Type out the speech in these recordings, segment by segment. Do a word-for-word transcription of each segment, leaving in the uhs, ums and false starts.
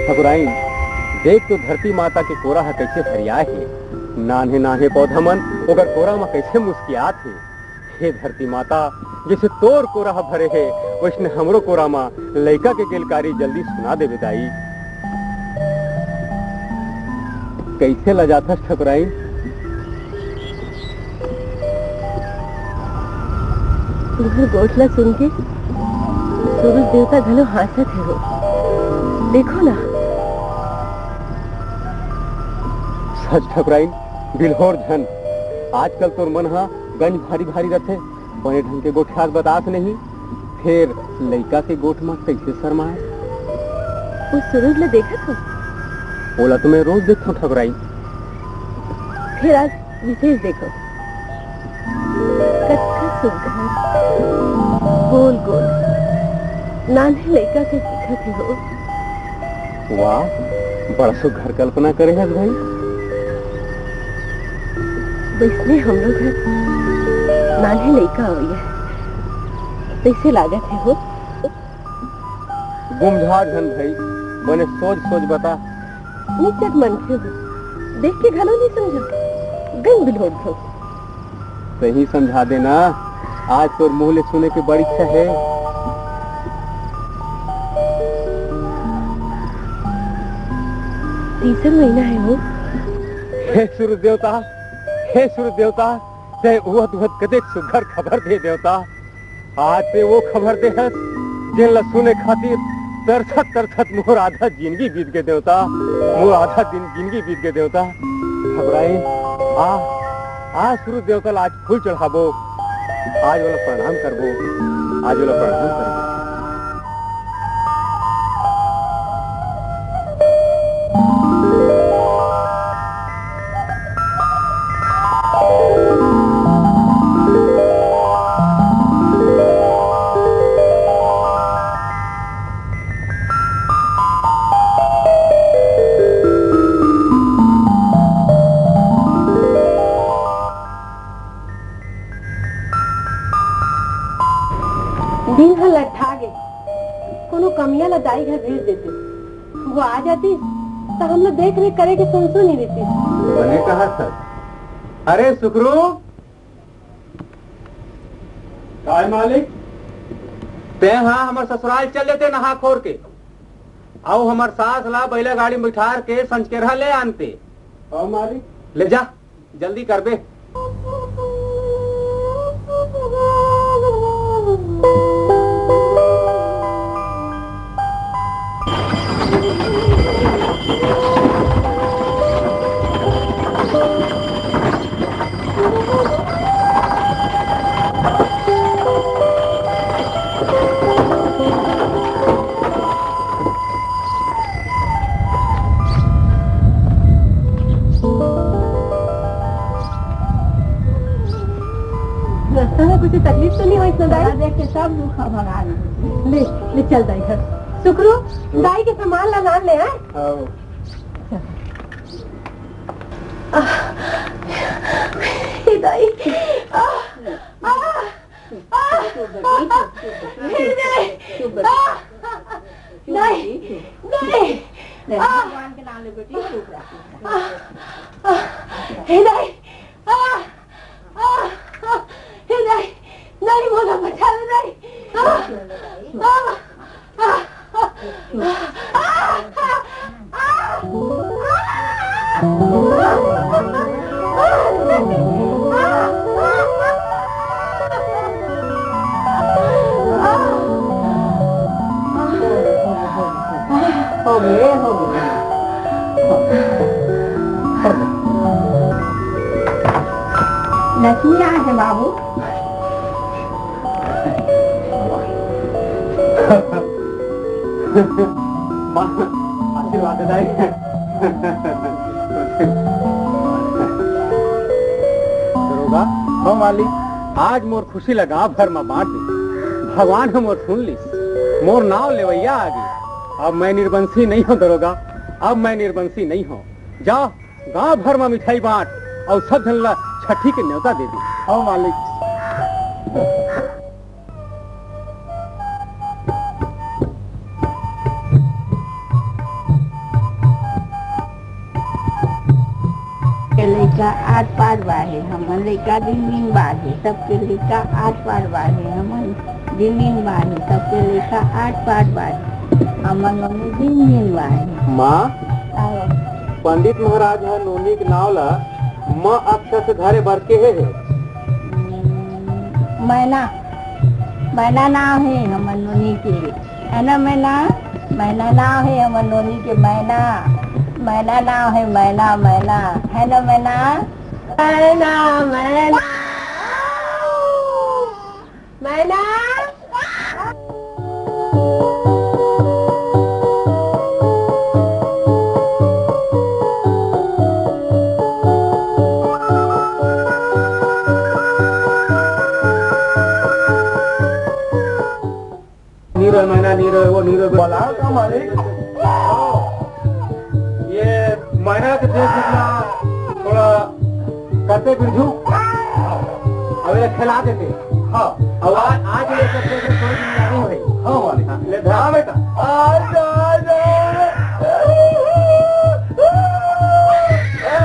ठकुराइन, देख तो धरती माता के कोरा ह कइसे हरियाए हे। नान्हे नान्हे पौधा मन ओकर कोरा म कइसे मुस्कियात हे। हे धरती माता, जइसे तोर कोरा ह भरे हे, वइसने हमरो कोरा म लइका के गलकारी जल्दी सुना देबे दाई। कइसे लजाथस ठकुराइन? तुंहर गोठ ला सुन के सूरज देवता घलो हाँसत हे हो। देखो ना। सच ठकुराइन, बिल्होर झन। आजकल तोर मन ह गंज भारी भारी रथे, बने ढंग के गोठियात बतात नहीं, फेर लइका के गोठ म कइसे शरमाए? वो सूरज ला देखत हो? ओला तो मैं रोज देखथंव ठकुराइन। फेर आज विशेष देखो, कतका सुघर, गोल गोल, नान्हे लइका के दिखत हे हो। वाह, बड़ा सुघर कल्पना करे हस भाई। वइसने हमरो घर नान्हे लइका होइए, तइसे लागत हे हो। गुमझा झन भई, बने सोच सोच बता। निचट मनखे हो, देख के घलो नहीं समझा, गंग बिलोट हो। सही समझा देना, आज तोर मुंह ले सुने के बड़ी इच्छा हे। तीसर महीना हे वो। हे सूरज देवता, हे सूरज देवता, तैं उहत उहत कतेक सुघर खबर दे देवता। आज ते वो खबर दे हस, जेन ला सुने खातिर तरसत तरसत मोर आधा जिंदगी बीत गे देवता, मोर आधा दिन जिंदगी बीत गे देवता। घबराई, आ, आ सूरज देवता ला आज फूल चढ़ाबो, आज वाला प्रणाम करबो, आज वाला प्रणाम करबो। दिन ह लट्ठा गे, कोनो कमिया ला दाई घर भेज देते। वो आ जाती, त हमला देख रेख करे के संसो नहीं रहती। बने कहा सर। अरे सुखरू, काय मालिक? तैं हा हमर ससुराल चल देते नहा खोर के, अउ हमर सास ला बैला गाड़ी में बिठार के संझकेरहा ले आनते। हाँ मालिक। ले जा, जल्दी करबे। से तकलीफ तो नहीं होइस ना दाई? देख के सब दुख भगा दे। ले, ले चल दाई घर। सुकरू, दाई के सामान ला लान ले, हैं? हाँ। चल। आह, हे दाई। आह, आह, आह, हे दाई। आह, दाई, दाई। आह, भगवान के नाम ले बेटी, चुप रह। आह, आह, हे दाई। आह, आह, आह, हे दाई, दाई, मोला बचा ले, दाई। आह, आह, आह, आह, आह, आह, आह, आह, आह। हो गए, हो गए। लक्ष्मी आ है बाबू। माँ, आशीर्वाद दे दाई। दरोगा, हो मालिक, आज मोर खुशी ला गांव भर म बांट दे। भगवान ह मोर सुन लिस, मोर नाव लेवैया आ गे। अब मैं निर्बंसी नहीं हूँ दरोगा, अब मैं निर्बंसी नहीं हूँ। जा, गांव भर म मिठाई बांट अउ सब झन ला छठी के न्योता दे दे। हो मालिक। के लइका आठ पार बाढ़े, हमन लइका दिन दिन बाढ़े, सबके लइका आठ पार बाढ़े, हमन दिन दिन बाढ़े, सबके लइका आठ पार बाढ़े, हमन मने दिन दिन बाढ़े। माँ, आओ। पंडित महाराज ह नोनी के नाव ला म अक्षर से धरे बर केहे हे। मैना, मैना नाव हे हमर नोनी के, है ना मैना? मैना नाव हे हमर नोनी के, मैना, मैना नाव हे, मैना, मैना, है ना मैना? मैना, मैना, मैना। नीरो, मैना नीरो, वो नीरो। बलाओ का मालिक? ये मैना के देख जितना थोड़ा करते बिरजू, अब ये खिला देते। हाँ। अब आज, आज ये करते से कोई जिम्मेदारी नहीं भाई। हाँ मालिक। हाँ, ले धर। हाँ बेटा। आजा, आजा। ए,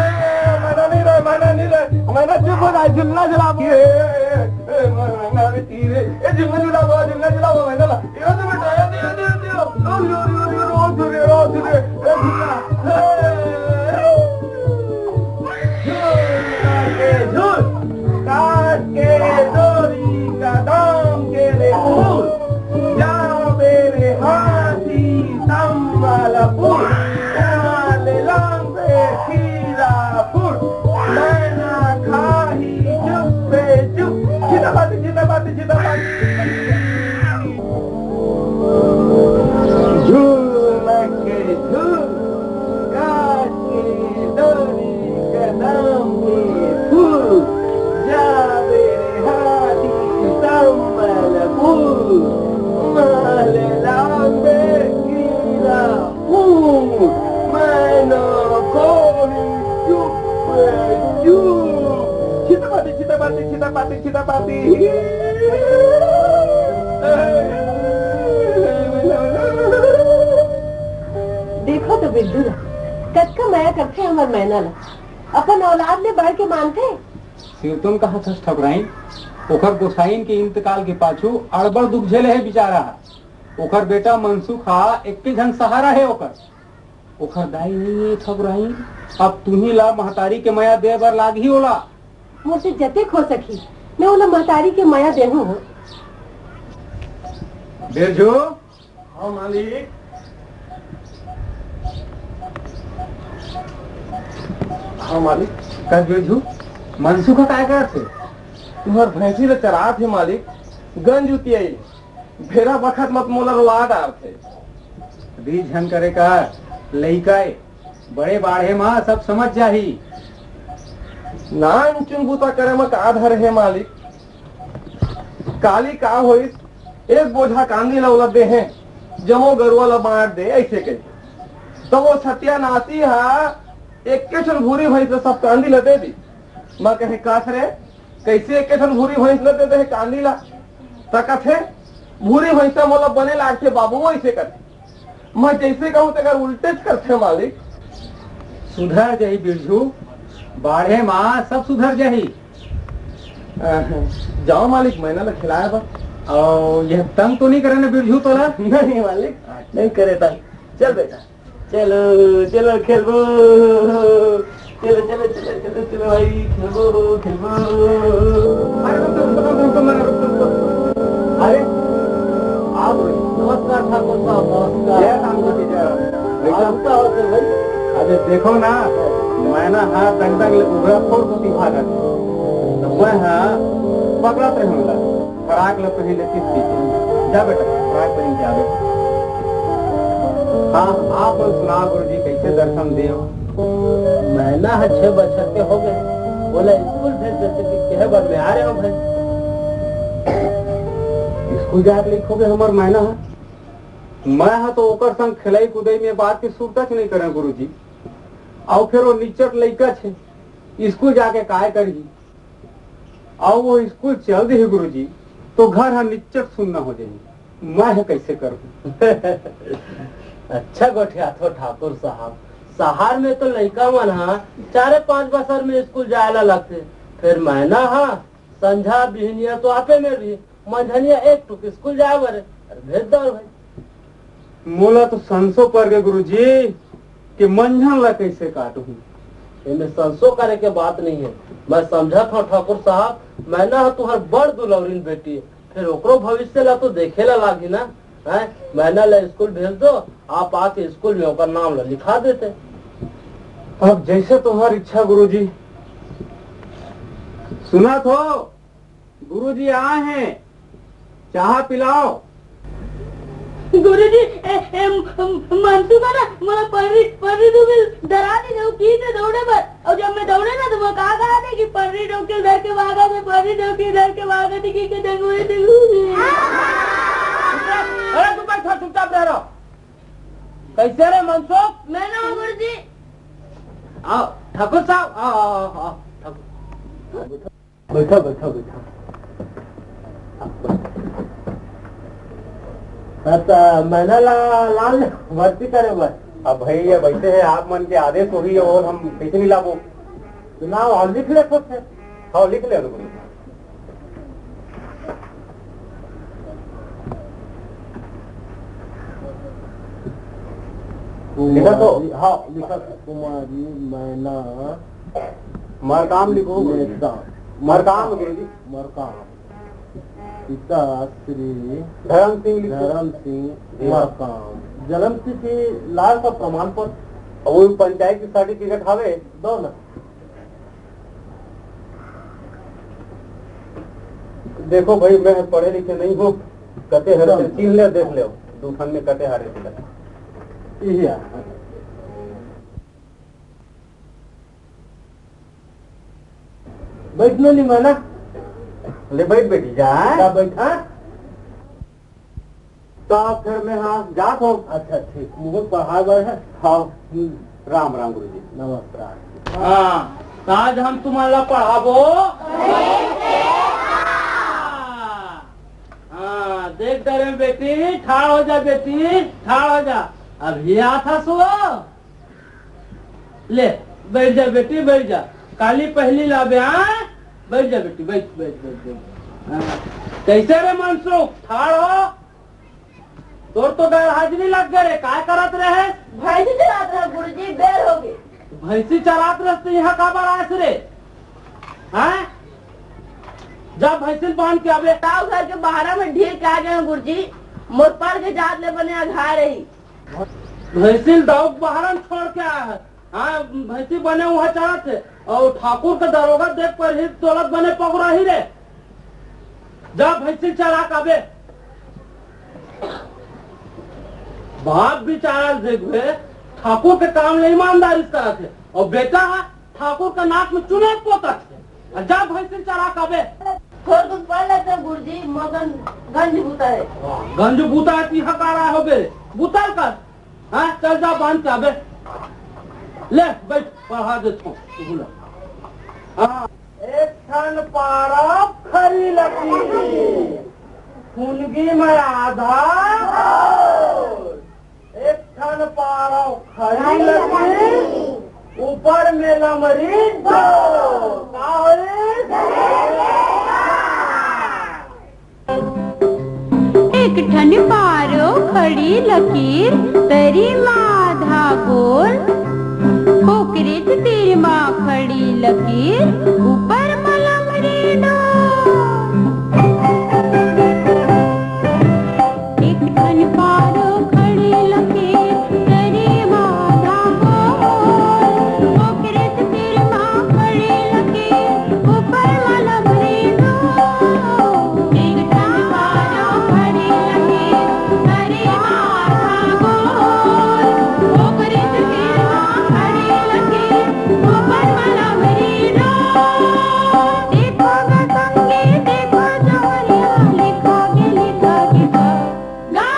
मैना नहीं रहे, मैना नहीं रहे। मैना चुप हो जा, झुलना झुला। ए, ए, ए, मैना नहीं रहे। ए, झुलना झुला, झुलना झुला, मैना ला। यो तो बेटा, यो तो, यो तो, यो तो। ओ, यो, यो, यो, रो, रो, रो, रो, ए, झुलना। ए, झूल के झूल, काट के डोरी, कदम के रे फूल, जाबे रे हाथी संबलपुर, यहाँ ले लांग पे खीरा फूल, मैना खाही चुप्पे चुप। जिंदाबाद, जिंदाबाद, जिंदाबाद। झूल के झूल, काट के डोरी, कदम के फूल, जाबे रे हाथी संबलपुर, माले लांबे कीरा फूल, मैना कोनी चुप चुप। छितपाती, छितपाती, छितपाती, छितपाती। देखो तो बिरजू ला, कतका मया करथे हमर मैना ला। अपन औलाद ले बढ़ के मानथे। सिरतोन कहत हस ठकुराइन, ओकर गोसाइन के इंतकाल के पाछू अड़बड़ दुख झेले हे बिचारा ह। ओकर बेटा मनसुख ह एक्के झन सहारा हे ओकर। ओखर दाई नइ हे ठकुराइन, अब तुही ला महतारी के मया दे बर लागही ओला। मोर से जतेक हो सकही, मैं ओला महतारी के मया देहूं हो। बिरजू। हाँ मालिक। हाँ मालिक। का बिरजू, मनसुख काय करत हे? तुहर भैंसी ला चरात हे मालिक, गंज उतियाई। बेरा बखत मत मोला रोआ डारथे। रीझ झन करे कर, लइका ए, बड़े बाढ़े म सब समझ जाही। नानचुन बूता करे म का धरे हे मालिक? काली का होइस, एक बोझा कांदी ल ओला दे हे, जम्मो गरुवा ल बांट दे, अइसे कहिके। त वो सत्यानाशी ह एके ठन भूरी भैंस ल सब कांदी ल दे दिस। मैं कहे, "का रे, कइसे एके ठन भूरी भैंस ल दे दे हे कांदी ल?" त कथे, "भूरी भैंस ह मोला बने लागथे बाबू," अइसे कथे। मैं जइसे कहूं तेकर उल्टेच करथे मालिक। सुधर जाही बिरजू, बाढ़े मा सब सुधर जाही। अ, जाओ मालिक, मैना ल खिलाए बर। अउ ये तंग तो नइ करे न बिरजू तोला? नहीं मालिक, नहीं करे तंग। चल बेटा, चलो, चलो खेलबो। चलो, चलो, चलो, चलो, चलो भाई, खेलबो, खेलबो। अरे रुक, रुक, रुक, रुक, रुक, रुक, रुक। अरे, आप, नमस्कार ठाकुर साहब, नमस्कार। जय राम जी की जय। आप का होते भाई? अरे देखो ना, मैना हा दंग दंग ले उबरा फोड़ को दिखा कर। तो मैं हा पकड़त रहूंगा। फराक ल पहिन ले, तीस पीछे। जा बेटा, फराक पहिन के आवे। हाँ, आप मन सुनाओ गुरुजी, कैसे दर्शन देव? मैना ह छह बछर के हो गए, ओला स्कूल भेज देते कि कहे बर मैं आ रहे हो भाई। स्कूल जाए के लइक हो गए हमर मैना ह। मैं ह तो ओकर संग खेलई कुदई में बात की सुरता च नहीं करें गुरुजी। अउ फिर वो निच्चट लइका छे, स्कूल जाके काय करही? अउ वो स्कूल चल दिही गुरुजी, तो घर ह निच्चट सुन्ना हो जाही। मैं ह कैसे करूँ? अच्छा गोठियाथो ठाकुर साहब, शहर में तो लइका मन ह चारे पांच बछर में स्कूल जाए ला लगथे, फिर मैना ह संझा बिहनिया तो आपे में भी मंझनिया एक टुक स्कूल जाए बर, अरे भेज दो भाई। मोला तो संसो पर गे गुरुजी, कि मंझन ला कैसे काटहूँ। एमे संसो करे के बात नहीं है। मैं समझत हूँ ठाकुर साहब, मैना ह तुहर बड़ दुलौरिन बेटी है, फिर ओकरो भविष्य ला तो देखे ला लागी ना। हैं? मैना ला स्कूल भेज दो, आप आके स्कूल में ओकर नाम ला लिखा देते। अब जैसे तुहार इच्छा गुरुजी। सुनत हो? गुरुजी आए हैं, चाह पिलाओ। गुरुजी, ए, ए, म-, म-, मनसुख ना, मोला पर्री, पर्री डोकिल धरा दे, वो की से दौड़े बर। और जब मैं दौड़े ना, तो वो का कहा थे कि पर्री डोकिल धर के भागा, मैं पर्री डोकिल धर के भागा थी, की के देखो, ये देखो। अरे, तू बैठो, चुपचाप रह रहो। कैसे रे मनसुख? मैं ना हूँ गुरुजी। आओ, ठाकुर साहब, आओ, आओ, आओ, आओ, ठाकुर। बैठो, बैठो, बैठो। अच्छा, मैना ला, लाल भर्ती करे बर। अब भाई, ये बैठे हैं, आप मन के आदेश होही, और हम कैसे नहीं लाबो? तो नाम और लिख ले खुद से। हाँ, लिख ले, रुको। लिखा तो? कुमारी, हाँ, लिखा। कुमारी, मैना। मरकाम लिखो। नेता। मरकाम, गुरुजी। मरकाम। पिता श्री धर्म सिंह लिखो। धर्म सिंह जी। मरकाम। जन्म तिथि, लाल का प्रमाण पत्र। और वो पंचायत की सर्टिफिकेट हवे? दो ना। देखो भाई, मैं पढ़े लिखे नहीं हूँ, कते हरे से चीन ले, देख ले, दू ठन में कते हरे से। इही आ। बैठ नो निमाना। ले बैठ बेटी, जा। जा बैठा। तो फिर मैं हाँ जात हूँ। अच्छा ठीक, मुझे पढ़ाए बर है। हाँ। हम्म। राम राम गुरुजी। नमस्कार। हाँ, तो आज हम तुम्हारा पढ़ाबो। हाँ, देख डरे बेटी, ठाड़ हो जा बेटी, ठाड़ हो जा। अभी आता सो। ले, बैठ जा बेटी, बैठ जा। काली पहली लाबे, हाँ? बैठ जा बेटी, बैठ, बैठ, बैठ, बैठ। हाँ। कैसे रे मनसुख, ठाड़ हो? तोर तो गैर हाजिरी लग गए रे, काय करत रहे? भैंसी चरात रहे गुरुजी, बेर हो गए। भैंसी चरात रहे तो यहाँ काबर आए रे? हैं? जा भैंसी बांध के अबे। ताऊ घर के बाहर में ढील के आ गए गुरुजी, मोर पर के जात ले बने अघा रही। भैंसी दाऊ के बाहर में छोड़ के आया है। हाँ, भैंसी बने वहाँ चरात है और ठाकुर के दरोगा देख पर ही दौलत बने पकड़ा ही रे। जा भैंसी चरा काबे। बाप बेचारा देखबे, ठाकुर के काम ले ईमानदारी से करत है और बेटा ठाकुर के नाक में चुने पोतत है। जा भैंसी चरा काबे। थोर कुन पढ़ लेते गुरुजी, मोर कन गंज बुता हे। गंज बुता हे, तिहा का राय होगे? बुता कर। हाँ, चल जा, बांध के आबे। ले, बैठ, पढ़ा देथों, सुन ला। हाँ। एक ठन पारा खरी लकीर, फुनगी में आधा घोल। एक ठन पारा खरी लकीर, ऊपर में लमरी डोल। का होइस? एक ठन पारो खड़ी लकीर, तरी म आधा गोल। ओकरेच तीर म खड़ी लकीर, ऊपर म लमरी डोल। एक ठन पारो खड़ी लकीर, तरी म आधा गोल। ओकरेच तीर म खड़ी लकीर, ऊपर म लमरी डोल। एक ठन पारो खड़ी लकीर, तरी म आधा गोल। ओकरेच तीर म खड़ी लकीर, ऊपर म लमरी डोल। देखो ग संगी, देखो जवनिया, लिखा गे, लिखा गे गा। गा,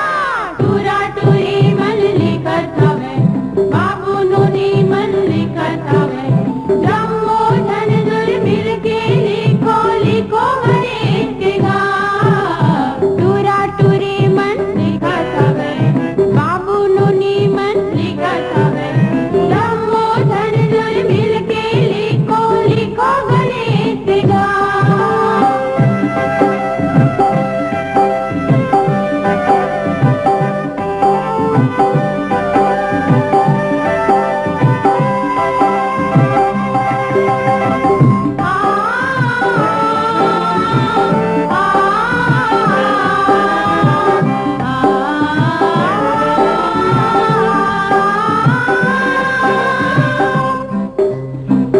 टूरा टूरी मन लिखत हवय, बाबू नोनी मन लिखत हवय, जम्मो झन जुल मिल के लिखो, लिखो गणेश के गा। टूरा टूरी मन लिखत हवय, बाबू नोनी मन लिखत हवय, जम्मो झन जुल मिल के लिखो, लिखो गणेश के गा।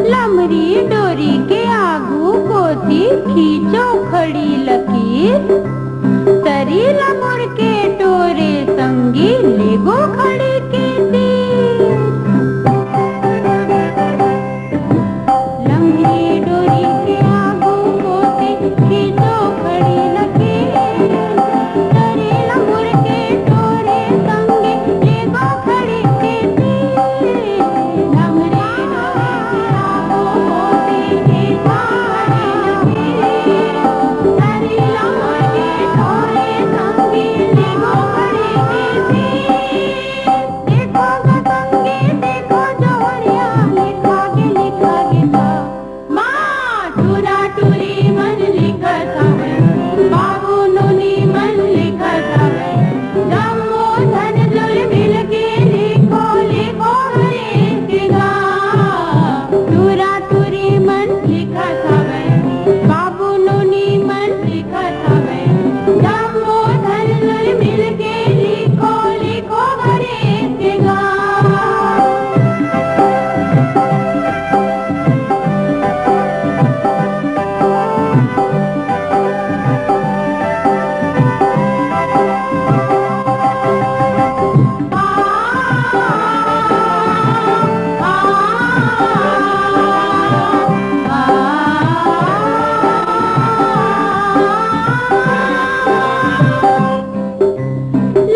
लमरी डोरी के आगू कोती खींचो खड़ी लकीर, तरी ल मुड़ के टोरे संगी लेगो खड़ी के तीर। लमरी डोरी के आगू कोती खींचो खड़ी लकीर, तरी ल मुड़ के टोरे संगी लेगो खड़ी के तीर। माँ टूरा टूरी मन लिखत हवय, बाबू नोनी मन लिखत हवय, जम्मो झन जुल मिल के लिखो, लिखो गणेश के गा। टूरा टूरी मन लिखत हवय, बाबू नोनी मन लिखत हवय, जम्मो झन जुल मिल के लिखो, लिखो गणेश के गा।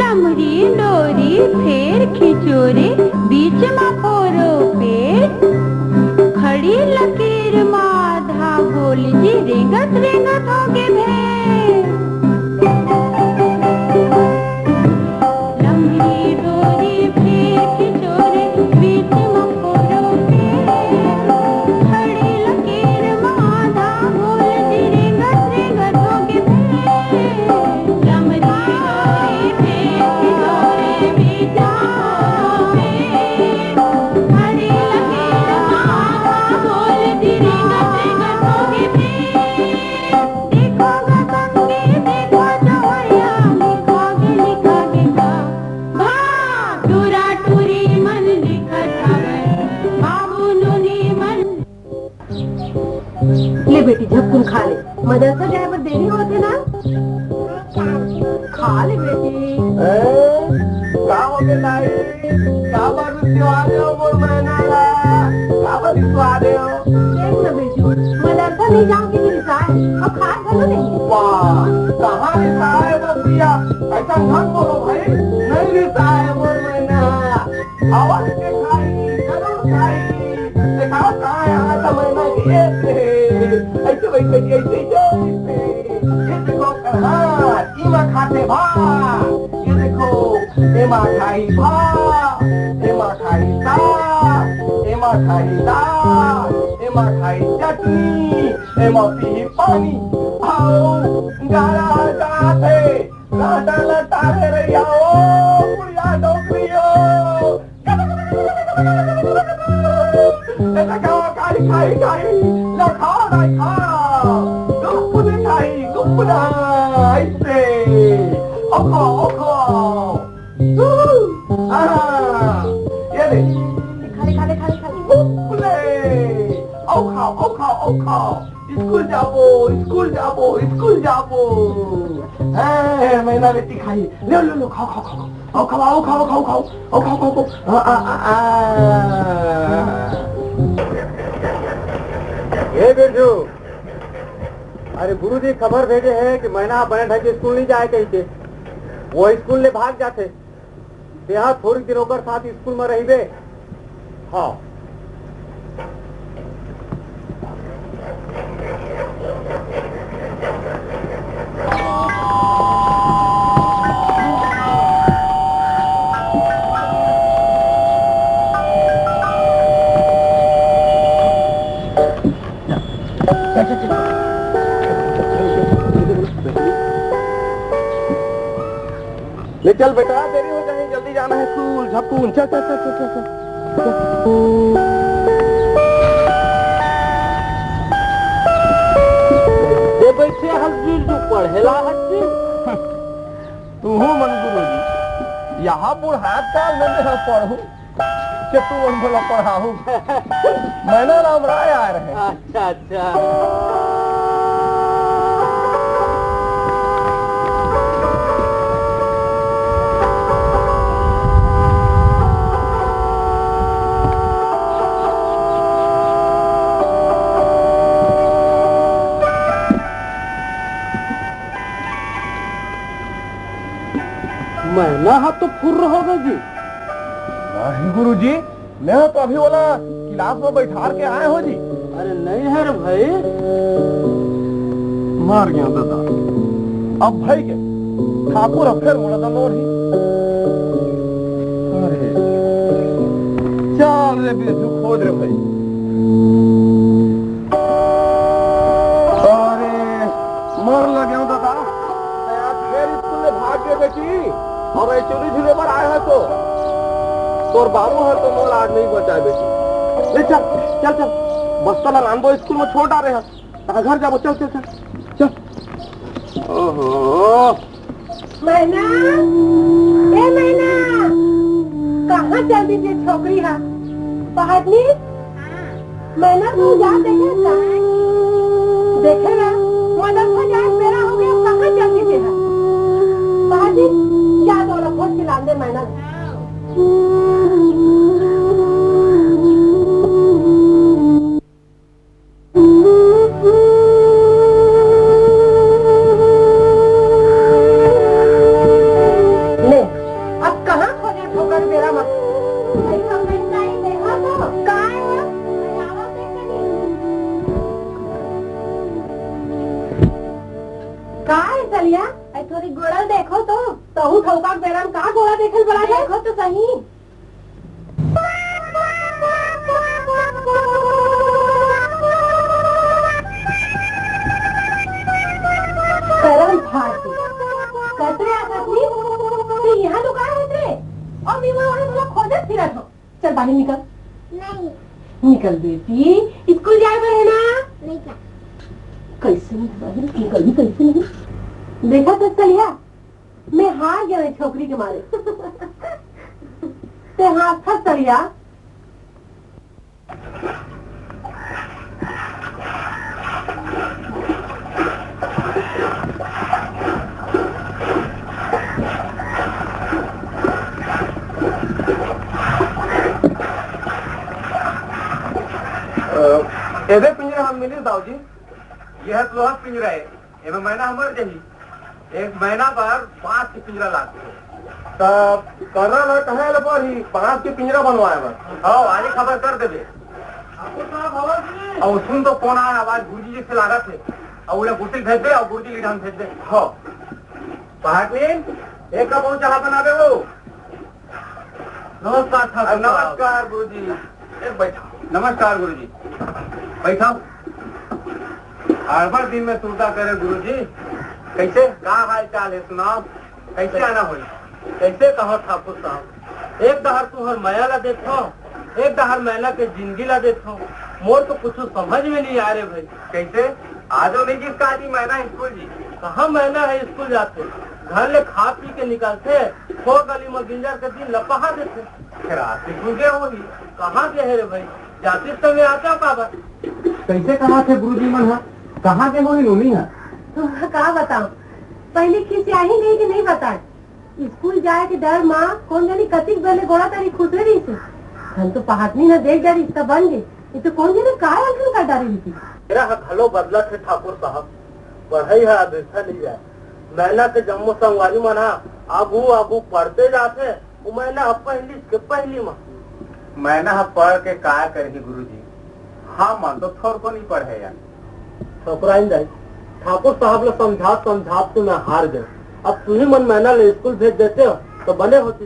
लमरी डोरी फेर खिचोरे, बीच म फोरो पेट। खड़ी लकीर म आधा गोल जी, रेंगत रेंगत होगे भेंट। लमरी डोरी फेर खिचोरे, बीच म फोरो पेट। खड़ी लकीर म आधा गोल जी, रेंगत रेंगत होगे भेंट। ले बेटी, झपकुन खा ले, मदरसा जाए बर देरी होत हे ना। खा ले बेटी। ए, का हो गे दाई? काबर रिसवा दे हो मोर मैना ला? काबर रिसवा दे हो? देख ना बेटी, मदरसा नहीं जाओगे कि रिसाए, अउ खाए घलो अवश्य खाही, जरूर खाही। देखा, कहाँ यहाँ का मैना के ये से। ऐसे, वैसे, ऐसे, ऐसे। ये देखो, हाँ, इमा खाथे भात। ये देखो, एमा खाही भात, एमा खाही साग, एमा खाही दाल, एमा खाही चटनी, एमा पीही पानी। आओ, गारा जाथे। लटा लटा रे रैया ओ, बुढ़िया डोकरी ओ। ए, खाओ, खाई, खाई, खाई। लो, खाओ, ना खाओ। गुप्प ने खाई, गुप्प ना। ऐसे। ओ खाओ, ओ खाओ। आ, ये ले। खा ले, खा ले, खा ले, खा ले। गुप्प ले। ओ खाओ, ओ खाओ, ओ खाओ। स्कूल जाबो, स्कूल जाबो, स्कूल जाबो। हैं, मैना बेटी खाही। ले, ले, ले, खाओ, खाओ, खाओ, खाओ। आओ, खाओ, आओ, खाओ, खाओ, खाओ। आओ, खाओ, खाओ, खाओ। आ, आ, आ, आ। ए बिरजू, अरे गुरुजी खबर भेजे हे कि मैना बने ढंग के स्कूल नहीं जाए कहिके। वो स्कूल ले भाग जाथे। तेहा थोड़ी दिन ओकर साथ स्कूल में रहिबे। हाँ। ले चल बेटा, देरी हो जाही, जल्दी जाना हे स्कूल। झपकून, चल, चल, चल, चल, चल, चल। ये बैठे हस बिरजू, पढ़े ला हस जी। तुहू मन गुरुजी, यहाँ बुढ़ात काल में मैं पढ़ू। के तू मन भला पढ़ाहू। मैना राम राय आए रहे। अच्छा, अच्छा। मैना हा तो फुर्र हो गे जी। नहीं गुरुजी, मैं तो अभी वाला क्लास में बैठार के आए हो जी। अरे नहीं है रे भाई। मर गया दादा, अब भाई के ठाकुर अब फिर मुड़ा दलोर ही। अरे चल रे बिरजू, खोज रे भाई। अरे मर लगे हूँ दादा, मैं आज फिर स्कूल में भाग गए बेटी। और ये चोरी झूले पर आए हैं तो तोर बाबू है तो मोर आज नहीं बचाए बेटी। ले चल, चल, चल, बस्ता ला रानबो स्कूल में छोड़ डारे हैं। ताहा घर जाबो, चल, चल, चल, चल। ओहो। मैना, ए मैना, कहाँ चल दी ये छोकरी हा? पहाड़नी? मैना, तू जा देखे का? देखे ना, मदद हो जाए, बेरा हो गया, कहाँ चल दी ये हा? पहाड़नी, जा तो रखो, खिला दे मैना। ले, अब कहाँ खोजे ठोकर बेरा मा? अरे, कहाँ है? देखा तो। कहाँ है वो? अरे, आवा तो कहीं। का है सलिया? अरे, थोड़ी गोड़ा देखो तो। तहू ठोकर बेरा मा का गोड़ा देखल बड़ा है? देखो तो सही। करम फाड़ के। कतरे आदमी, तू यहाँ लुका है रे? और मैं वहाँ वहाँ खोजत फिरत हो। चल बाहर निकल। नहीं। निकल बेटी, स्कूल जाए बर है ना? नहीं जा। कैसे नहीं बाहर निकल, कैसे नहीं? देखा तो सलिया, मैं हार गया रे छोकरी के मारे। ते हाथ फंस सलिया। अ, एदे पिंजरा हम मिलिस दाऊ जी। ये है लोहा पिंजरा है। एमे मैना मर जाही। एक महीना बर बांस के पिंजरा लागथे। त करा ला कहे ला पड़ही, बांस के पिंजरा बनवाए बर। हव, आज खबर कर देबे। अउ सुन तो, फोन आय, आवाज गुरुजी जइसे लागत हे। अउ ओला गुरुजी भेज दे, अउ गुरुजी लीडर भेज दे। हव। पहाटनी, एक कप अउ चाहा बनाबे हो। नमस्कार ठाकुर साहब। नमस्कार गुरुजी। ए, बैठा। नमस्कार गुरुजी। बैठा। अड़बड़ दिन में सुरता करे गुरुजी। कैसे? का हाल चाल हे, सुनाओ। कैसे आना होई? कैसे कहो ठाकुर साहब, एक डहर तुहर मया ला देखो, एक डहर मैना के जिंदगी ला देखो। मोर तो कुछ समझ में नहीं आ रे भाई। कैसे? आजो नहीं किस का आदमी मैना स्कूल जी? कहाँ मैना हे स्कूल जाथे? घर ले खा पी के निकलथे, थोर गली म गिंजर के दिन लपहा देथे। फिर रात स्कूल गए होही। कहाँ गए हे रे भाई? जातिस त मैं आता काबर? कैसे कहा थे गुरुजी मन हा? कहाँ गए होही नोनी हा? तुमला का बताओ, पहले खिसियाही नहीं कि नहीं बताए। स्कूल जाए के डर मा कोन जानी कतिक बेर ले गोड़ा तरी खुसरे रहिस हे। हम तो पहाटनी न देख डरिस त बन गे। ये तो कोन जानी का अलखन कर डारे रहिस हे। मेरा ह घलो बदलत हे ठाकुर साहब। पढ़ाई ह अधूरा नहीं जाए। मैना के जम्मो संगवारी मन ह आगू आगू पढ़ते जाथे। वो मैना ह पहली के पहली मा। मैना ह पढ़ के का करही गुरुजी? हमन तो थोरको नहीं पढ़े हन। ठकुराइन दाई, ठाकुर साहब ला समझात समझात के मैं हार गए। अब तुही मन मैना ले स्कूल भेज देते हो तो बने होती।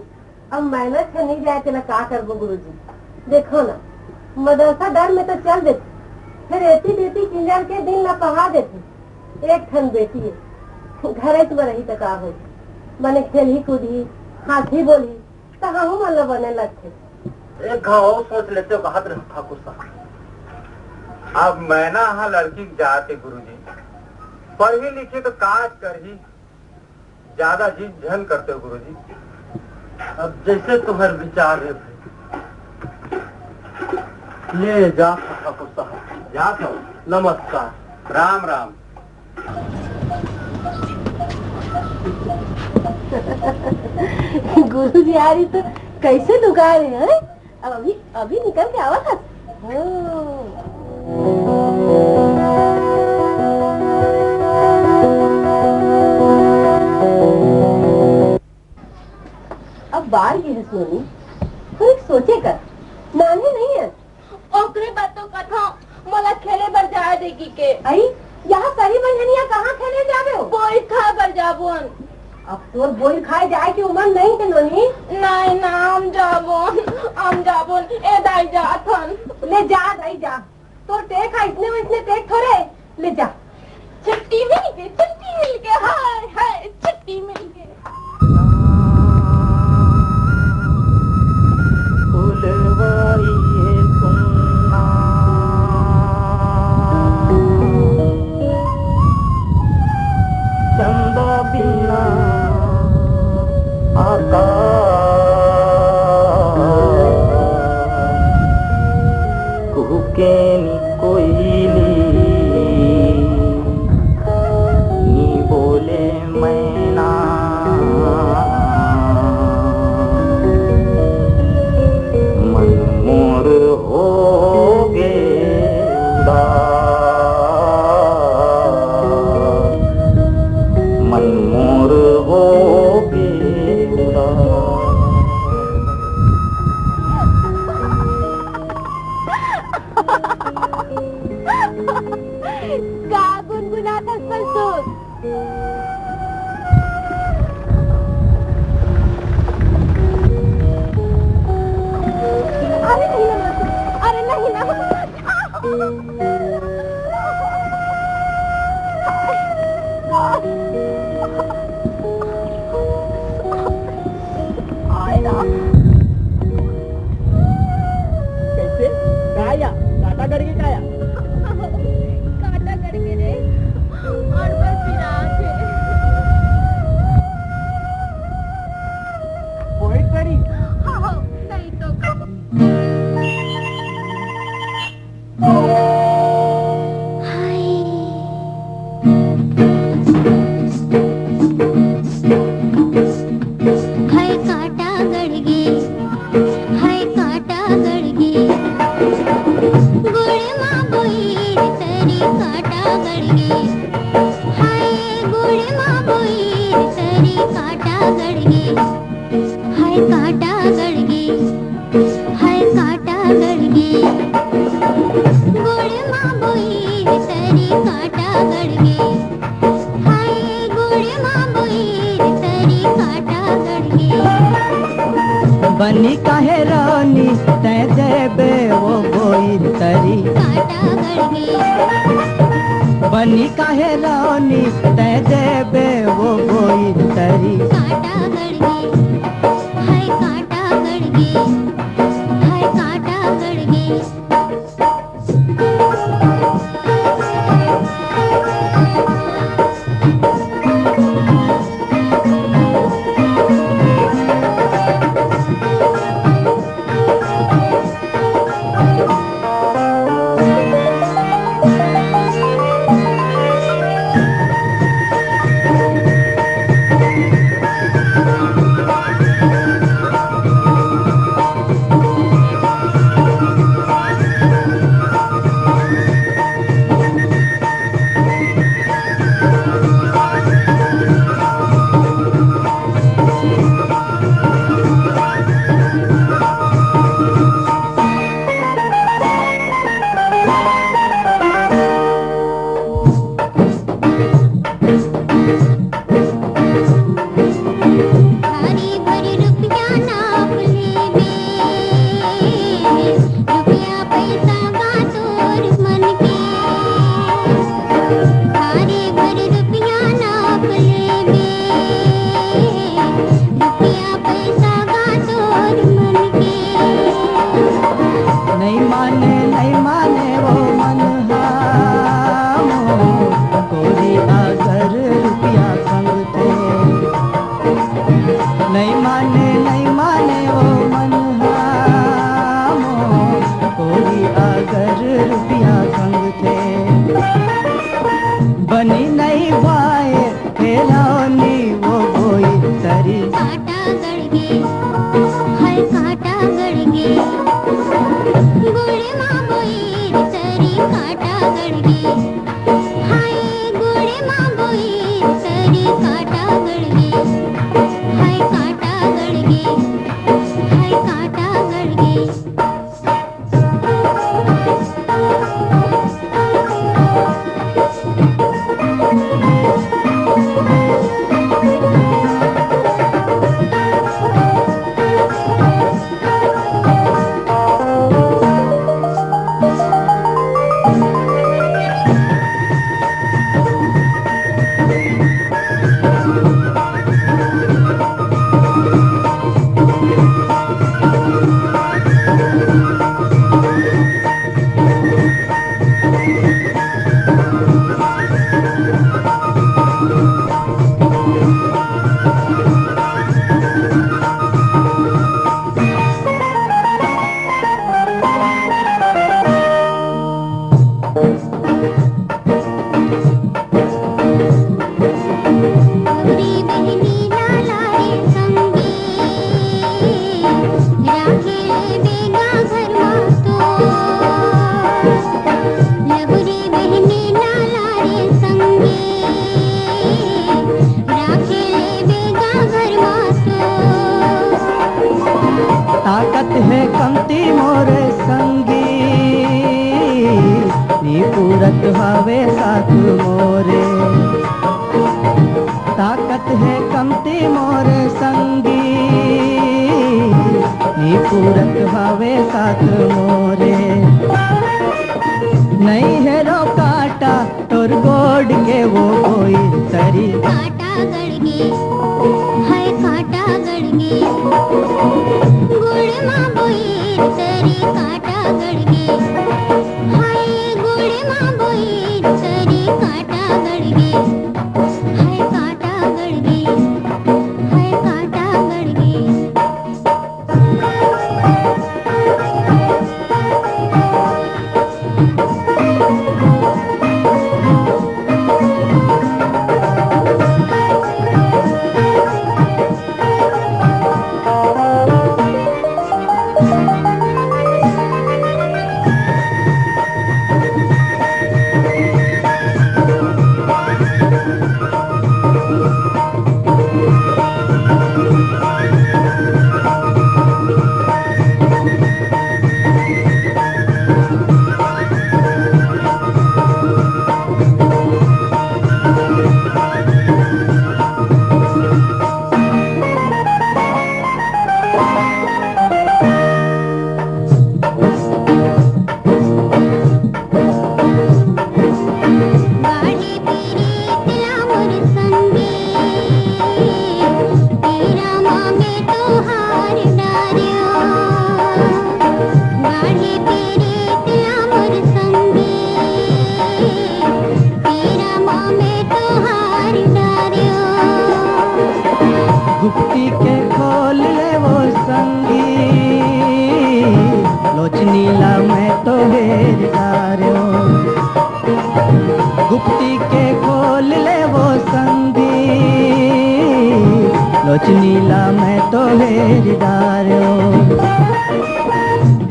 अब मैना छे नहीं जाए तेला का करबो गुरुजी? देखो ना, मदरसा डर में तो चल देती, फिर एती बेटी किंजर के दिन ला पहा देती। एक ठन बेटी हे, घरेच में रही त का होई? बने खेलही कूदही, हाथी बोलही, त हमू मन ला बने लगथे। एक घाव अउ सोच लेते हो, कहत रहे ठाकुर साहब। अब मैना हा लड़की के जात हे गुरुजी, पढ़ी लिखी तो काज करही, ज्यादा जिद झन करते हो गुरुजी। अब जैसे तुम्हारे विचार रहे भाई। ले जा ठाकुर साहब। जा तो। नमस्कार। राम राम। गुरुजी आ रही तो कैसे लुगा रहे हैं? अब अभी, अभी निकल के आवत हस। हाँ। अब बार गे हस नोनी, थोड़ी सोचे कर, नानी नहीं है। ओकरे बात तो कथो, मोला खेले बर जाए दे कहिके। अई, यहाँ सरी बंझनिया कहाँ खेले जाबे हो? बोई खाए बर जाबोन। अब तोर बोई खाए जाए के उमर नहीं ते नोनी। नहीं ना, हम जाबोन, हम जाबोन। ए दाई जाथन। ले जा दाई जा, तोर टेक हा इसने वैसने टेक थोरे। ले जा। छुट्टी मिल गई, छुट्टी मिल गई, हाय हाय, छुट्टी मिल गई। फुलवारी है सुन्ना, चंदा बिना आकाश, कुहके नी कोयली, नी बोले मैना, मन मोर हो गे उदास, मन मोर हो गे उदास। का गुनगुनात हस कल तू? अरे नहीं ना, अरे नहीं ना। आय ना। कैसे? का या? कांटा गड़ गे का या? कांटा गड़ गे रे। और बस पिरात हे। वही करी। हाँ, हाँ, नहीं तो का। हाय कांटा गड़ गे, हाय कांटा गड़ गे, गोड़ मा हाय कांटा गड़ गे, गोड़ मा बोइर तरी कांटा गड़ गे। हाय गोड़ मा बोइर तरी कांटा गड़ गे। बनी काहे रानी तैं देबे वो बोइर तरी। कांटा गड़ गे। बनी काहे रानी तैं देबे वो बोइर तरी। कांटा गड़ गे, हाय कांटा गड़ गे, हाय कांटा गड़ गे। भारी भारी रुपया नाप लेबे, रुपया पैसा गा तोर मन के। भारी भारी रुपया नाप लेबे, रुपया पैसा गा तोर मन के। नहीं माने, नहीं माने वो मन हा मोर, कोरी अगर रुपया संग थे। नहीं माने, नहीं माने वो मन हा मोर, कोरी अगर रुपया संग थे। बनी नहीं पाए हे रानी वो बोइर तरी। कांटा गड़ गे, हाय कांटा गड़ गे, गोड़ मा बोइर तरी कांटा गड़ गे। हाय गोड़ मा बोइर तरी कांटा गड़ गे, हाय कांटा गड़ गे, हाय कांटा गड़ गे। ताकत हे कमती मोरे संगी, नी पूरत हवे साथ मोरे। ताकत हे कमती मोरे संगी, नी पूरत हवे साथ मोरे। नहीं हेरो कांटा तोर गोड़ के वो बोइर तरी। कांटा गड़ गे, हाय कांटा गड़ गे, गोड़ मा बोइर तरी कांटा गड़ गे। हाय गोड़ मा बोइर तरी कांटा गड़ गे, हाय कांटा गड़ गे, हाय कांटा गड़ गे।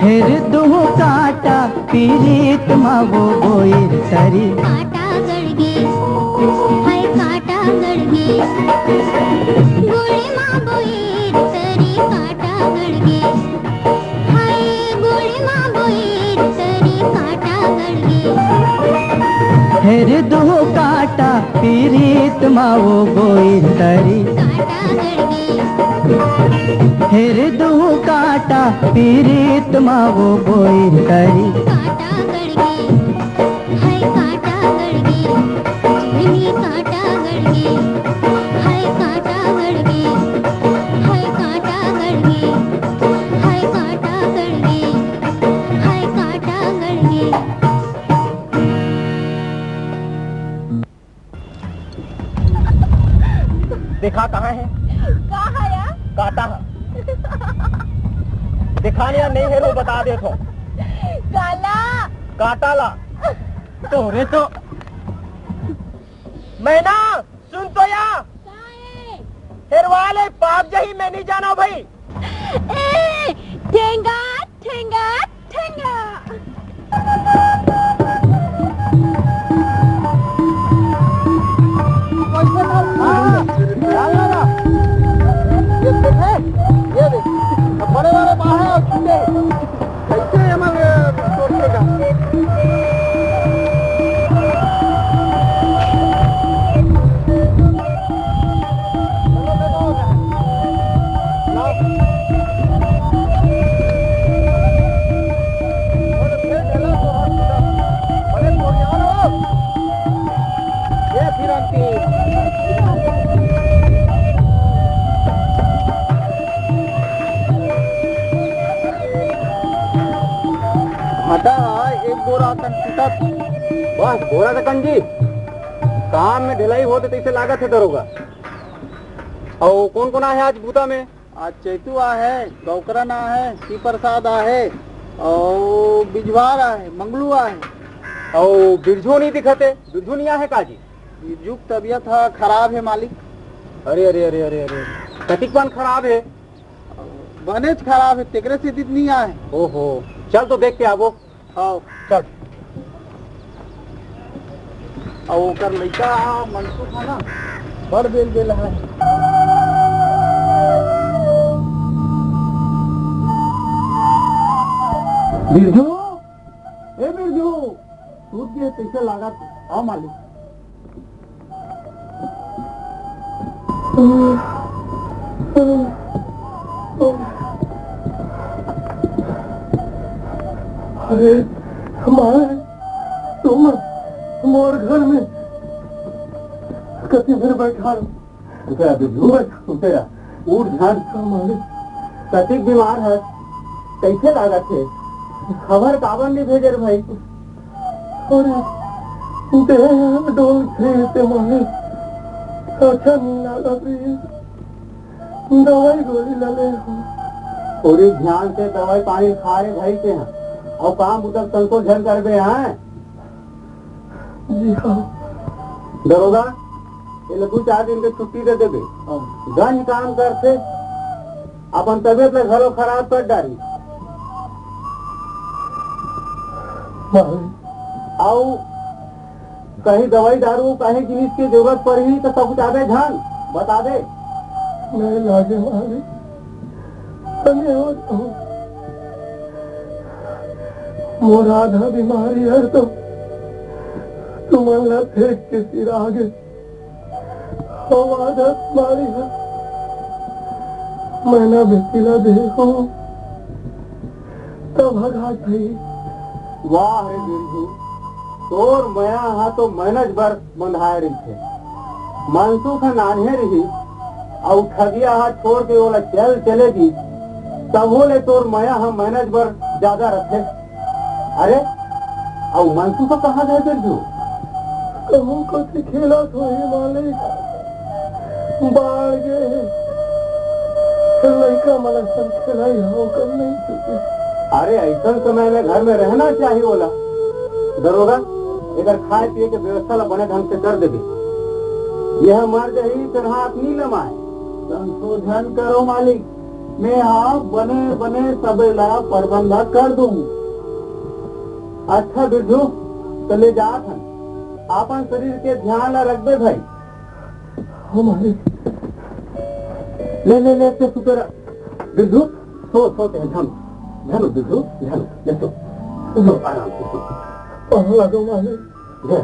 हेर दुहू कांटा पीरित मा वो बोइर तरी। कांटा गड़ गे, हाय कांटा गड़ गे, गोड़े मा बोइर तरी कांटा गड़ गे, हाय गोड़े मा बोइर तरी कांटा गड़ गे। हेर दुहू कांटा पीरित मा वो बोइर तरी। कांटा गड़ गे। हेर दुहू कांटा पीरित मा वो बोइर तरी। कांटा गड़ गे, हाय कांटा गड़ गे, जीवनी कांटा गड़ गे, हाय कांटा गड़ गे, हाय कांटा गड़ गे, हाय कांटा गड़ गे, हाय कांटा गड़ गे। देखा कहाँ है? कहाँ है यार? काटा है। दिखाने या नहीं है, वो बता दे तो। काला। काटा ला। तोरे तो। मैना, सुन तो या। का है? हेरवा ले, पाप जही मैं नहीं जाना भाई। ए, ठेंगा, ठेंगा, ठेंगा। हाँ, डालना ना। ये देखे? ये देख। बड़े वाले बाहर और छोटे। कैसे हमर, अ, तोड़ के जा? ये फिर अंतिम। भाटा ह एक बोरा अकन टूटत। बस बोरा अकन जी, काम में ढिलाई होत तइसे लागत हे दरोगा। अउ कोन कोन आहे आज बूता में? आज चैतू आहे, गौकरन आहे, शिव प्रसाद आहे, अउ बिजवार आहे, मंगलू आहे। अउ बिरजू नहीं दिखत हे, बिरजू नहीं आहे का जी? बिरजू के तबीयत ह खराब हे मालिक। अरे, अरे, अरे, अरे, अरे, कतिक पन खराब हे? बनेच खराब हे, तेकरे सेती त नहीं आहे। ओहो, चल तो देख के आबो। हाँ। चल। अउ ओकर लइका मनसुख हे ना, बड़ बेल बेल हे। बिरजू, ए बिरजू, सूत गे तइसे लागत, आओ मालिक। अरे मालिक, तुम मोर घर में कति बेर बैठा रहो। उठे आ बिरजू, उठे आ। उठ झन। हाँ, मालिक। कतिक बीमार हे, कइसे लागत हे? खबर काबर नहीं भेजे रे भाई? अरे, देह डोलथे ते मालिक, अच्छा नहीं लागत रे। दवाई गोली ला ले हो। अरे ध्यान से दवाई पानी खा रे भाई तेहा, अउ काम बुता संतोष झन करबे, हाँ? जी हाँ। दरोगा, एला दू चार दिन के छुट्टी दे देबे। हाँ। गंज काम करथे, अपन तबीयत ला घलो खराब कर डारी। मालिक। अउ कहीं दवाई दारू, कहीं जिनिस के जरूरत पड़ही त सकुचाबे झन, बता दे। नहीं लागे मालिक, तने हो जाऊं। मोर आधा बीमारी हर तो तुमन ला देख के सिरा गे। अउ आधा बीमारी हर मैना बेटी ला दे हो, तब भगा जाही। वाह रे बिरजू, तोर मया हा तो मैनज बर बंधाए रहिथे। मनसुख ह नान्हे रिहिस, अउ ठगिया ह छोड़ के ओला चल चले गिस, तभो ले तोर मया ह मैनज बर जादा रथे। अरे, अउ मनसुख ह कहाँ गे बिरजू? कहूँ कति खेलत होही मालिक, बाढ़ गे हे। लइका मन असन खेलई ह, ओकर नहीं छूटे। अरे, अइसन समय में घर में रहना चाहिए ओला। दरोगा, एकर खाए पिए के व्यवस्था ला बने ढंग से कर देबे। यह मर जाही, फिर हाथ नी लमाए। संशोधन करो मालिक, मैं हा बने बने सबे ला प्रबंध कर दूं। अच्छा बिरजू, तो ले जात हन, अपन शरीर के ध्यान ला रखबे भाई। हमारे ले ले ले, ते सुते रह। बिरजू, सो सो, ते झन झन बिरजू, झन ले सो, सो आराम से सो। पहला दो मारे। ले।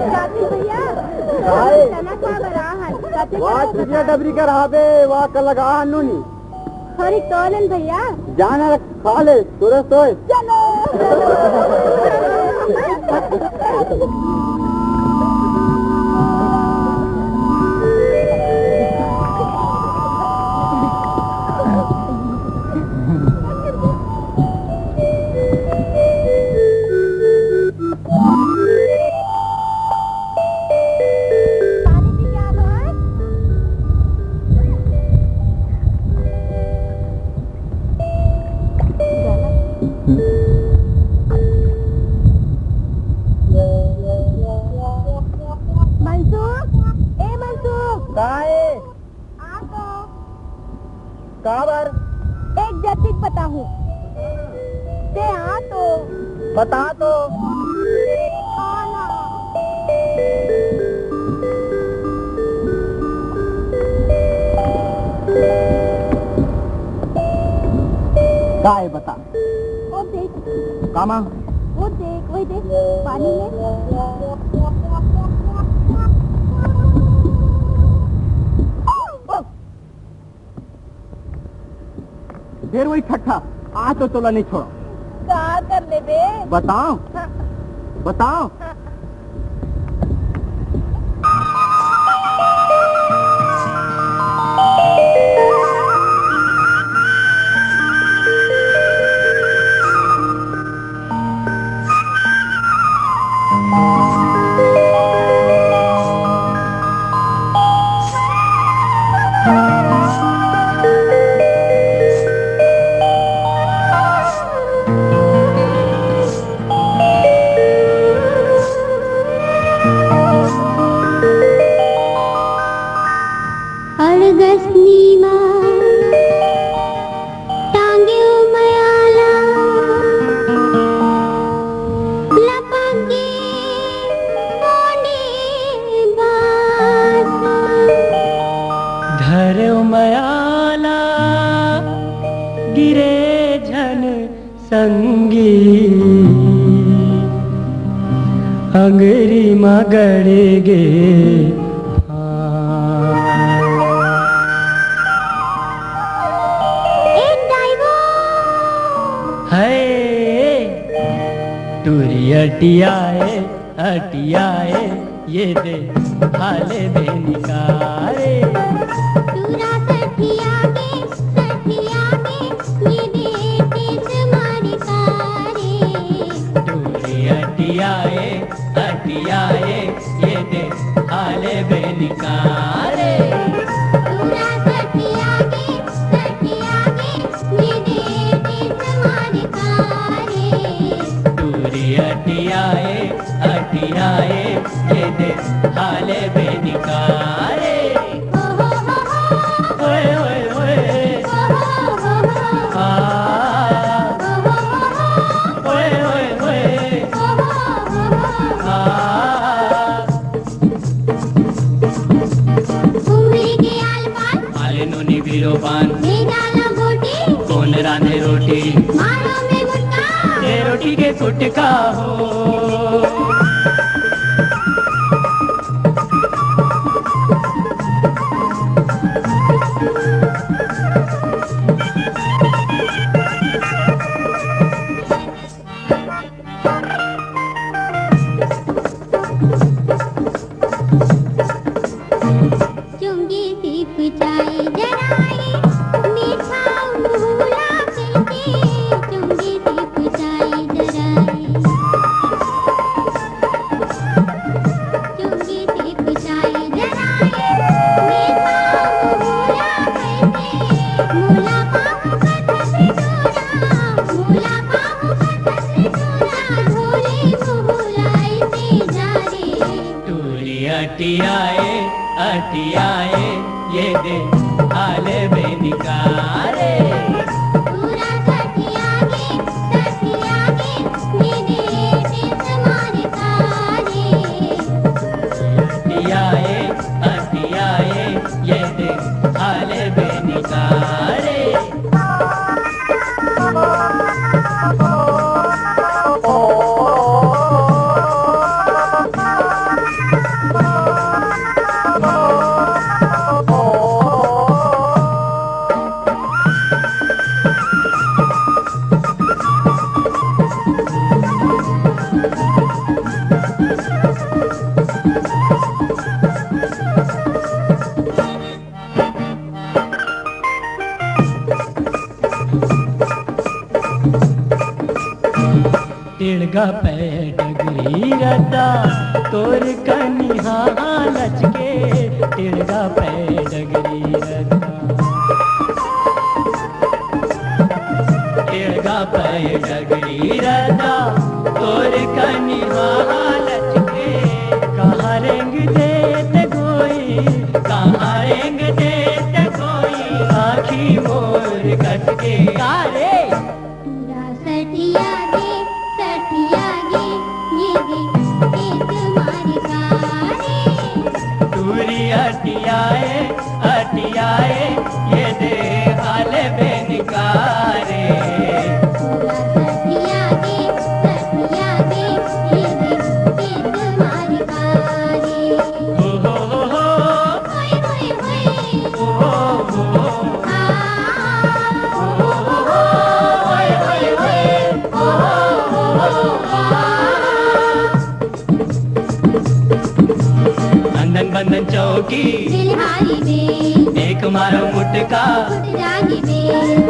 कातिल भैया, काय? चना खा बर आहन। कातिल वाह, भैया, चुटिया डबरी कर हाबे, वाह, कल लगा हन नूनी। हरी कॉलन भैया। जाना खा ले, तुरंत सोए। चलो। पानी पी के आ लो, हाँ? मनसुख, ए मनसुख। का ए? आ तो। काबर? एक जतिक बताहूँ। ते आ तो। बता तो। आ ना। का ए बता? वो देख। कामा? वो देख, वही देख, पानी में। फेर वही ठट्ठा, आ तो तोला नहीं छोड़ो। का कर लेबे? बताओ। हाँ। बताओ। हाँ। अड़गसनी मा टांग्यो मयाला, लपक गे गोंडी बास। धर्यो मयाला, गिरे झन संगी, अंगरी म गड़ गे फांस। ए दाई वो। हाय, टूरी अटियाए, अटियाए, ये दे हाले बेनिकारे। टूरा सठिया गे, सठिया गे, ये दे टीस मारी कारे। टूरी अटियाए, अटियाए, ये दे हाले बेनिकारे। टूरा सठिया गे, सठिया गे, ये दे टीस मारी कारे। टूरी अटियाए, अटियाए, ये दे हाले बेनिकारे। ओए, ओए, ओए। आ। ओए, ओए, ओए। आ। उमरी के आल पाल। आले नोनी बीरो पान। ले डाला गोटी। कोन रांधे रोटी? मारो में गुटका। ये रोटी के गुटका हो। चुंगी सी पिचाई जराई, मीठा अटियाए, अटियाए, ये दे हाले बेनिकारे। पूरा सठिया गे, सठिया गे, ये दे टिस मार कारे। अटियाए, अटियाए, ये दे हाले बेनिकारे। टेड़गा पै डगरी रता तोर कनिहा लचके, टेड़गा पै डगरी रता। टेड़गा पै डगरी रता तोर कनिहा लचके। कहाँ रेंग देत गोई, कहाँ रेंग देत गोई, आँखी मोर कटके। का रे? पूरा सठिया गे, सठिया गे, ये दे एक मार कारे। टूरी अटियाए, अटियाए, ये दे हाले बेनिकारे। पूरा सठिया गे, सठिया गे, ये दे एक मार कारे। हो, हो, हो, हो। होय, होय, होय। ओ, हो, हो। आ। ओ, हो, हो, हो। होय, होय, होय। ओ, हो, हो, हो। आ। अंदन बंदन चौकी। बिलहारी बे। एक मारो मुटका। फुट जाही बे।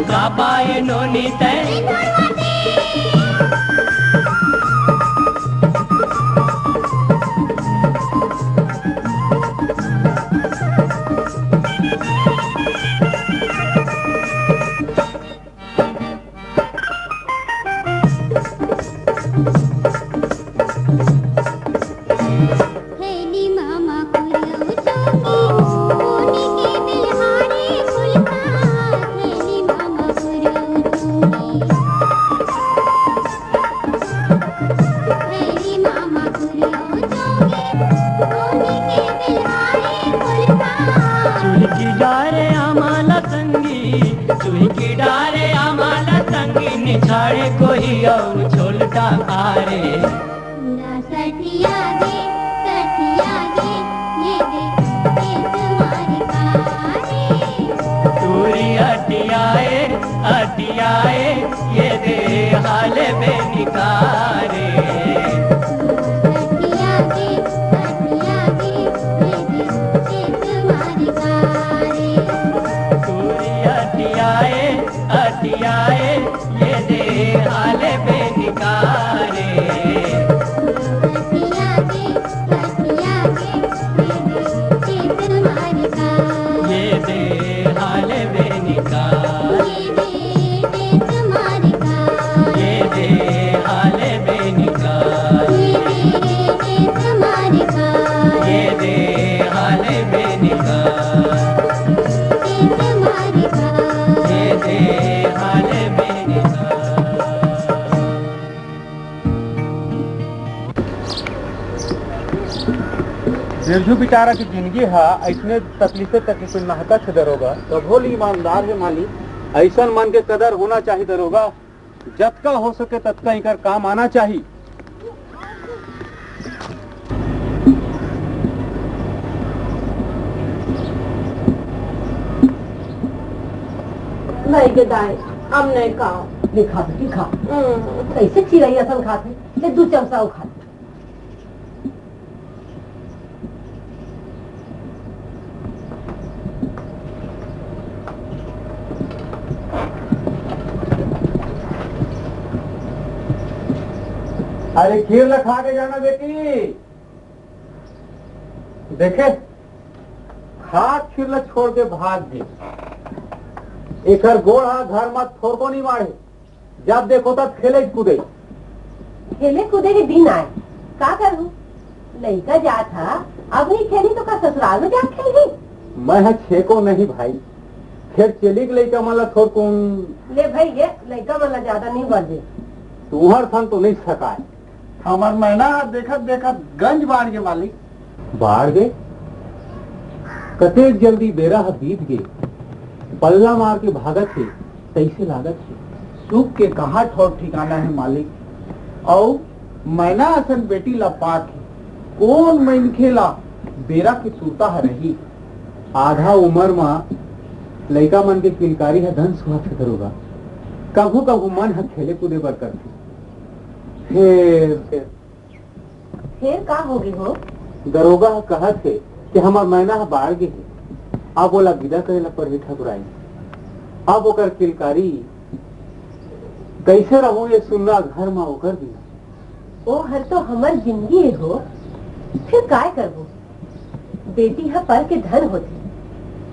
का पाए नोनी तै। ए छोड़वा दे। थैली म मकुरऊ चोंगी, कोनी के बिलहारी फुलका। थैली म मकुरऊ चोंगी। थैली म मकुरऊ चोंगी, कोनी के बिलहारी फुलका। चुलकी डारे आमाला संगी, चुलकी डारे आमाला संगी, निछाड़े कोई अउ छोलटा आरे। पूरा सठिया गे, सठिया गे, ये दे एक मार कारे। टूरी अटियाए, अटियाए, ये दे हाले बेनिकारे। सठिया गे, सठिया गे, ये दे एक मार कारे। टूरी अटियाए, अटियाए, ये दे हाले बेनिकारे। सठिया गे, सठिया गे, ये दे एक मार कारे। ये दे हाले बेनिकारे। ये दे एक मार कारे। ये दे हाले बेनिकारे। ये दे एक मार कारे। ये दे हाले बेनिकारे। बिरजू बिचारा के जिंदगी हा अइसने तकलीफे तकलीफे महकत हे दरोगा। तभो ले ईमानदार हे मालिक, अइसन मन के कदर होना चाही दरोगा। जतका हो सके ततका इकर काम आना चाही। नहीं गे दाई, अब नहीं खाओ। नहीं खा बेटी, खा। हम्म। कैसे चिरई असन खात हे, ले दू चमचा अउ खा। अरे खीर ला खा के जाना बेटी। देखे, खा खीर ला छोड़ के भाग गे। एकर गोड़ हा घर मा थोरको नहीं माढ़े। जब देखो तब खेले कूदे। खेले कूदे के दिन आए, का करहूँ? लइका जात हा, अब नहीं खेली तो का ससुराल में जाके खेलही? मैं ह छेको नहीं भाई, फेर चेली के लइका मन ला थोरकुन। ले भाई, ये लइका मन ला ज्यादा नहीं बोल दे। तुहर सन तो नहीं सकाय। हमर मैना ह देखत देखत गंज बाढ़ गे मालिक। बाढ़ गे? कतेक जल्दी बेरा ह बीत गे। पल्ला मार के भागत हे, तइसे लागत हे। सुख के कहाँ ठौर ठिकाना हे मालिक। अउ मैना असन बेटी ला पाके कोन मनखे ला बेरा के सुरता ह रही। आधा उमर म लइका मन के किलकारी ह धन सुहाथे दरोगा। कभू कभू मन ह खेले कूदे बर करथे। फेर, फेर फेर का होगे हो? दरोगा ह कहत हे कि हमर मैना ह बाढ़ गे हे, अब ओला विदा करे ला पड़ही ठकुराइन। अब ओकर किलकारी, कइसे रहूं ये सुन्ना घर म ओकर बिना? ओ हर तो हमर जिंदगी ए हो, फिर काय करबो? बेटी ह पर के धन होथे,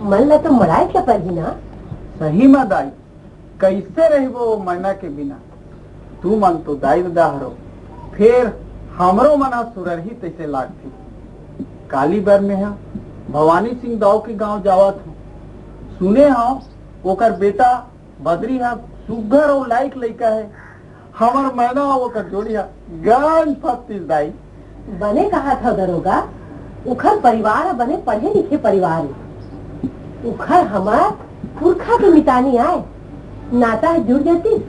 मन ला तो मड़ाए के परही ना। सही म दाई, कइसे रहिबो ओ मैना के बिना? तुमन तो दाई ददा हरो, फेर हमरो मन ह सुररही तइसे लागथे। काली बर मेंहा भवानी सिंह दाऊ के गांव जावत हंव। सुने हंव, ओकर बेटा बदरी ह सुग्घर अउ लायक लइका हे। हमर मैना अउ ओकर जोड़ी ह गंज फत्तीस दाई। बने कहत हव दरोगा, उखर परिवार ह बने पढ़े लिखे परिवार ए। उखर हमर पुरखा के मितानी आय, नाता ह जुड़ जतिस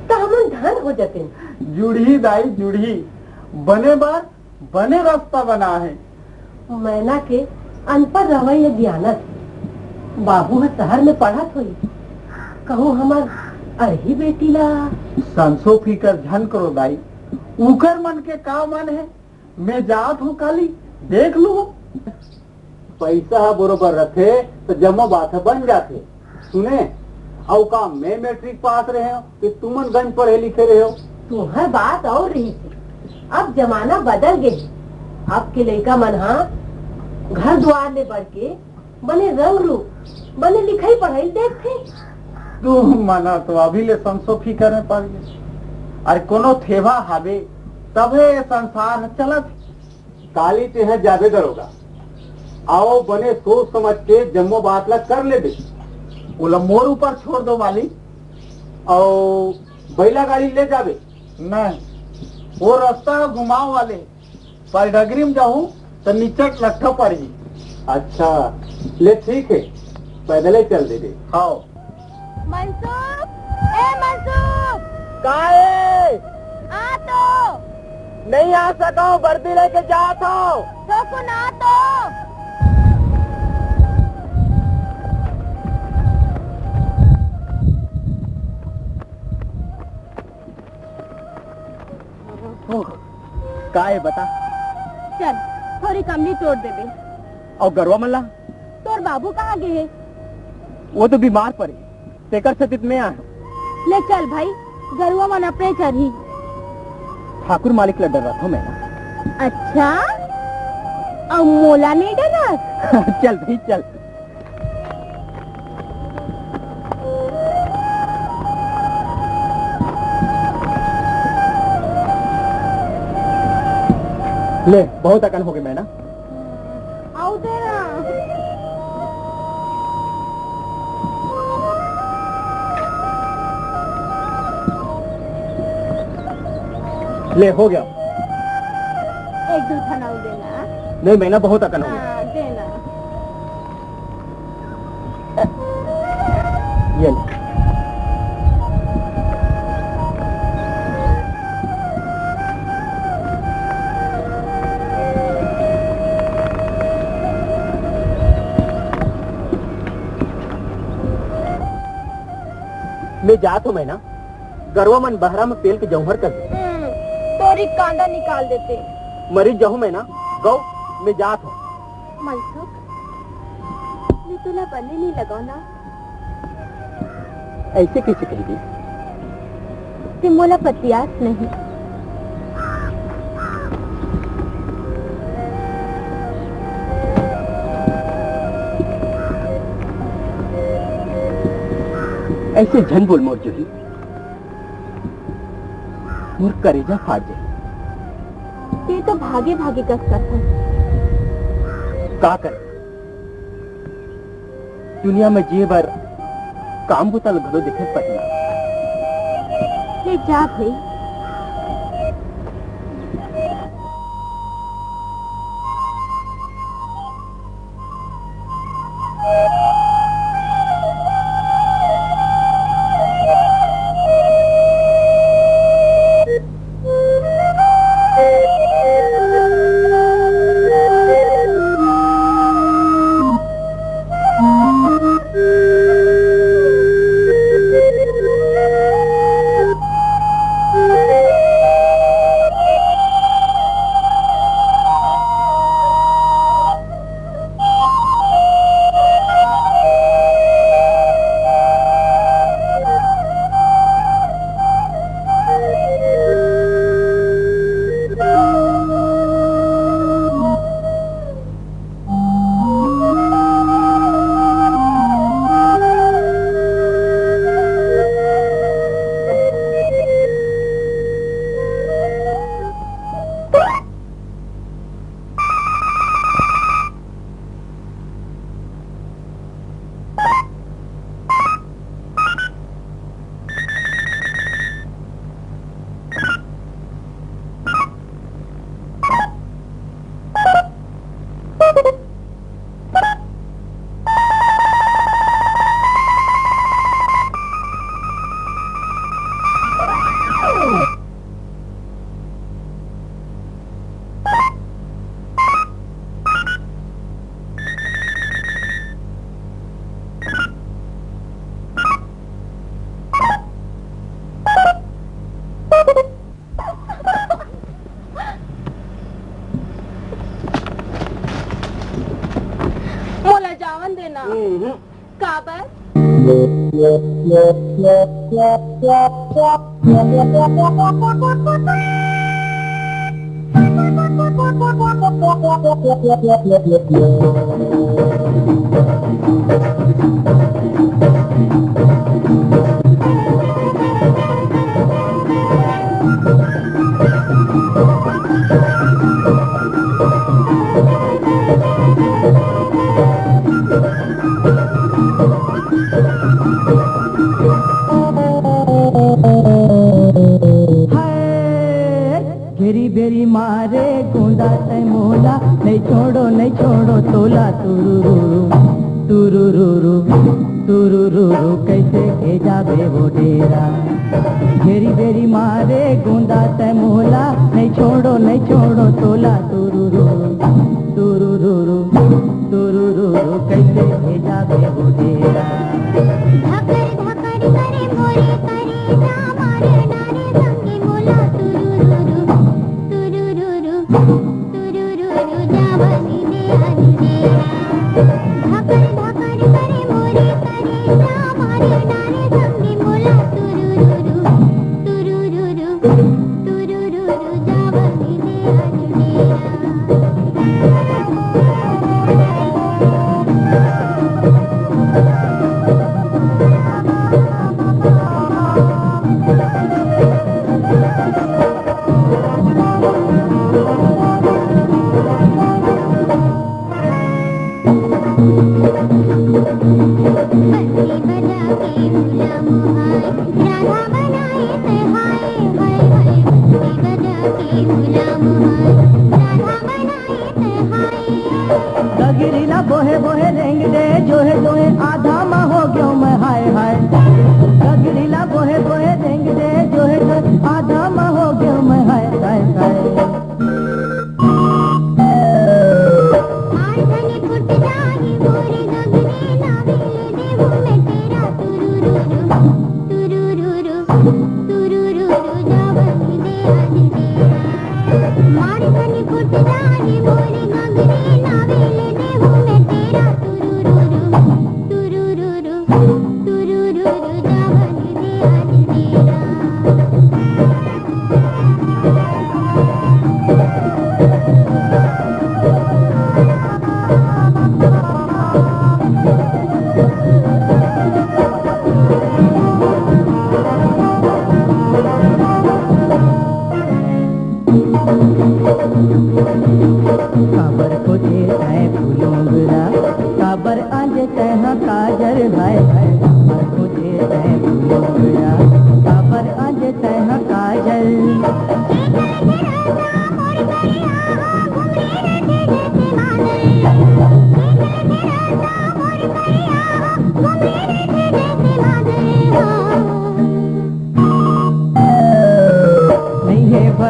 त हमन धन हो जतेन। जुड़ही दाई जुड़ही, बने बर बने रस्ता बना हे। मैना के अनपढ़ रहवई ल गियानत हे। बाबू ह शहर में पढ़त होही, कहूं हमर अरही बेटी ला। संसो फिकर झन करो दाई, उकर मन के का मन हे, मैं जात हूं काली, देख लूं। पइसा ह बरोबर रथे त जम्मो बात ह बन जाथे। सुने, अउ का मैं मैट्रिक पास रहेंव कि तुमन गंज पढ़े लिखे रहेव? तुंहर बात अउ रहिस हे, अब जमाना बदल गे हे। अब के लइका मन ह घर दुवार ले बढ़ के बने रंग रूप, बने लिखई पढ़ई देखथे। तुमन ह तो अभी ले संसो फिकर में पड़ गे। अरे कोनो थेवा हावे तभे ये संसार ह चलत हे। काली तेह जाबे दरोगा, अउ बने सोच समझ के जम्मो बात ला कर लेबे। ओला मोर ऊपर छोड़ दो मालिक। अउ बैला गाड़ी ले जाबे? नहीं, वो रस्ता ह घुमाव वाले, पर डगरी में जाहूं त निचट लट्ठा पड़ही। अच्छा, ले ठीक हे, पैदल ही चल देबे। हाव। मनसुख, ए मनसुख। का ए? आ तो। नहीं आ सकव, बरदी लेके जात हव। थोकुन आ तो। ओह, का ए बता? चल, थोरी कमली तोड़ देबे। अउ गरवा मन ला? तोर बाबू कहाँ गे हे? वो तो बीमार पड़े, तेकर सेती त मैं आए हंव। ले चल भाई, गरवा मन अपने चरही। ठाकुर मालिक ला डर्राथंव मैं ना। अच्छा, अउ मोला नहीं डर्राथस? चल भाई चल। ले, बहुत अकन होगे मैं ना। अउ दे ना। ले, हो गया। एक दू ठन अउ देना। नहीं, मैं ना बहुत अकन होगे। हाँ, देना। ये ले। मैं जात हंव मैं ना, गरवा मन बहरा में पेल के जौहर कर दे। हम्म, तोरी कांदा निकाल देते। मरी जाहूं मैं ना, गौ, मैं जात हंव। मनसुख, मैं तोला बने नहीं लगाव ना। ऐसे कैसे कह दी? ते मोला पतियास नहीं। ऐसे झन बोल मोर जूही, मोर करेजा फाट जाही। ते तो भागे भागे कस करथन। का करे? दुनिया में जिए बर काम बुता ल घलो देखे पड़ना। ले जा भाई। मोला जावन देना। हम्म। काबर? हाय, घेरी बेरी मारे गोंदा तै मोला, नहीं छोड़ो, नहीं छोड़ो तोला, तुरुरुरु, तुरुरुरु, तुरुरुरु, कैसे के जाबे वो डेरा। घेरी बेरी मारे गोंदा तै मोला, नहीं छोड़ो, नहीं छोड़ो तोला, तुरुरुरु, तुरुरुरु, तुरुरुरु, कैसे के जाबे वो डेरा। धकर धकर करे मोरे करेजा, मारे डारे संगी मोला, तुरुरुरु, तुरुरुरु, तुरुरुरु, जावनी दे आनी दे। धकर धकर करे मोरे करेजा, मारे डारे संगी मोला, तुरुरुरु, तुरुरुरु, तुरुरुरु, जावनी दे आनी दे।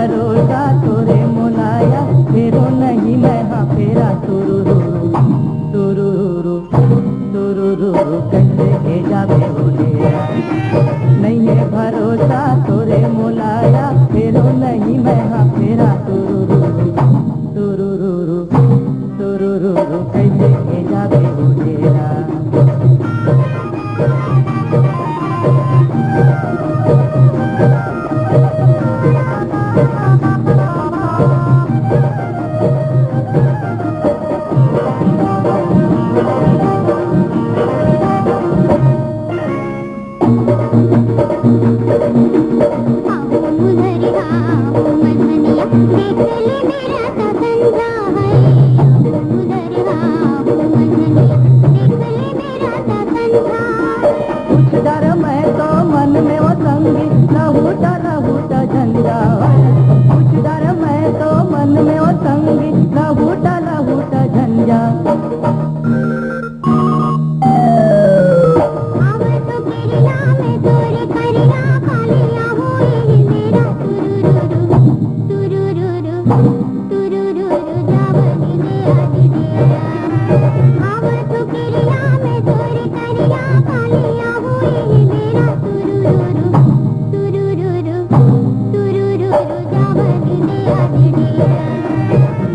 भरोसा तोरे मोला या, फेरो नहीं मैं हा फेरा। तुरुरुरु, तुरुरुरु, तुरुरुरु, कैसे के जाबे हो डेरा। नहीं है भरोसा तोरे मोला या, फेरो नहीं मैं हा फेरा। तुरुरुरु, तुरुरुरु, तुरुरुरु, कैसे के जाबे हो डेरा। कुछ डर मैं तो मन में वो संगी, लहूटा लहूटा झंझा। कुछ डर मैं तो मन में वो संगी, लहूटा लहूटा झंझा।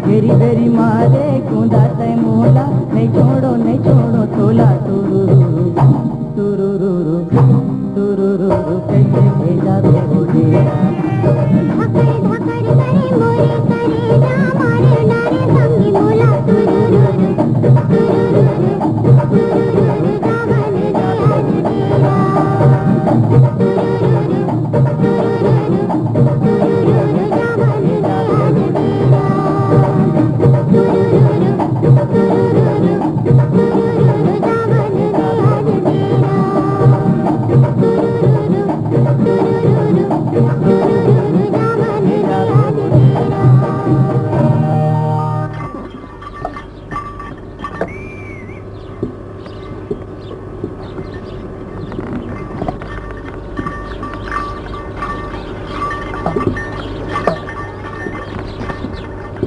घेरी बेरी मारे कुंदा तै मोला, नहीं छोड़ो, नहीं छोड़ो तोला। तुरुरुरु, तुरुरुरु, तुरुरुरु, कैसे भेजा दे हो डेरा। धकड़ धकड़ करे मोरे करेजा, मारे डारे संगी मोला। तुरुरुरु, तुरुरुरु, तुरुरुरु, जावन दे आज डेरा। तुरुरुरु,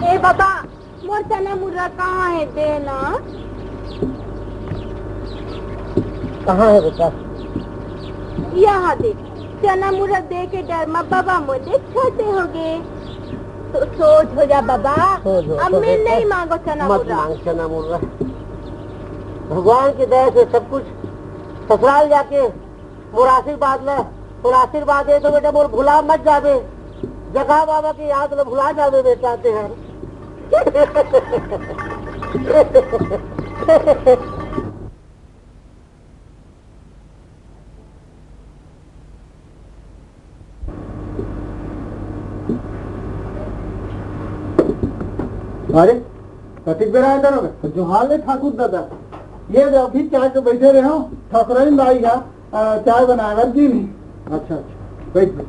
ए बाबा, मोर चना मुर्रा कहाँ है, दे ना। कहाँ है बेटा? यहाँ दे। चना मुर्रा दे के डर मा बाबा मोर दे छोटे हो गए। तो सोझ हो जा बाबा। सोझ हो, अब सोझ मैं हो। नहीं मांगो चना मत मुर्रा। मांग चना मुर्रा। भगवान की दया से सब कुछ। ससुराल जाके मोर आशीर्वाद ल, मोर आशीर्वाद दे तो बेटा, मोर भुला मत जाबे। जगह बाबा की याद ल भुला जाबे बेटा तेहर। अरे, कतिक बेरा आए दरोगा? जोहार ले ठाकुर दादा। ये दे अभी चाय के बैठे रहे हो, ठकुराइन दाई हा, आ, चाय बनाए बर गिन ही। अच्छा, अच्छा, बैठ, बैठ।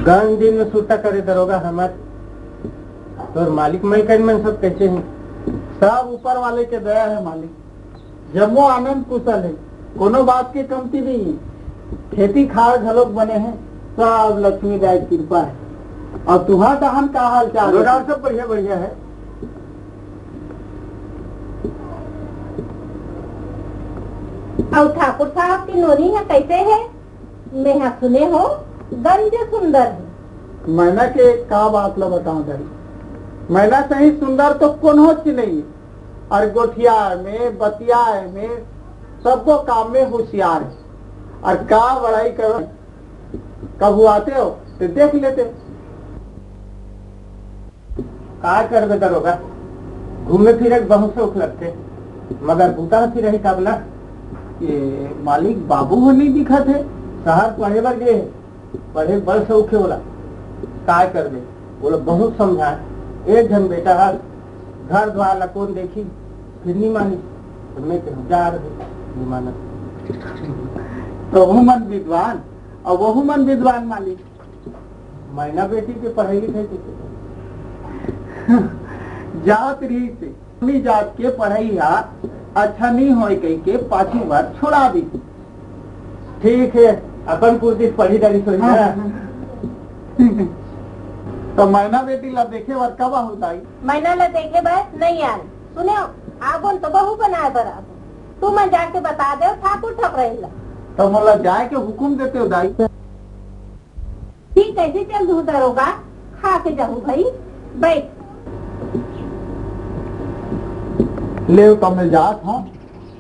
गन दिन में सुरता करे दरोगा हमर। तोर मालिक मलिकाइन मन सब कैसे हैं? सब ऊपर वाले के दया है मालिक। जम्मो आनंद कुशल हे, कोनो बात के कमती नहीं हे। खेती खार घलोक बने हे, सब लक्ष्मी दाई के कृपा हे। अउ तुहार डहान का हाल चाल हे? सब बढ़िया, बढ़िया हे। अउ ठाकुर साहब के नोनी ह कैसे हे? मेंहा सुने हो, गंज सुंदर हे। मैना के का बात ला बतावं दाई, मैना सही सुंदर तो कोनोच नहीं हे। अउ गोठियाय में, बतियाय में, सब्बो काम में होशियार हे। अउ का बड़ाई करंव, कभू आते हो तो देख लेते। का करबे दरोगा, घूमे फिरे के बहुत शौक लगथे, मगर बूता ह फिरही तब ना। ये मालिक बाबू ह नहीं दिखत हे, शहर पढ़े बर गए हे। पढ़े के बड़ शौक हे ओला, काय करबे? ओला बहुत समझाए, एक झन बेटा हर घर द्वार ला कोन देखी, फिर नी मानी। तो मैं कहूँ, जा रहे, नी मानत। तो वहू मन विद्वान, अउ वहू मन विद्वान मालिक। मैना बेटी के पढ़ाई लिखाई के जात रहिस हे, अपनी जात के पढ़ई हा अच्छा नी होय कहिके पाछू बर छुड़ा दीस। ठीक हे, अपन कोशिश पढ़ी डारिस होही ना। हाँ। त मैना बेटी ला देखे बर कब आहू दाई? मैना ला देखे बर नइ आन। सुनेव, आबोन तो बहू बनाए बर आबोन। तुमन जाके बता देव ठाकुर ठकुरइन ला। त मोला जाए के हुकुम देतेव दाई। ठीक, कइसे चल दूँ दरोगा? खा के जाहू भई, बइठ। लेव, त मैं जात हँव।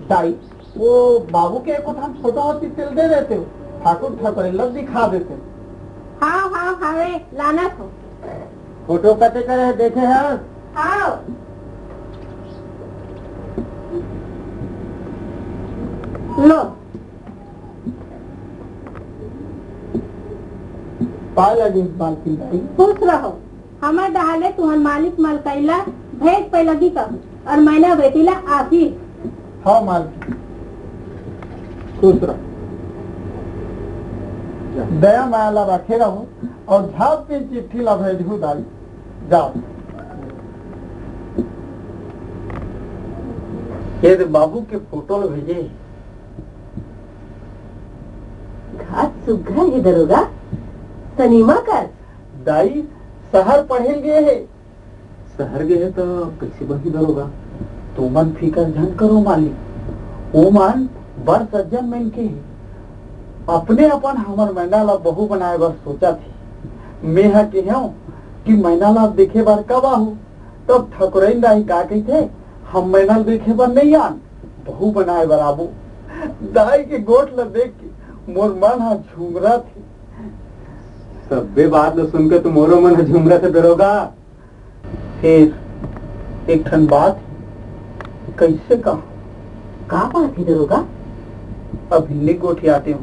दाई, वो बाबू के एको ठन फोटो होतिस तेला दे देतेव, ठाकुर ठकुरइन ला दिखा देतेव। हाँ, हाँ, हवे, लानत हँव। फोटो कते करे हे, देखे हस? हाँ। लो। पाय लगिस मालकिन दाई। खुश रहो। हमर डहार ले तुँहर मालिक मलकई ला भेंट पइलगी कहूँ, अउ मैना बेटी ला आशीष। हाँ मालकिन, खुश रहो। दया मया ला रखे रहू अउ झट से चिट्ठी ला भेजहू दाई। जाव। ये दे बाबू के फोटो ला भेजे। घात सुग्घर हे दरोगा, सनीमा कर। दाई, सहर पढ़े ल गे हे। सहर गे हे त कइसे बनही दरोगा? तुमन फिकर झन करो मालिक, ओमन बड़ सज्जन मनखे हे। अपने अपन हमर मैना ला बहू बनाए बर सोचत हे। मेंह केहेंव कि मैना ला देखे बर कब आहू, तब ठकुरइन दाई का कहिथे, हम मैना ला देखे बर नइ आन, बहू बनाए बर आबो। दाई के गोठ ला देख के मोर मन ह झुमरत हे। सब्बे बात ला सुन के तो मोरो मन ह झुमरत हे दरोगा। फेर एक ठन बात हे, कइसे कहूँ? का बात हे दरोगा? अभी नइ गोठियातेंव,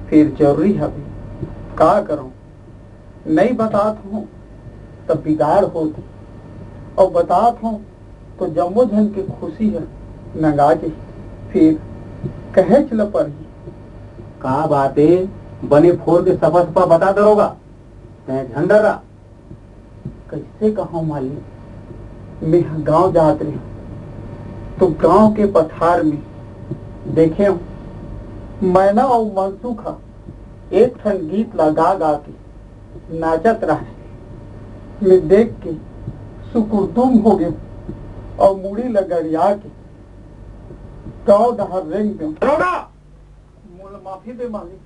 फेर जरूरी हवे, का करंव? नइ बतात हँव त बिगाड़ होत हे, अउ बतात हँव त जम्मो झन के खुशी ह नंगा जही। फेर कहेच ल परही। का बात हे, बने फोर के सफा सफा बता दरोगा, तैं झन डरा। कइसे कहँव मालिक, मेंह गाँव जात रहेंव, त गाँव के पठार में देखेंव, मैना अउ मनसुख ह एक ठन गीत ला गा गा के नाचत रहय। मैं देख के सुकुरदुम हो गेंव अउ मुड़ी ला गरिया के गाँव डहर रेंग गेंव। दरोगा! मोला माफी दे मालिक,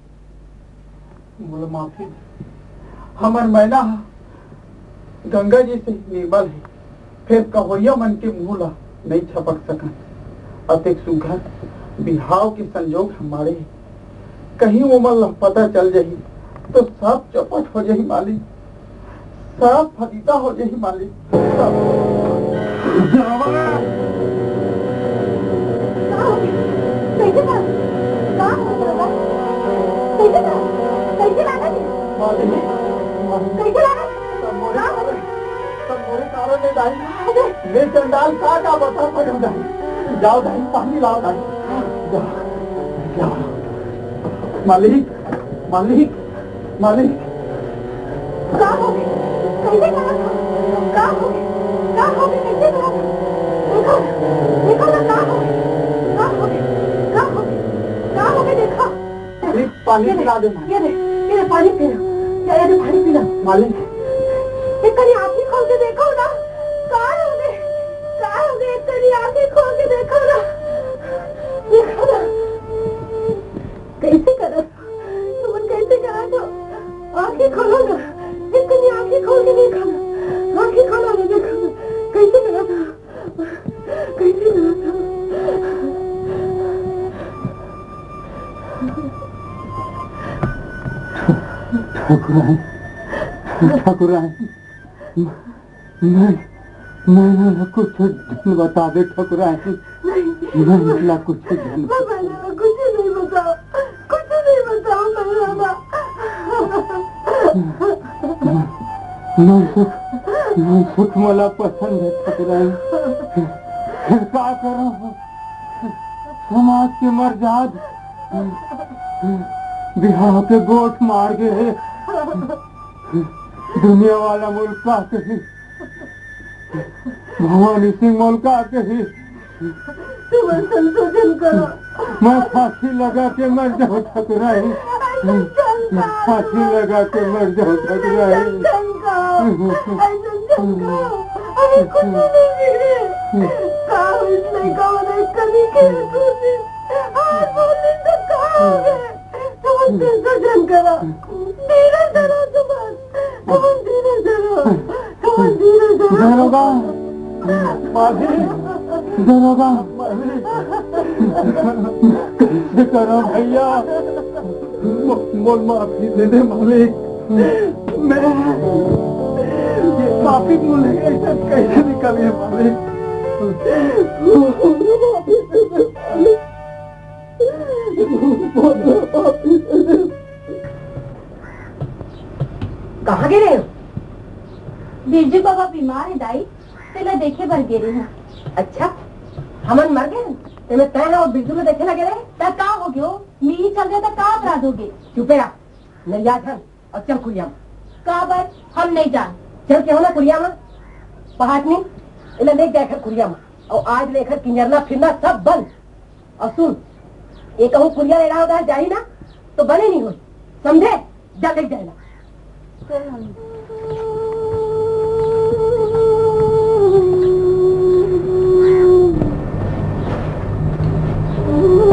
मोला माफी दे। हमर मैना ह गंगा जइसे निर्मल हे, फेर कहोइया मन के मुँह ला नइ छपक सकन। अतेक सुघर बिहाव के संजोग हमारे हे। कहीं ओमन ला पता चल जही, तो सब चौपट हो जही मालिक, सब फजीता हो जही मालिक, सब। का हो गया? कैसे बात? का हो गया? कैसे बात? कैसे लागत हे? मालिक, मालिक। कैसे लागत हे? सब मोरे का हो गया? कारण, सब मोरे कारण हे दाई। अरे। मैं चंडाल का का बता सकूं दाई? जाव दाई, पानी लाव दाई। जाव, जाव। मालिक, मालिक, मालिक। का होगे? कइसे करत हव? का होगे? का होगे? कइसे करत हव? देखव, देखव ना का होगे? का होगे? का होगे? का होगे? देखव। मालिक, पानी ये दे, पिला दे, मालिक। ये दे, ये दे, पानी पी ला। ये दे, पानी पी ला। मालिक। एक कनी आँखी खोल के देखव ना। का होगे? का होगे? एक कनी आँखी खोल के देखव ना। देखव ना। कइसे करत? तुमन कइसे करत हव? आँखी खोलो ना। एक कनी आँखी खोल के देखव ना। आँखी खोलो ना, देखव ना। कइसे करत हव? कइसे करत हव? ठकुराइन, ठकुराइन, मैं, मैं मोला कुछ झन बताबे ठकुराइन। नहीं। मैं मोला कुछ झन मैं, मैं कुछ नहीं बताओ, कुछ नहीं बताओ, मैं बाबा। मैं, मैं सुख, मैं सुख मोला पसंद हे ठकुराइन। फेर का करंव? समाज के मरजाद बिहाव के गोठ मार गे हे। दुनिया वाला मोला का कही? भवानी सिंह मोला का कही? तुमन संशोधन करो। मैं फांसी लगा के मर जाऊं ठकुराइन। फांसी लगा के मर जाऊं ठकुराइन। अभी कुछ नहीं बिगड़े। का होइस लइका वाला कमी के कोशिश। आज बोल दिन तो का हो गए? तुमन संशोधन करो। धीरज धरो तुमन। तुमन धीरज धरो। तुमन धीरज धरो। दरोगा। मालिक। दरोगा। मालिक। कैसे करो भैया? मो-, मोला माफी दे दे मालिक। मैं ये पापी मुंह ले ऐसा कैसे निकल गया मालिक? माफी दे दे मालिक। कहाँ गे रहे हो? बिरजू बाबा बीमार हे दाई, तेला देखे बर गे रहे हंव। अच्छा, हमन मर गए, तेमे तैं ह बिरजू ल देखे लगे रहे? त का हो गयो? मिही चल गए त का अपराध हो गए? चुपे रह, नरिया झन। अब चल कुरिया म। काबर? हम नहीं जान। चल के हो ना कुरिया म। पहाटनी, एला लेके जा एखर कुरिया म। अउ आज ले एखर किंजरना फिरना सब बंद। अउ सुन, ये कहूँ कुरिया ले रहा होगा जाही ना, तो बने नहीं होई। समझे? जा लेके जा एला। चल हम।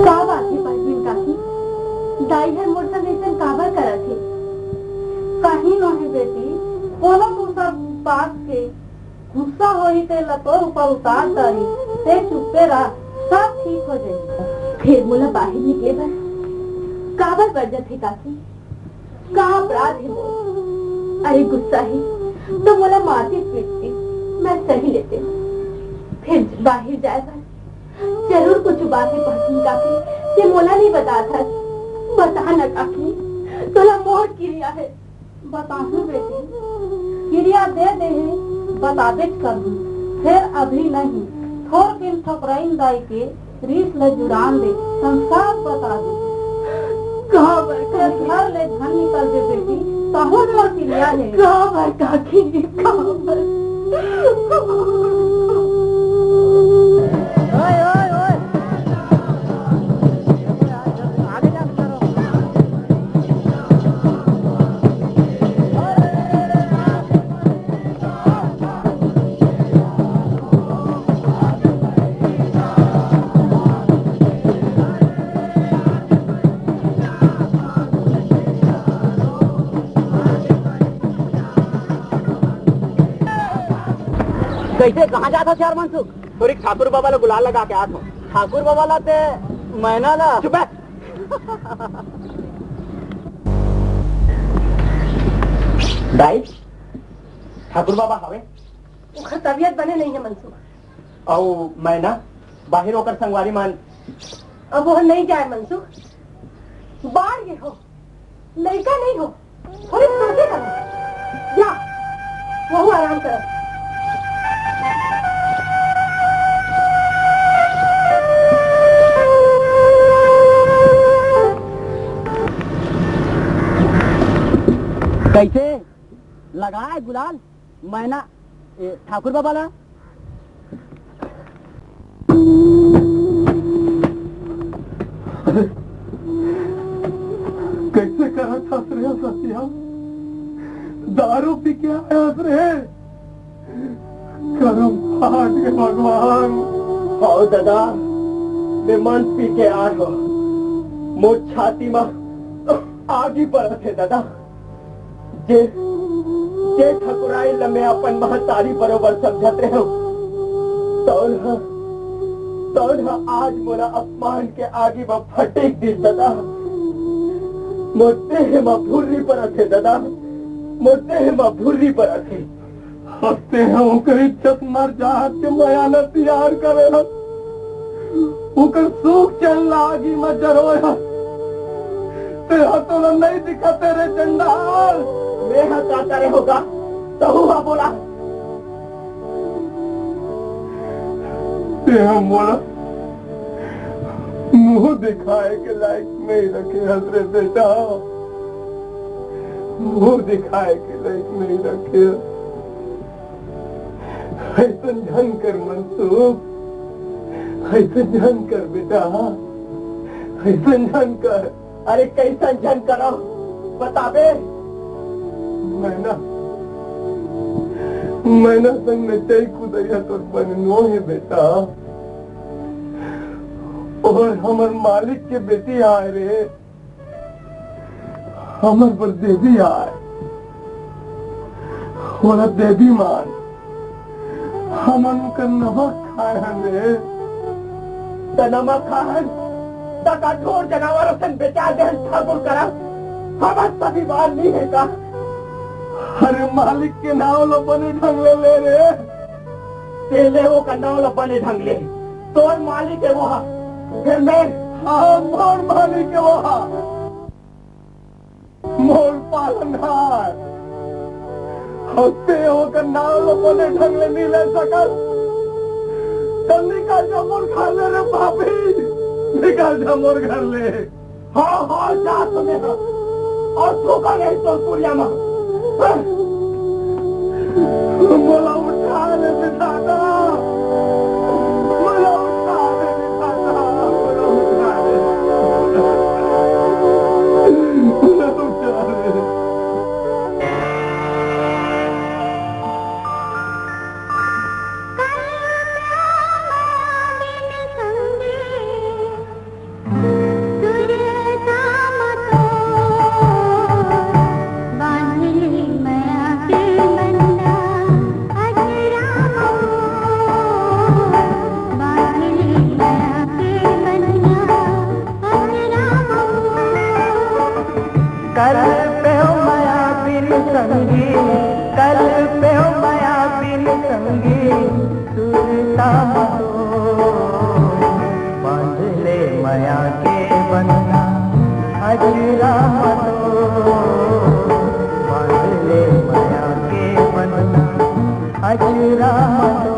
का बात हे परवीन काकी? दाई हर मोर संग अइसन काबर करत हे? कहीं नोहे बेटी, कोनो दूसर बात के गुस्सा होही तेला तोर ऊपर उतार डारी, ते चुप्पे रह, सब ठीक हो जाही। फेर मोला बाहिर निकले बर काबर बरजत हे काकी? का अपराध हे मोर? अरे गुस्सा हे तो मोला मारती पीटती, मैं सही लेते। फेर बाहिर जाए बर जरूर कुछ बात हे पहचन काकी, ते मोला नहीं बतात हस। बता न काकी, तोला मोर किरिया हे। बताहूँ बेटी, किरिया दे दे हे, बताबेच करहूँ। फेर अभी नहीं, थोर दिन ठकुराइन दाई के रीस ल जुड़ान दे, संग सब बता दे। काबर फेर काकी? घर ले झन निकलबे बेटी, तहूँ मोर किरिया हे। काबर काकी, काबर? ओए, ओए, ओए। कैसे, कहाँ जात हस यार मनसुख? थोड़ी ठाकुर बाबा ला गुलाल लगा के आत हूँ। ठाकुर बाबा ला ते मैना ला। चुप है। दाई, ठाकुर बाबा हवे? ओकर तबीयत बने नहीं है मनसुख। अउ मैना, बाहिर ओकर संगवारी मन। अब वो नहीं जाए मनसुख। बाहर ये हो। लइका नहीं हो, थोड़ी सोचे करो। जा, वहू आराम करो। कैसे लगाए गुलाल? मैना, ए, ठाकुर बाबा ला। कैसे करत हस रे सतिया? दारू पी के आए हस रे? करम फाट के भगवान। हव दादा, मैं मंद पी के आए हव। मोर छाती म आगी बरत हे दादा। जे, जे ठकुराइन ल मैं अपन महतारी बरोबर समझत रहेंव, तउन ह, तउन ह आज मोला अपमान के आगी म फटेक दिस ददा। मोर देह म भुर्री परत हे ददा, मोर देह म भुर्री परत हे। हंसते हैं ओकर इज्जत मर जात के मया न तियार करे हस। ओकर सूख चल लागी म जरोय हस। तेहा तोला नहीं दिखत हे रे चंडाल। मैं ह का करे होगा? तहू ह बोला। तेहा मोला मुंह दिखाए के लायक नहीं रखे हस रे बेटा। मुंह दिखाए के लायक नहीं रखे हस। अइसन झन कर मनसुख, अइसन झन कर बेटा, अइसन झन कर। अरे कइसन झन करव, बताबे? मैना, मैना संग नचई कुदई ह तोर बने नो हे बेटा, अउ हमर मालिक के बेटी आय रे। हमर बर देवी आय, ओला देवी मान। हमन ओकर नमक खाए हन रे। त नमक खाए हन, त का ढोर जनावर असन बेचाय देहन ठाकुर करा? हमर स्वाभिमान नइ हे का? अरे मालिक के नाव ल बने ढंग ले ले रे। तें ले ओकर नाव ल बने ढंग ले। तोर मालिक हे वो हा। फिर मैं? हाँ, मोर मालिक हे वो हा। मोर पालनहार। अउ तें ओकर नाव ल बने ढंग ले नइ ले सकस। त निकल जा मोर घर ले रे पापी। निकल जा मोर घर ले। हाँ, हाँ, जा सुने हा। अउ थूकँव नहीं तोर कुरिया म। हाँ। मोला उठा ले विधाता, मोला उठा ले विधाता, मोला उठा ले, मोला उठा ले। कल पेव मया बिन संगी, कल पेव मया बिन संगी, सुरता मतो। बांध ले मया के बंधना, अजरा मतो। बांध ले मया के बंधना, अजरा मतो।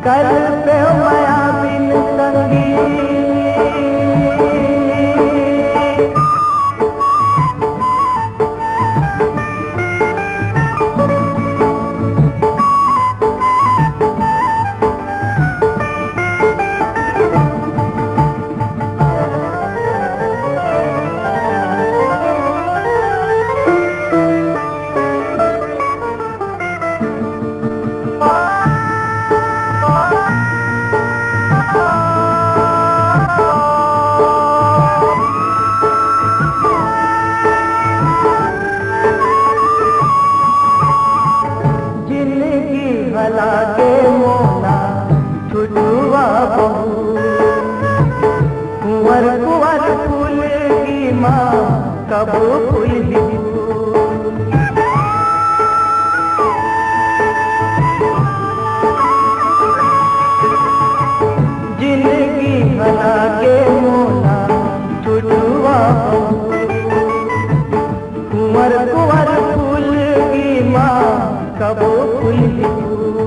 कल पेव मया बिन संगी। जिनगी भला के मोला छुटुआ बहू, कुंवर कुंवर फूल की माँ कब फूल ही फूल। जिनगी भला के मोला छुटुआ बहू। कबो फूल ही फूल।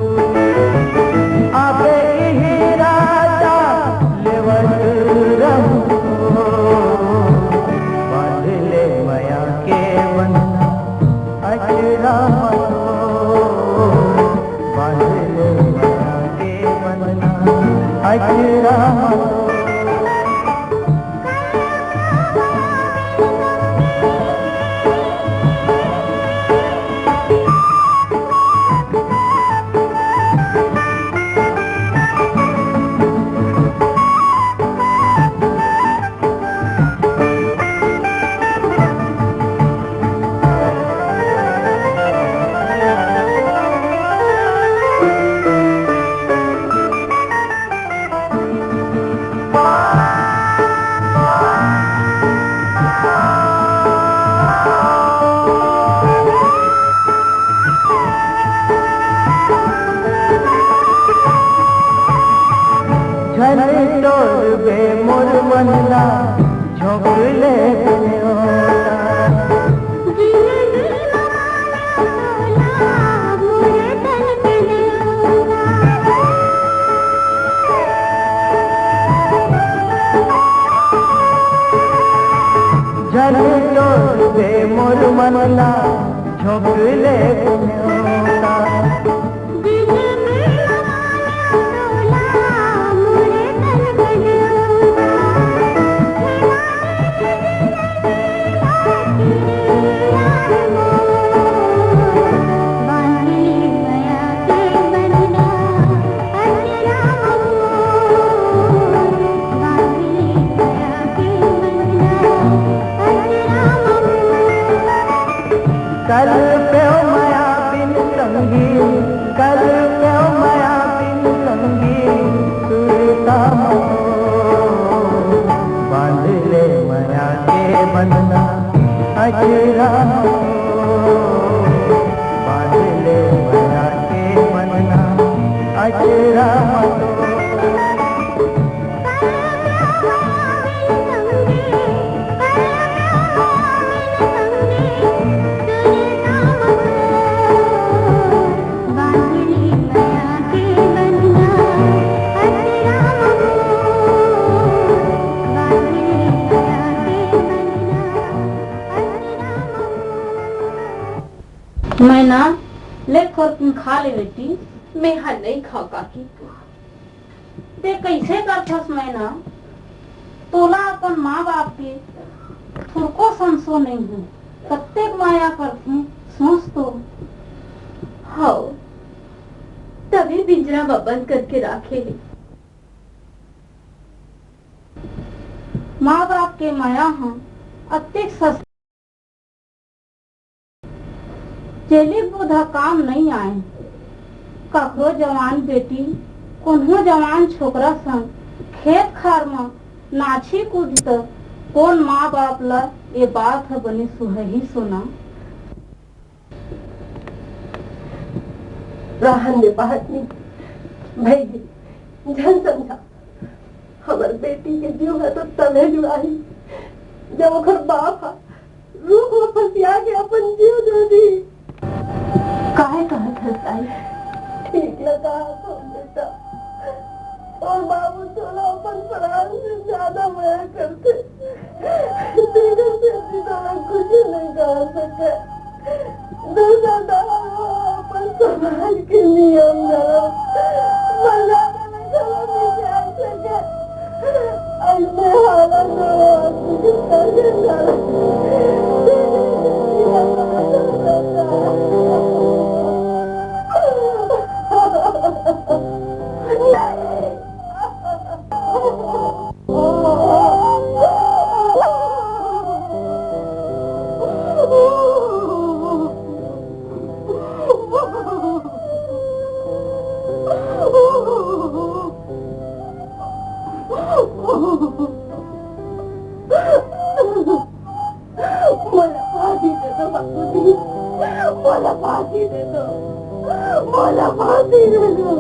आबे इही राजा लेवत रहूं। बांध ले मया के बंधना अचरा मतो। बांध ले मया के बंधना अचरा मतो। झन टोरबे मोर मन ला, झोंक ले बने ओला। झन टोरबे मोर मन ला, झोंक ले बने ओला। कल पे मया बिन संगी, कल पे मया बिन संगी, सुरता मतो। बांध ले मया के बंधना अचरा मतो। बांध ले मया के बंधना अचरा मतो। मैना, ले थोरकिन खा ले बेटी। मैं हा नइ खाव काकी। ते कइसे करथस मैना? तोला अपन माँ बाप के थोरको संसो नइ हे। कत्तेक मया करथे, सोच तो। हव, तभी पिंजरा म बंद करके राखे हे। माँ बाप के मया ह अतेक सस्ता। चेली बूढ़ा काम नइ आय। कखरो जवान बेटी, कोनो जवान छोकरा संग खेत खार म नाची कूदी त कोन माँ बाप ल ए बात ह बने सुहही सोना? राहन में बात नहीं भई, झन समझा। हमर बेटी के जीव ह तो तभे जुड़ाही, जब ओकर बाप ह रूख म फसिया के अपन जीव दे दी। काहे कहत हस दाई? ठीक ल कहा तुम बेटा, तोर बाबू तोला अपन प्राण से ज्यादा मया करथे। तेकर सेती तोला कुछु नइ कह सके। दूसर डहर वो अपन समाज के नियम धरम मर्यादा ल घलो नइ त्याग सके। अइसने हालत म वो आत्महत्या कर डारे। तेकर सेती हमला मोला फांसी दे दो बाबूजी, मोला फांसी दे दो, मोला फांसी दे दो।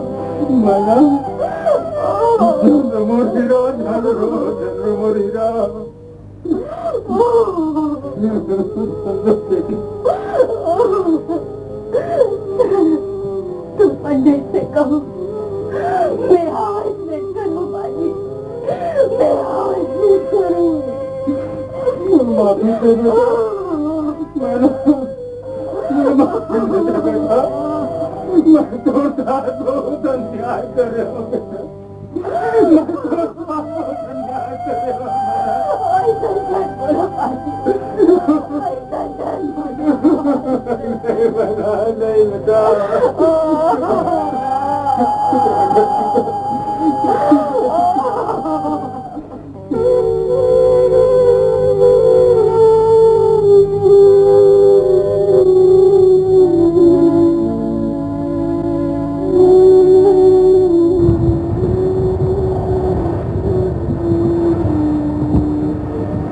माला, मोर हीरा, झन रो, झन रो मोर हीरा। कहूँ, मेरा आवाज नहीं करो बाजी, मेरा आवाज नहीं करो। माफी दे दे। मैं, मैं माफी दे दे बेटा। मैं तो बहुत अन्याय करे हूँ बेटा। मैं तो बहुत अन्याय करे हूँ। नहीं बेटा, नहीं बेटा।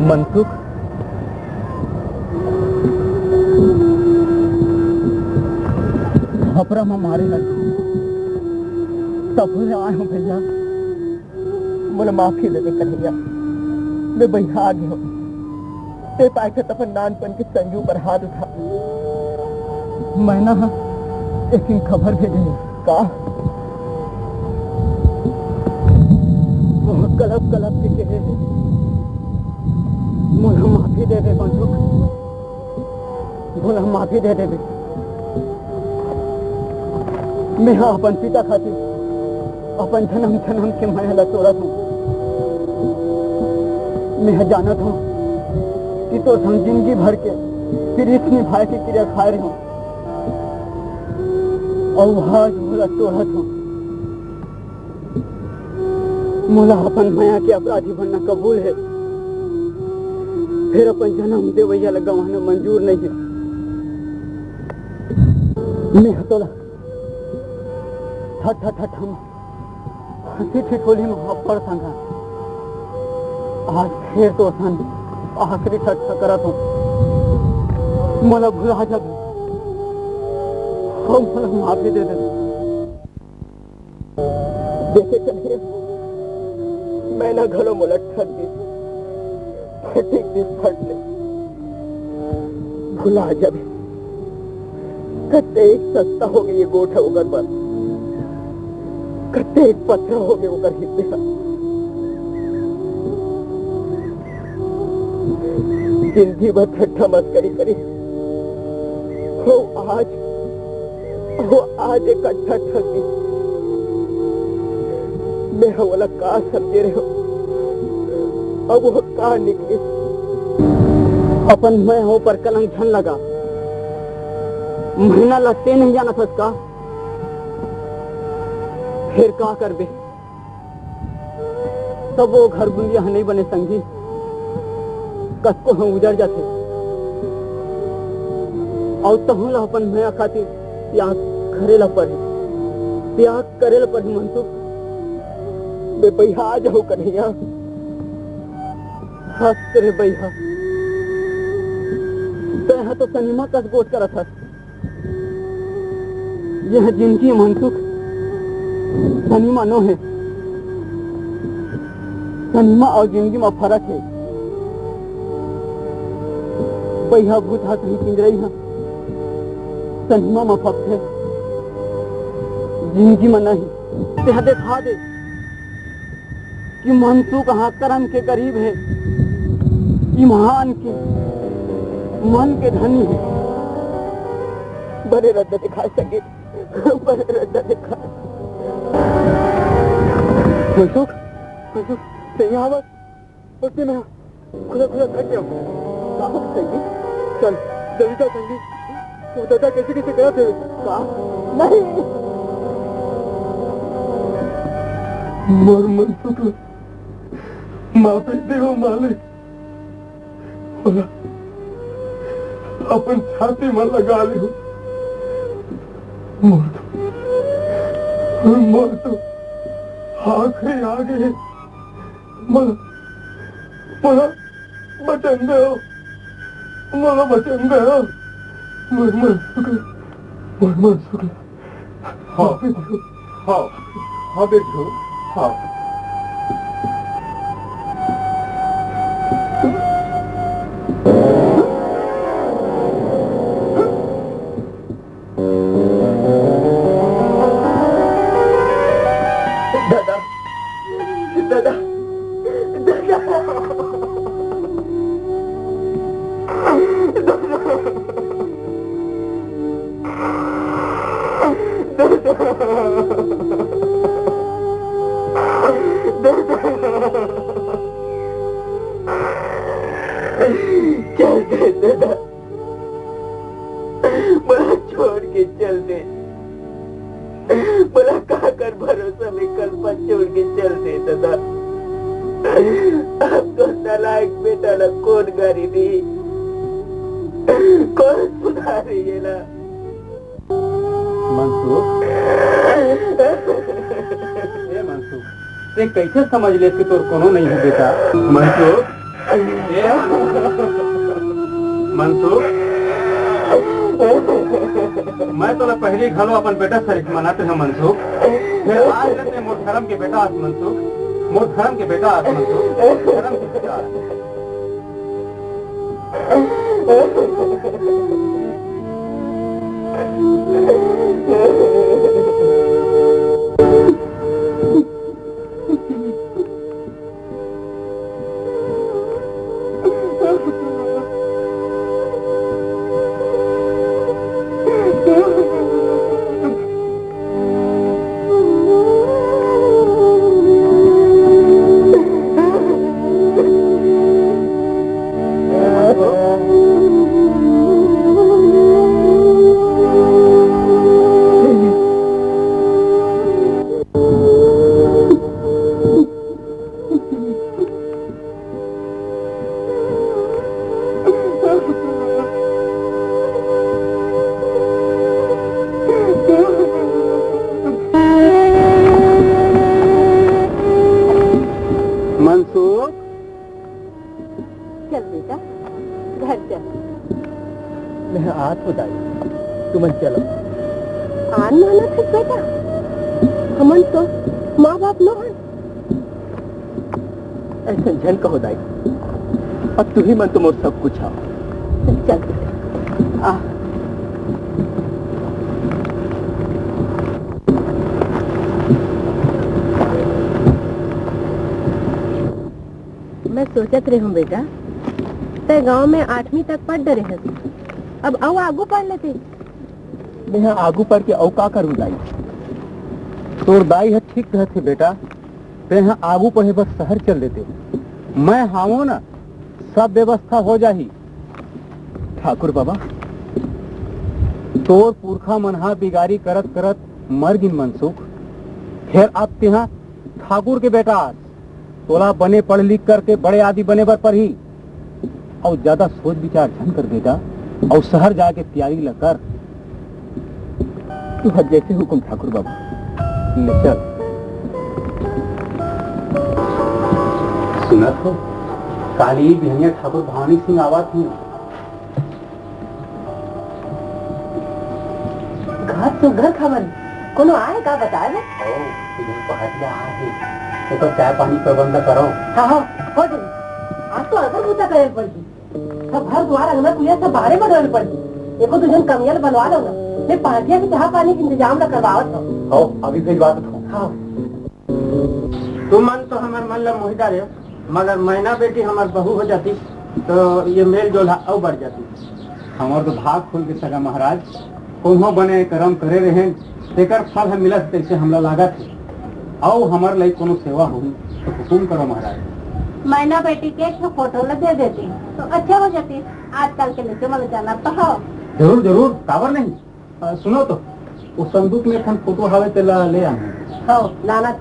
मनसुख, खपरा म मारे लग तब ले आए हूँ भैया। मोला माफी दे दे कन्हैया, मैं बहिरा गे हूँ। ते पाए के अपन नानपन के संगी ऊपर हाथ उठा। मैना ह एक दिन खबर भेजे हे। का? वो कलप कलप के कहे हे, मोला माफी दे दे बंधुक, मोला माफी दे देबे। मेंहा अपन पिता खातिर अपन जनम जनम के मया ला तोड़त हूँ। मेंहा जानत हूँ कि तोर संग जिंदगी भर के प्रीत निभाए के किरिया खाए रहे हूँ, अउ आज मोला तोड़त हूँ। मोला अपन मया के अपराधी बनना कबूल हे, फेर अपन जनम देवइया ला गंवाना मंजूर नइ हे। मेंहा तोला ठट्ठा ठट्ठा म, हंसी ठिठोली म अब्बड़ संघा। आज फेर तोर संग आखिरी ठट्ठा करत हूँ। मोला भुला जाबे, अउ मोला माफी दे दे। देखे कन्हैया, मैना घलो मोला ठग दिस, फटिक दिस फट ले। भुला जाबे, कतेक सस्ता होगे ये गोठ ओकर बर, कतेक पथरा होगे ओकर हिरदे ह। जिंदगी भर ठट्ठा मस्करी करे, अउ आज वो आज एक ठट्ठा ठगी। मेंहा ओला का समझे रहेंव, अब वो का निकलिस। अपन मया ऊपर कलंक झन लगा। मैना ला ते नइ जानत हस का? फेर का करबे? तब वो घर बुंदिया ह नइ बने संगी, कतको ह उजड़ जाथे। अउ तहूं ला अपन मया खातिर त्याग करे ला पड़ही, त्याग करे ला पड़ही मनसुख। मैं बहिरा जाहूं कन्हैया, हंस रे बहिरा, तैं ह तो सनीमा कस गोठ करत हस। ये जिंदगी मनसुख सनीमा नो हे। सनीमा अउ जिंदगी म फरक हे। बहिरा भूत ह कहीं पिंजरई ह सनीमा म फपथे, जिंदगी म नहीं। तेहा देखा दे कि मनसुख ह करम के गरीब हे, ईमान के, मन के धनी हे। बने रद्दा दिखाए संगी, बने रद्दा दिखाए। मनसुख, मनसुख, सही आवत। ओती में खुला खुला थक गया। का हो संगी? चल, जल्दी चल संगी। वो दादा कैसे कैसे गलत है। का? नहीं। मोर मनसुख ला माफी देव मालिक। ओला अपन छाती म लगा ले हो। मोर तो, मोर तो आखिरी आ गए। मोला, मोला बचन दे हो, मोला बचन दे हो। मोर, मोर शुक्ल, मोर, मोर शुक्ल। हाँ, हाँ, हाँ बेटू, हाँ। चल दे दादा, मोला छोड़ के चल दे। मोला काकर भरोसा में कलपा छोड़ के चल दे दादा। अब तो नालायक बेटा ला कोन गारी दी, कोन सुधारी येला? मनसुख, ए मनसुख, ते कैसे समझ ले कि तोर कोनो नहीं है बेटा? मनसुख, ए मनसुख, मैं तोला पहली घलो अपन बेटा सरीख मानत हंव मनसुख। फिर आज ले ते मोर धर्म के बेटा आस मनसुख, मोर धर्म के बेटा आस मनसुख, धर्म के बेटा आस। मनसुख, चल बेटा, घर चल। मैं आत हंव दाई, तुमन चलो। आन मानत हस बेटा, हमन तो माँ बाप नो हन। अइसन झन कहो दाई, अब तुही मन तो मोर सब कुछ हव। चल बेटा, आ। मैं सोचत रेहेंव बेटा, तैं गांव में आठवीं तक पढ़ डरे हस, अब अउ आगू पढ़ लेते। मैं आगू पढ़ के अउ का करूं दाई? तोर दाई ह ठीक कहत हे बेटा, तैं ह आगू पढ़े बर शहर चल देते। मैं हावों ना, सब व्यवस्था हो जाही। ठाकुर बाबा, तोर पुरखा मन ह बिगारी करत करत मर गिन मनसुख, फेर अब तेहा ठाकुर के बेटा आस, तोला बने पढ़ लिख करके बड़े आदमी बने बर परही। अउ ज्यादा सोच विचार झन कर बेटा, अउ शहर जाके तैयारी ल कर। तुहर जैसे हुकुम ठाकुर बाबू। ले चल। सुनत हो, काली बिहनिया ठाकुर भवानी सिंह आवत हे। घर सुघर खबर, कोनो आए का बताए हो? ओ, इधर पहाटिया आए हे, ओकर चाय पानी प्रबंध करो। हाँ, हाँ, हो जाई। आज तो अगर बूता करे पड़ही। सब घर दुआर, अंगना कुरिया सब बाहरे बदलना पड़ही। एको दू झन कमिया ल बलवा लो ना, मैं पहाटिया के चाय पानी के इंतजाम ला करवावत हंव। हो, अभी भिजवा देथंव। हाँ। तुमन तो हमर मन ला मोहि डारे हो, मगर मैना बेटी हमर बहू हो जाती, तो ये मेल जोल हा अउ बढ़ जाती। हमर तो भाग खुल के सगा महाराज, कोनो बने करम करे रहेन, तेकर फल ह मिलत तइसे हमला लागत हे। अउ हमर लइक कोनो सेवा होही, तो हुकुम करो महाराज। मैना बेटी के एक ठो फोटो ला दे देती, तो अच्छा हो जाती। आजकल के लइका मन ला जानत तो हो। जरूर, जरूर, काबर नहीं। अ, सुनो तो, वो संदूक में एक ठन फोटो हावे, तेला ले आना। हो, लाना था।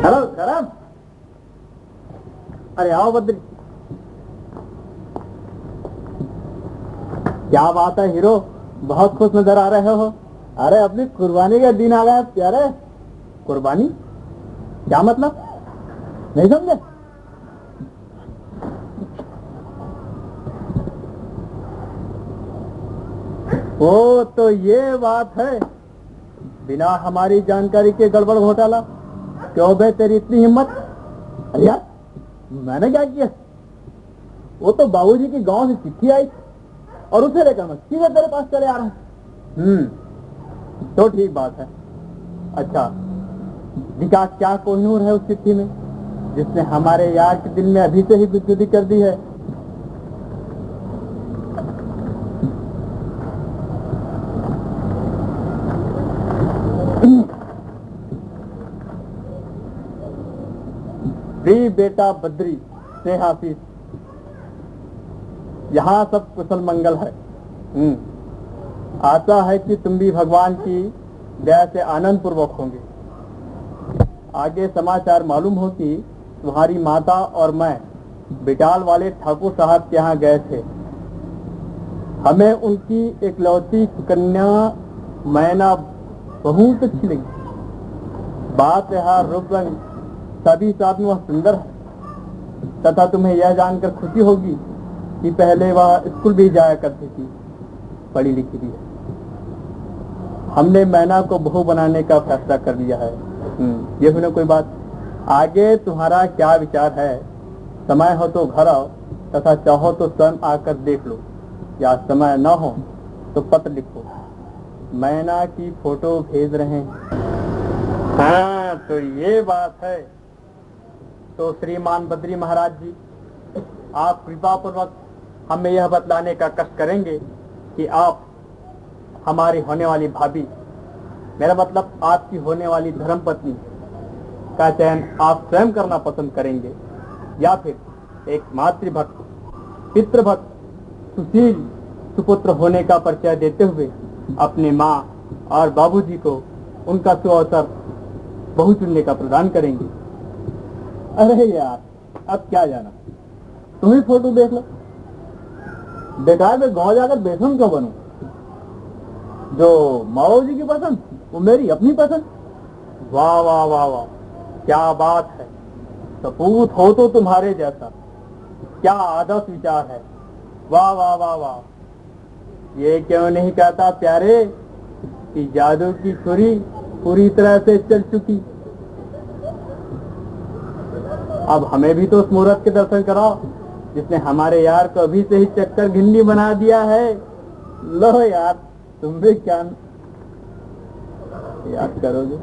हेलो, करम। अरे, आओ बद्री। क्या बात है हीरो, बहुत खुश नजर आ रहे हो। अरे, अपनी कुर्बानी का दिन आ गया प्यारे। कुर्बानी? क्या मतलब? नहीं समझे? ओ, तो ये बात है, बिना हमारी जानकारी के गड़बड़ घोटाला। क्यों बे, तेरी इतनी हिम्मत? अरे यार, मैंने क्या किया? वो तो बाबूजी के गांव से चिट्ठी आई और उसे लेकर मैं सीधे तेरे पास चले आ रहा हूँ। हम्म, तो ठीक बात है। अच्छा, दिखा क्या कोहिनूर है उस चिट्ठी में, जिसने हमारे यार के दिल में अभी से ही गुदगुदी कर दी है। बेटा बद्री, स्नेहाशीष, यहाँ सब कुशल मंगल है। हम्म, आशा है कि तुम भी भगवान की दया से आनंद पूर्वक होंगे। आगे समाचार मालूम हो कि तुम्हारी माता और मैं बिटाल वाले ठाकुर साहब के यहाँ गए थे। हमें उनकी एकलौती कन्या मैना बहुत अच्छी लगी। बात, व्यवहार, रूप रंग, सभी साथ में वह सुंदर है तथा तुम्हें यह जानकर खुशी होगी कि पहले वह स्कूल भी जाया करती थी, पढ़ी लिखी भी है। हमने मैना को बहू बनाने का फैसला कर लिया है। हम्म, ये हुई ना कोई बात। आगे तुम्हारा क्या विचार है? समय हो तो घर आओ तथा चाहो तो स्वयं आकर देख लो, या समय न हो तो पत्र लिखो। मैना की फोटो भेज रहे हैं। हाँ, तो ये बात है। तो श्रीमान बद्री महाराज जी, आप कृपापूर्वक हमें यह बतलाने का कष्ट करेंगे कि आप हमारी होने वाली भाभी, मेरा मतलब आपकी होने वाली धर्मपत्नी का चयन आप स्वयं करना पसंद करेंगे, या फिर एक मातृभक्त, पितृभक्त, सुशील, सुपुत्र होने का परिचय देते हुए अपने माँ और बाबूजी को उनका सुअवसर बहू चुनने का प्रदान करेंगे? अरे यार, अब क्या जाना, तुम ही फोटो देख लो। बेकार में गांव जाकर बेसम क्यों बनूं? जो माओ जी की पसंद, वो मेरी अपनी पसंद। वाह, वाह, वाह, वाह, क्या बात है। सपूत हो तो तुम्हारे जैसा। क्या आदर्श विचार है। वाह, वाह, वाह, वाह। ये क्यों नहीं कहता प्यारे कि जादू की छुरी पूरी तरह से चल चुकी। अब हमें भी तो उस मूर्त के दर्शन कराओ, जिसने हमारे यार को अभी से ही चक्कर घिन्नी बना दिया है। लो यार, तुम भी क्या याद करोगे?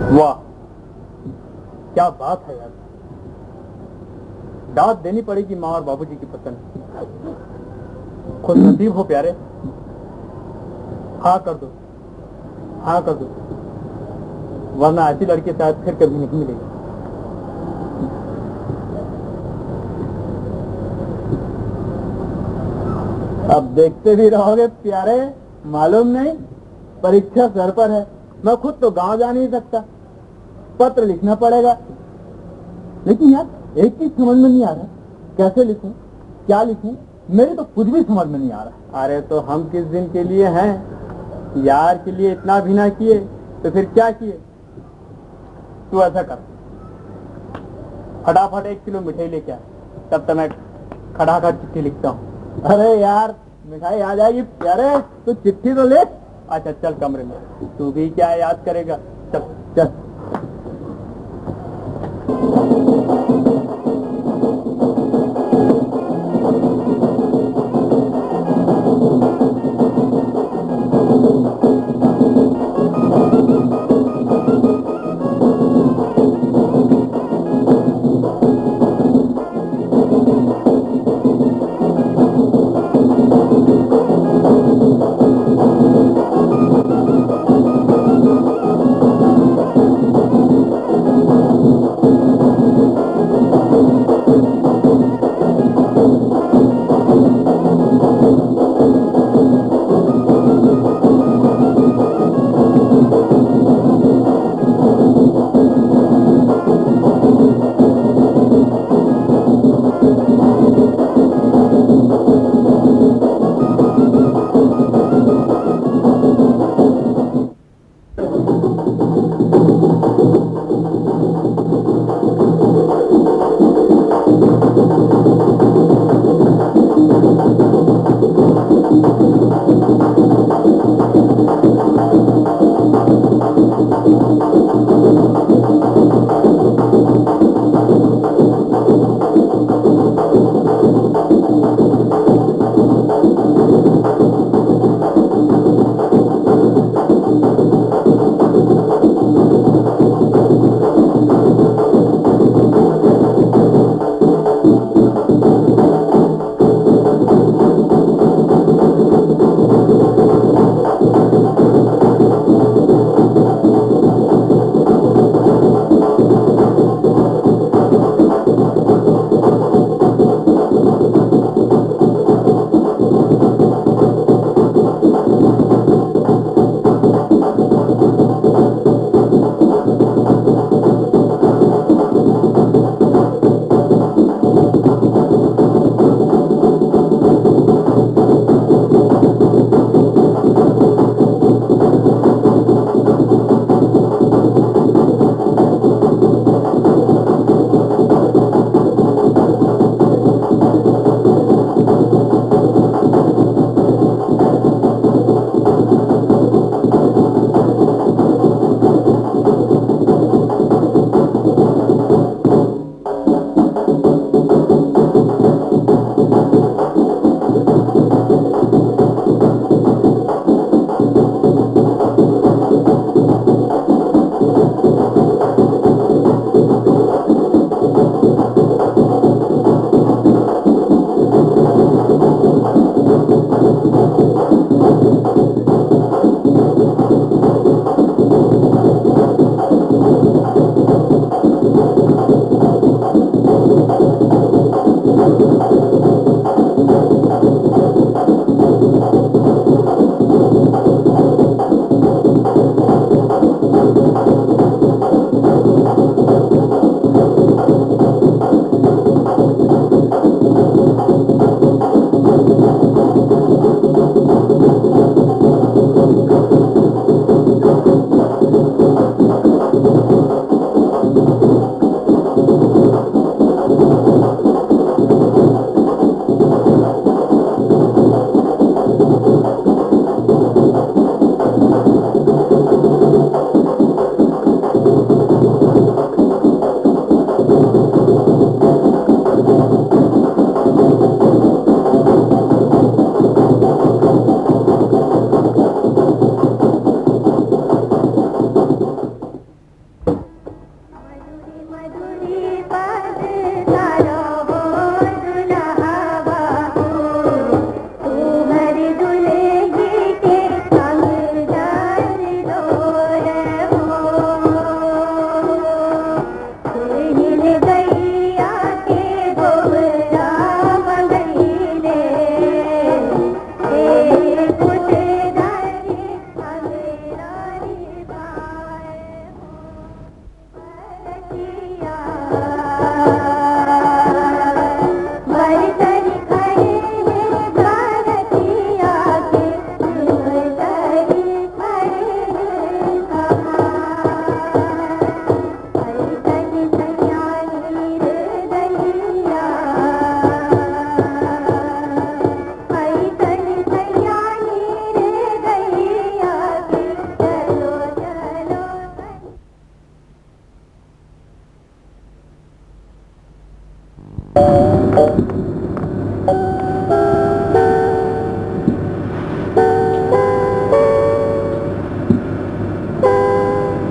वाह, क्या बात है यार। दाद देनी पड़ेगी माँ और बाबूजी की पसंद। खुश नसीब हो प्यारे। हाँ कर दो, हाँ कर दो, वरना ऐसी लड़की शायद फिर कभी नहीं मिलेगी। अब देखते भी रहोगे प्यारे, मालूम नहीं, परीक्षा सर पर है। मैं खुद तो गांव जा नहीं सकता, पत्र लिखना पड़ेगा। लेकिन यार, एक चीज समझ में नहीं आ रहा, कैसे लिखूं, क्या लिखूं, मेरे तो कुछ भी समझ में नहीं आ रहा। अरे, तो हम किस दिन के लिए हैं? यार के लिए इतना भी ना किए तो फिर क्या किए? तू ऐसा कर, फटाफट एक किलो मिठाई लेके आ, तब तक मैं खटाखट चिट्ठी लिखता हूँ। अरे यार, मिठाई आ जाएगी प्यारे, तू चिट्ठी तो ले। अच्छा, चल कमरे में, तू भी क्या याद करेगा। चल, चल।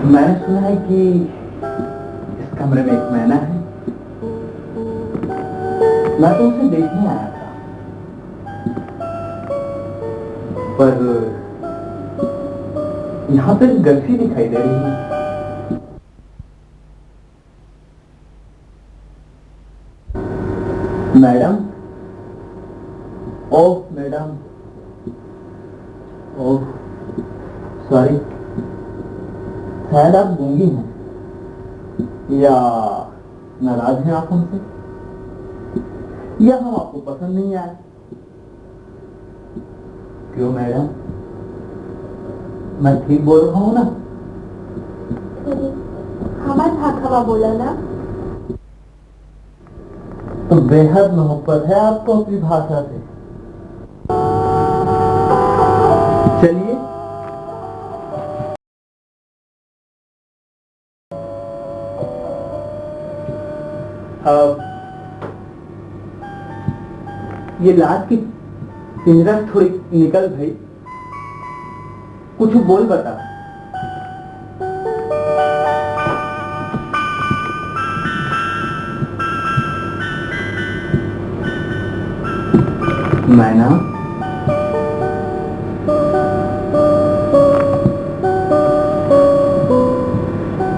मैंने सुना है कि इस कमरे में एक मैना है। मैं तो उसे देखने आया था, पर यहाँ पे गलती दिखाई दे रही है। मैडम, ओह मैडम, ओह, सॉरी, शायद आप गूंगी हैं या नाराज हैं आप हमसे, या हम आपको पसंद नहीं आए। क्यों मैडम, मैं ठीक बोल रहा हूँ ना? हमर भाखा म बोला ना। तो बेहद मोहब्बत है आपको अपनी भाषा से। चलिए, अब ये लात की पिंजरा थोड़ी निकल भाई, कुछ बोल बता। मैना,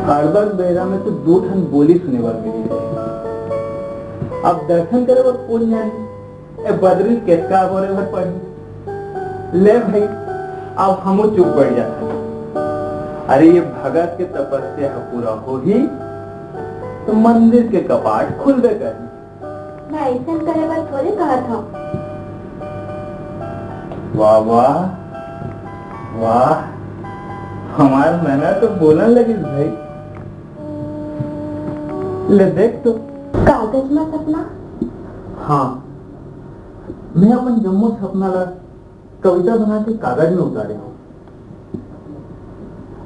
अड़बड़ बेरा में तो दू ठन बोली सुने बर मिली। अब दर्शन करे बर कोन जाही? ए बदरी के का बोले भर पड़ी। ले भाई, अब हमू चुप बैठ जात हन। अरे ये भगत के तपस्या ह पूरा होही, तो मंदिर के कपाट खुलबे करही। मैं अइसन करे बर थोड़े कहत हंव। वाह, वाह, वाह, हमार मैना तो बोलन लगिस भाई। ले देख तो। कागज म सपना? हाँ, मैं अपन जम्मो सपना ला कविता बना के कागज में उतारे हंव।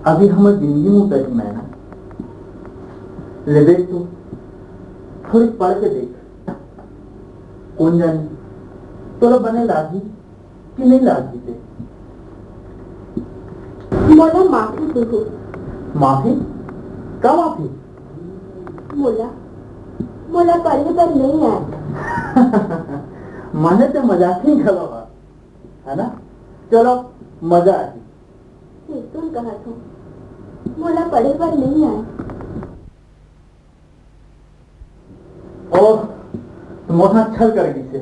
अभी हमर जिंदगी में उतरही मैना। ले देख तो, थोड़ी पढ़ के देख, कोन जानी तोला बने लागही कि नहीं लागही ते। मोला माफी देहू। माफी? का माफी? मोला, मोला पढ़े बर नहीं आए। माने ते मजाक नहीं घलो हा, है ना? चलो, मजा आही। बिल्कुल कहत हूँ, मोला पढ़े बर नहीं आए। ओह, तो मोर साथ छल कर गिस हे,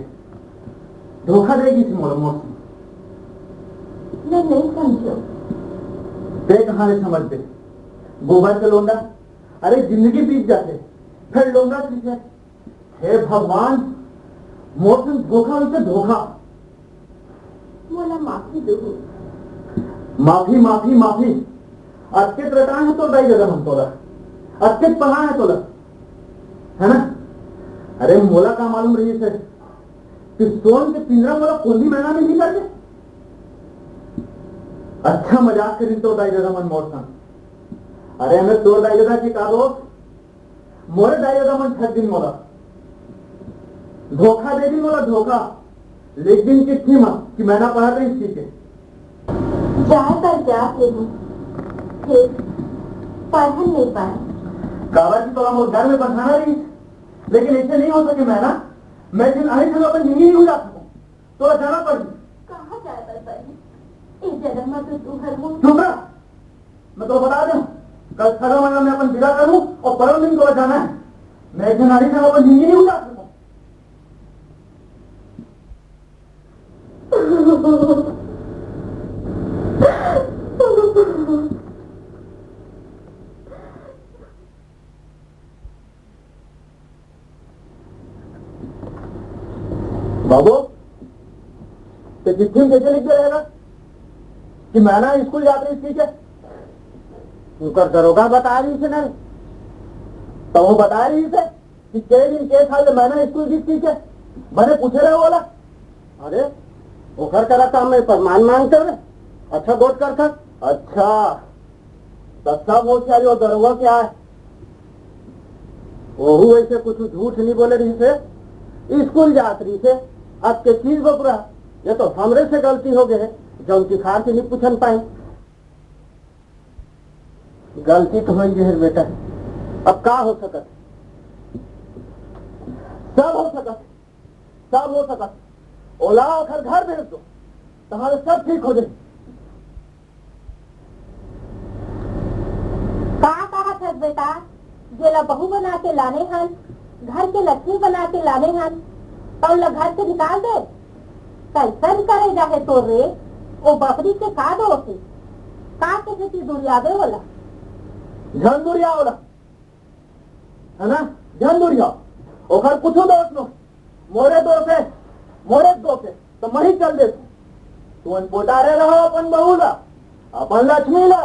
धोखा दे गिस हे मोला, मोर से। मैं नहीं समझो। ते कहाँ ले समझ दे? गोबर के लोंदा, अरे जिंदगी बीत जाथे, फिर लोंदा किसे? हे भगवान, मोर संग धोखा होइसे धोखा। मोला माफी देहू। माफी, माफी, माफी। अतके रटाए हे तोर दाई ददा मन तोला, अतके पढ़ाए हे तोला, है ना? अरे मोला का मालूम रहिस हे कि सोन के पिंजरा मोला कोंदी मैना में नहीं करके। अच्छा मजाक करिन तोर दाई ददा मन मोर संग। अरे हमें तोर दाई ददा जी का दोस्त, मोरे दाई ददा मन ठग दिन मोला, धोखा दे दिन मोला, धोखा। लिख दिन चिट्ठी म कि मैना पढ़त रहिस कहिके। जाए कर जात लेहूं, फिर पढ़न नहीं पाए। काबर कि तोला मोर घर में बसाना रहिस, लेकिन ऐसे नहीं हो सके मैना, मैं जिन आने से अपन जिंदगी नहीं गुजार सकूं। तोला जाना पड़ही। कहाँ जाए बर पड़ही? ए जन्म में तो तू हर वो चुप रह। मैं तोला बता दूं, कल सगा महीना में अपन विदा करूं और परम दिन तोला जाना है। मैं एक जनानी से अपन जिंदगी नहीं गुजार सकूं। बाबू, ते चिट्ठी में कैसे लिख दे रहेगा कि मैना स्कूल जात रहिस कहिके? उनकर दरोगा बता रहिस हे ना, तो वो बता रहिस हे कि के दिन के साल मैना स्कूल गिस कहिके, बने पूछे रहे वाला। अरे, ओकर करा काम में प्रमाण मांगते हुए अच्छा गोठ करथस। अच्छा, त सब होशियारी वो दरोगा के आय। ओहू ऐसे कुछ झूठ नहीं बोले रहिस हे, स्कूल जात रहिस हे। अब के चीज बबुरा, ये तो हमरे से गलती हो गए है, जौन कि खार के नहीं पूछन पाए। गलती तो होई गे हे बेटा, अब का हो सकत हे? सब हो सकत हे, सब हो सकत हे। ओला ओखर घर भेज दो, तहां ले सब ठीक हो जाही। का कहत हस बेटा, जेला बहू बना के लाने हन, घर के लक्ष्मी बना के लाने हन, त ओला घर से निकाल दे? कइसन करेजा हे तोर रे? ओ बकरी के का दोष हे? का के सेती दुरियाबे ओला? झन दुरिया ओला, है ना? झन दुरिया, ओखर कुछू दोष नो, मोरे दोष हे, मोरे दोष हे, त मही चल देथों। तुमन पोटारे रहो अपन बहू ला, अपन लक्ष्मी ला।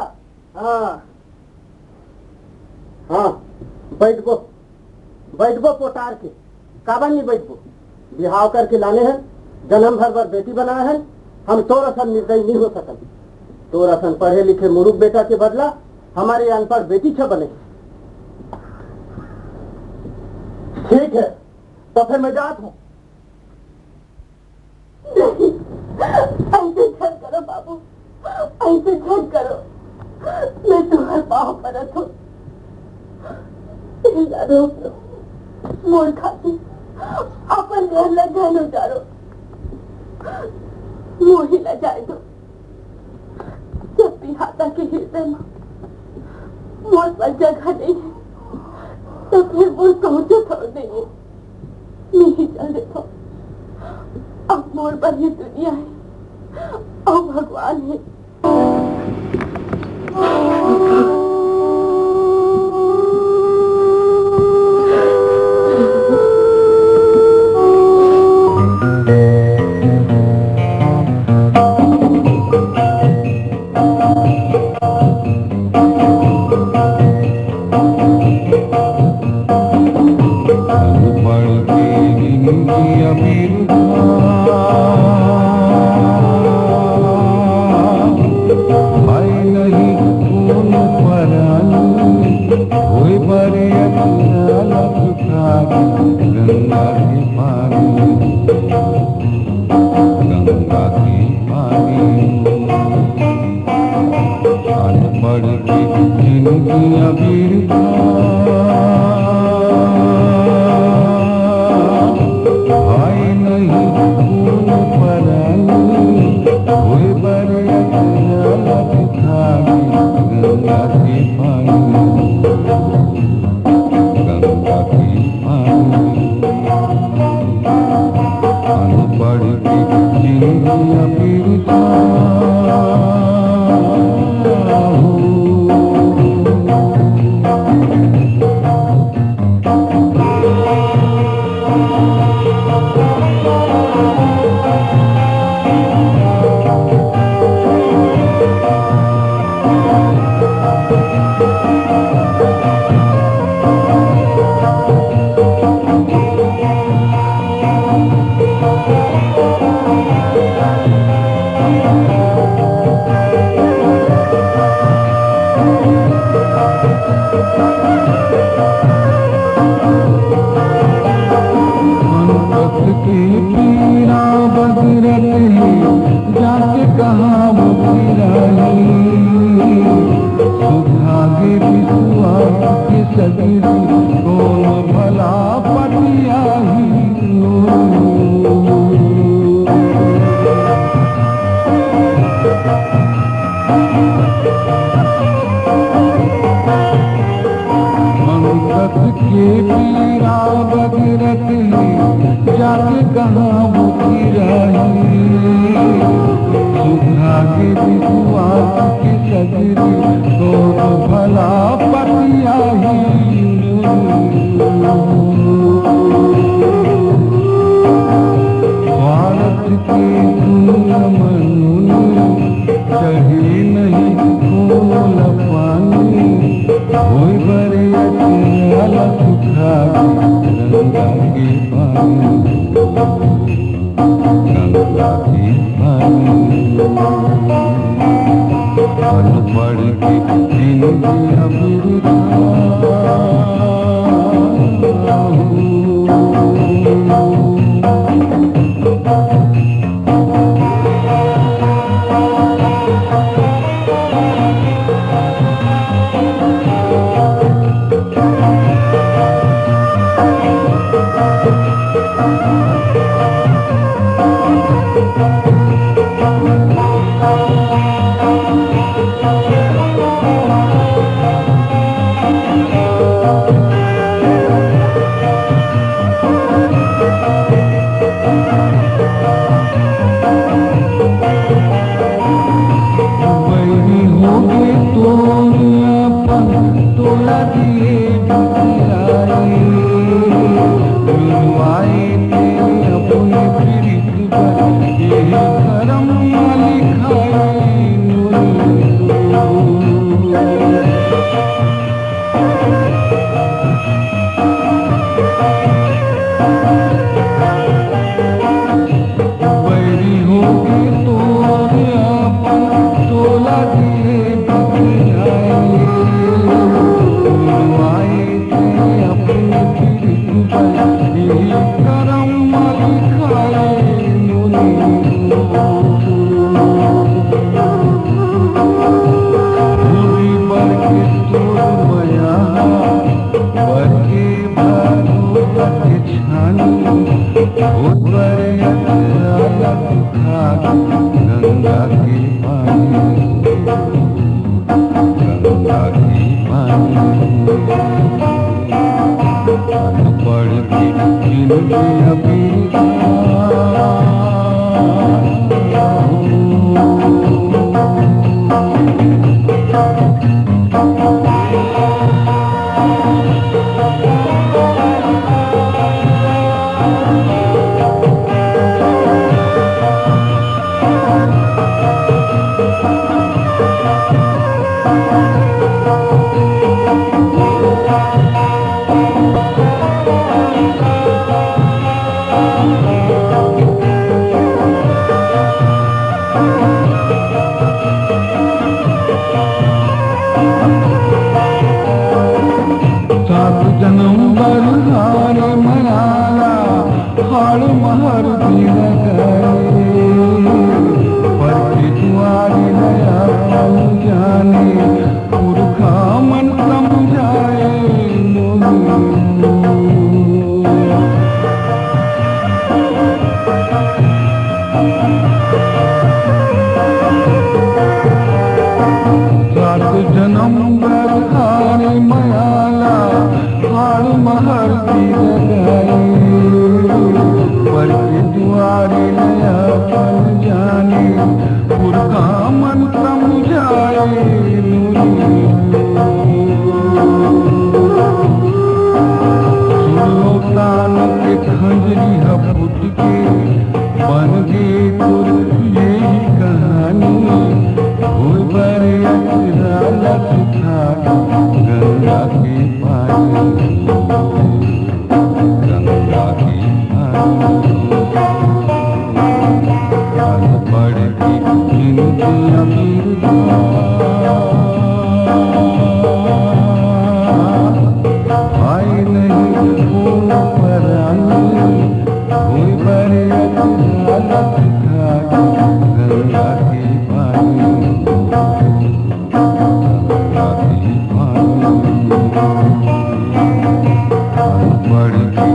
हाँ, हाँ, बइठबो, बइठबो पोटार के, काबर नइ बइठबो? बिहाव करके लाने हन, जनम भर बर बेटी बनाए हन, हम तोर असन निर्दयी नइ हो सकन। तोर असन पढ़े लिखे मुरुख बेटा के बदला हमर ये अनपढ़ बेटी छ बने। ठीक हे, त फेर मैं जात हूँ। नहीं, अइसे झन करो बाबू, अइसे झन करो। मैं तुम्हर पाँव परत हूँ। इला रोक लो, मोर खातिर अपन घर ला झन उजारो। मोही ला जाए दो। जब बिहाता के हृदय म मोर बर जगह नइ हे, त फेर मोर कहूँ ठउर नइ हे। मिही चल देथव। अब मोर बर ये दुनिया हे, अउ भगवान हे। गंगा के पानी। अनपढ़ के जिनगी अबीर था, भाई नहीं खून परानी, होए बर अखिया लग था गंगा के पानी। गंगा के पानी। अनपढ़ के जिनगी अबीर था। संकट के पीरा बगरत हे, जाके कहाँ वो फिराही। सुधा गे बिसुआ के सगरी, कौन भला पतियाही। संकट के पीरा बगरत हे, जाके कहाँ वो फिराही। सुधा गे बिसुआ के सगरी, कौन भला पतियाही। स्वार्थ के धुन मन चढ़े नहीं फूल पानी, होए बर अखिया ला सुखा गंगा के पानी। गंगा के पानी। अनपढ़ के जिनगी अबीर था। सात जनम बर हार मनाला, हार महर गिर गए। पर के दुआरी नया जाने, पुरखा मन समझाए। सात जनम बर हार मयाला, हार महर की जगाई। पर के दुआरे नया पन जाने, पुरखा मन समझाए। सुनो तान के खंजरी ह फूट के, बन गे तोर यही कहानी। होय बर अचरा लचका गंगा के पानी, गंगा के पानी। अनपढ़ की जिनगी अमीर भाई नहीं खून परानी। कोई बड़े अदालत का गंगा के पानी, गंगा के पानी। अनपढ़ की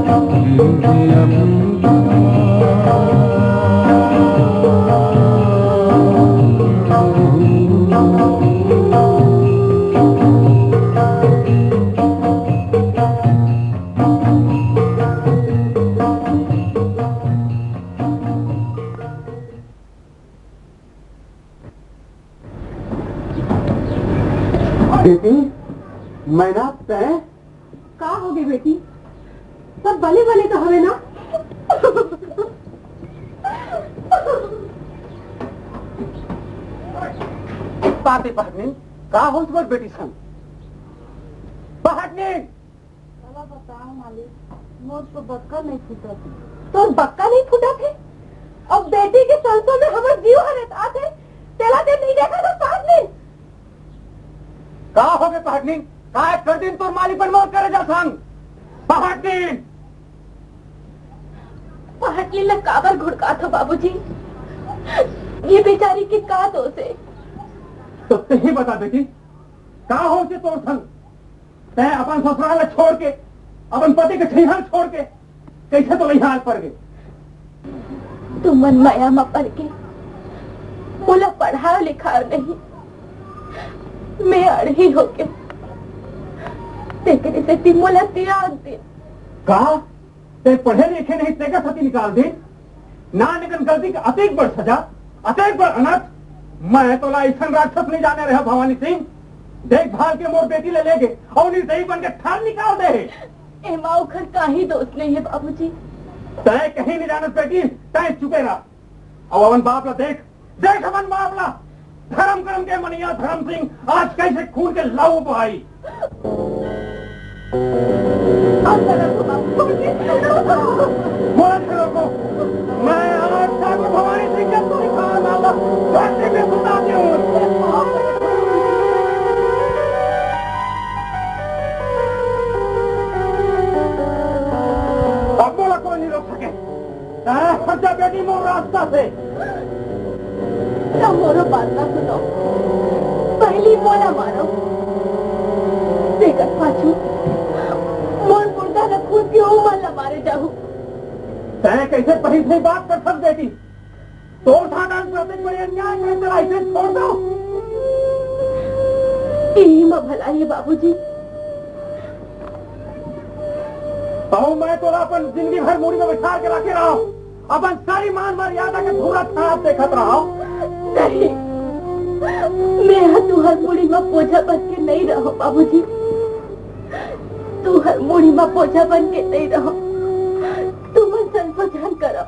जिंदगी अभी बेटी, मैना, तैं? का होगे बेटी? सब बने बने तो हवे ना? बात हे पहाटनीन, का होइस तोर बेटी संग? पहाटनीन! काला बताओं मालिक, मोर तो बक्का नहीं फूटत हे। तोर बक्का नहीं फूटत हे? अब बेटी के संसो में हमर जीव हरे आथे, तेला दे नहीं देखा तो पाँच दिन। का होगे पहाटनीन? का कर दिन तोर मालिक बन मोर करे जा संग? पहाटनीन! पहाटनीन ला काबर घुड़काथो बाबूजी? ये बेचारी के का दोष हे? तो तेही बता बेटी, का होइस तोर संग? तैं अपन ससुराल ला छोड़ के, अपन पति के छइहां छोड़ के, कइसे तो इहां पड़ गे? तुमन मया म पड़ के मोला पढ़ाव लिखाव नहीं, मैं अड़ही होके, तेकरे सेती मोला त्याग दे। का? तैं पढ़े लिखे नहीं, तेकर सेती निकाल दे? नान अकन गलती के अतेक बड़ सजा, अतेक बड़ अनर्थ। मैं तोला अइसन राक्षस नहीं जाने रहेंव भवानी सिंह। देखभाल के मोर बेटी ले लेगे अउ निर्दयी बन के ठर निकाल दे हे। एमा ओखर काही दोष नहीं है बाबूजी। तय कहीं नहीं जानत बेटी, तय चुपे रह। अब अपन बाप ला देख, देख अपन बाप ला। धर्म कर्म के मनिया धर्म सिंह आज कैसे खून के लहू बहाई। मोला छोड़ो को। मैं आज ठाकुर भवानी सिंह के तोरी खान वाला धरती में सुता दूं। अब मोला कोई नहीं रोक सके। तैं हट जा बेटी मोर रास्ता से। त मोरो बात ला सुनो, पहली मोला मारो, तेकर पाछू मोर मुर्दा ला खूब के उमर ला मारे जाहू। तैं कैसे पही सही बात कर सकत बेटी? तोर साथ आज प्रतीक बड़े अन्याय करे, तेला ऐसे छोड़ दो। यही म भलाई है बाबूजी। अउ मैं तोला अपन जिंदगी भर मुड़ी में बिठा के रखे रहूं। अपन सारी मान मर्यादा के धूरा छाप देखत रहूं। नहीं, मैं ह तुहर मुड़ी में बोझा बन के नहीं रहूं बाबूजी। तुहर मुड़ी में बोझा बन के नहीं रहूं। तुमन संशोधन करो।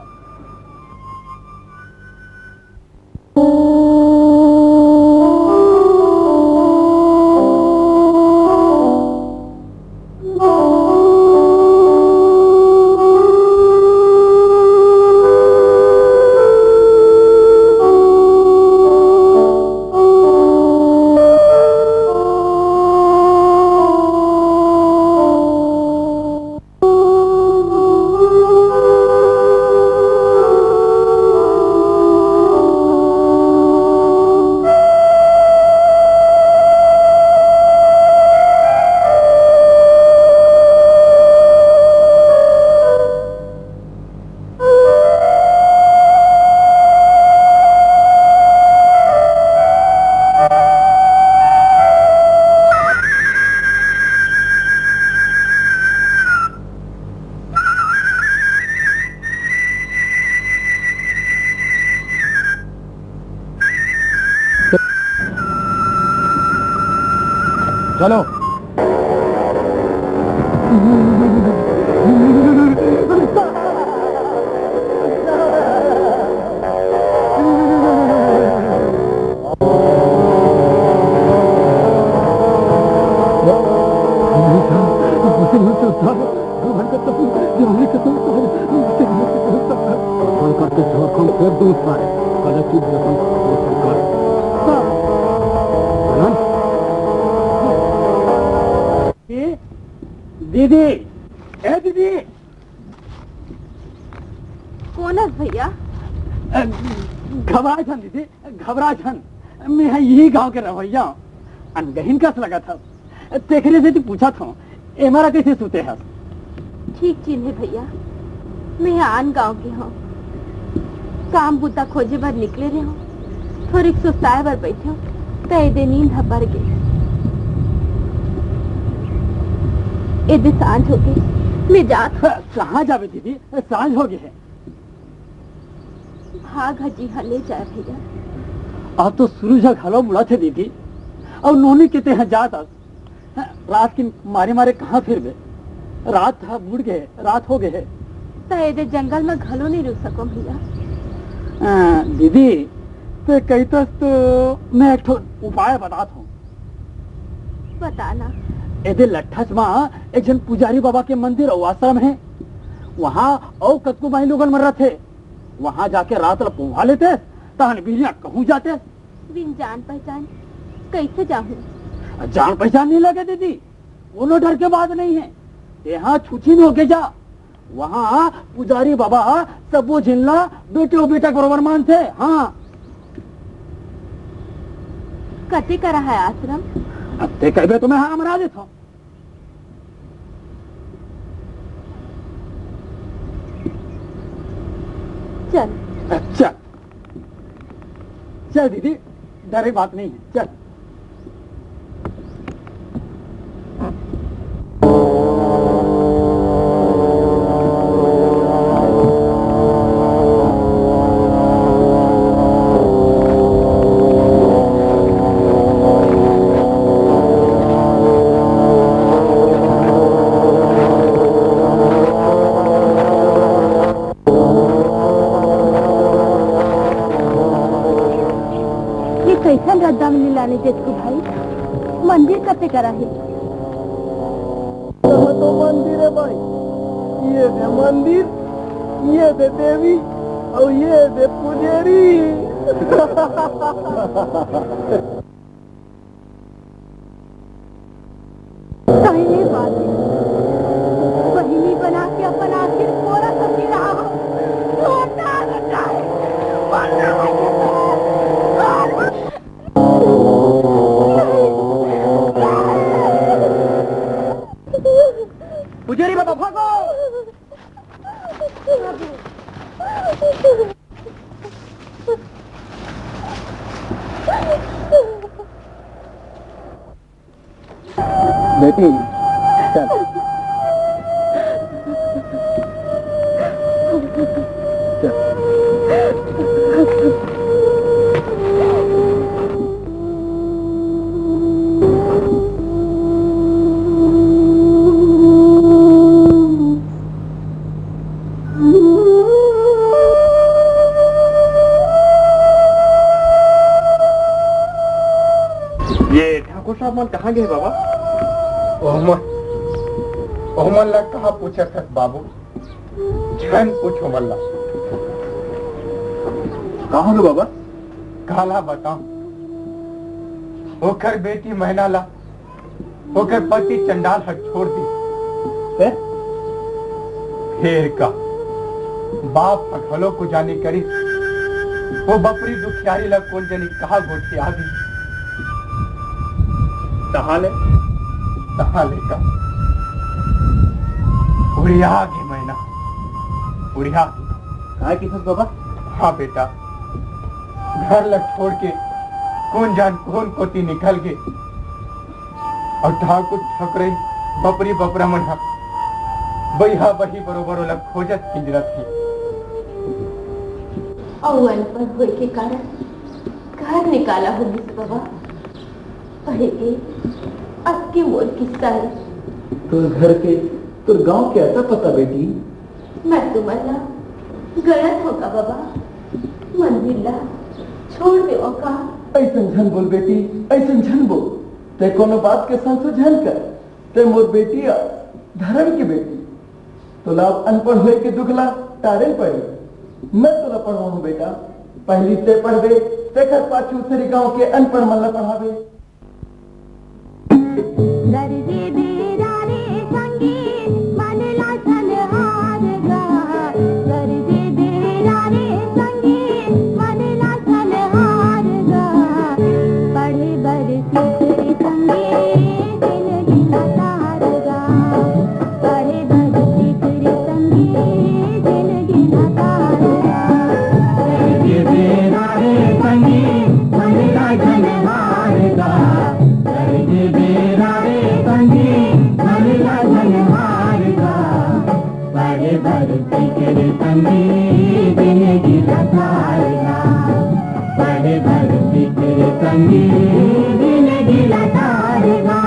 चलो। भगवान करते झारखंड फेर दूं सारे, कलेक्टिव जखन शंकर। आनंद। दीदी, ए दीदी। कोन हस भैया? अ, घबरा झन दीदी, घबरा झन। मैं ह इही गांव के रहवइया, अनगहिन कस लगत हस। तेकरे सेती पूछत हंव, एमा रा कइसे सुते हस? ठीक चिन्हे भैया, मैं आन गांव के हंव। काम बुता खोजे बर निकले रेहेंव, थोरिक सुस्ताए बर बइठेंव, त एदे नींद ह पर गे। एदे सांझ होगे, मैं जात हंव। कहां जाबे दीदी, सांझ होगे हे। भाग ह जी ह ले जाय भैया। अब तो सूरज ह घलो मुड़त हे दीदी, अउ नोनी के तें ह जात हस। रात के मारे मारे कहां फिरबे? रात ह बुड़ गे हे, रात होगे हे। त एदे जंगल म घलो नइ रुक सकों भैया। अ, दीदी, तें कहितस तो मैं एक ठो उपाय बतात हंव। बता ना। एदे लट्ठच म एक झन पुजारी बाबा के मंदिर अउ आश्रम हे। वहां अउ कतको माईलोगन मन रथे। वहां जाके रात ल पोंहा लेतेस, तहन बिहनिया कहूं जातेस। बिन जान पहचान कइसे जाहूं? जान पहचान नइ लगे दीदी, कोनो डर के बात नइ हे। तेंहा छुछिन होके जा। वहां पुजारी बाबा सबो झिन ला बेटे अउ बेटा के बरोबर मानथे। हां। कते करा हे आश्रम? अब तें कहिबे त मैं हां मरा देथंव। चल। चल। चल दीदी, डरे बात नइ हे, चल। दम नी लाने जेतकू भाई, मंदिर कते करा हे? कहाँ तो मंदिर हे भाई, ये दे मंदिर, ये दे देवी, अउ ये दे पुजेरी। सही बात हे। बहिनी बना के अपन आखिर कोरा सखी रहा। छोटा बच्चा हे। पुजारी बाबा, भागो। बेटी, चल। चल। ये ठाकुर साहब मन कहाँ गे बाबा? ओमन, ओमन ला कहाँ पूछत हस बाबू? झन पूछ ओमन ला। का होगे बाबा? काला बताओ, ओकर बेटी मैना ला ओकर पति चंडाल ह छोड़ दिस। हैं? फेर का, बाप ह घलो कुछ जानी करिस, वो बपरी दुखियारी ला कोन जनी कहाँ गोठिया दिस। तहाँ ले, तहाँ ले का, उड़िया गे मैना, उड़िया। काय किथस बाबा? हाँ बेटा, घर ला छोड़ के कोन जान कोन कोती निकल गे। अउ ठाकुर ठकुरई बपरी बपरा मन ह बइहा बही बरोबर ओला खोजत किंजरत हे। अउ अनपढ़ होए के कारण घर निकाला होगिस बाबा। पढ़े के अतके मोर किस्सा हे। तोर घर के, तोर गांव के अता पता बेटी? मैं तुमन ला गलत हों का बाबा? मंदिर ला छोड़ देवं का? अइसन झन बोल बेटी, अइसन झन बोल। तैं कोनो बात के संसो झन कर। तैं मोर बेटी अस, धरम के बेटी। तोला अब अनपढ़ होए के दुख ला टारे पड़ी। मैं तोला पढ़वाहूं बेटा। पहिली तैं पढ़बे, तेकर पाछू सरी गांव के अनपढ़ मन ला पढ़ाबे। गरजे बेरा रे संगी, मन ला सनहार गा। गरजे बेरा रे संगी, मन ला सनहार गा। पढ़े बर सीख रे संगी, जिनगी ला तार गा। पढ़े बर सीख रे संगी, जिनगी ला तार गा। गरजे बेरा रे संगी, मन ला सनहार गा। गरजे बेरा रे संगी, मन ला सनहार गा। पढ़े बर सीख रे संगी, जिनगी ला तार गा। पढ़े बर सीख रे संगी, जिनगी ला तार गा।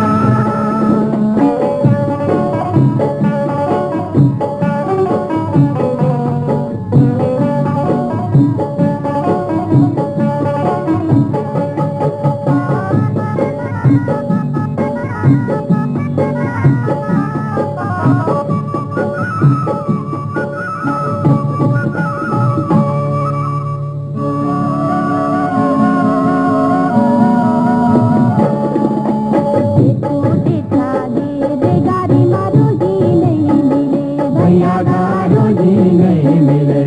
भैया गा रोजी नहीं मिले।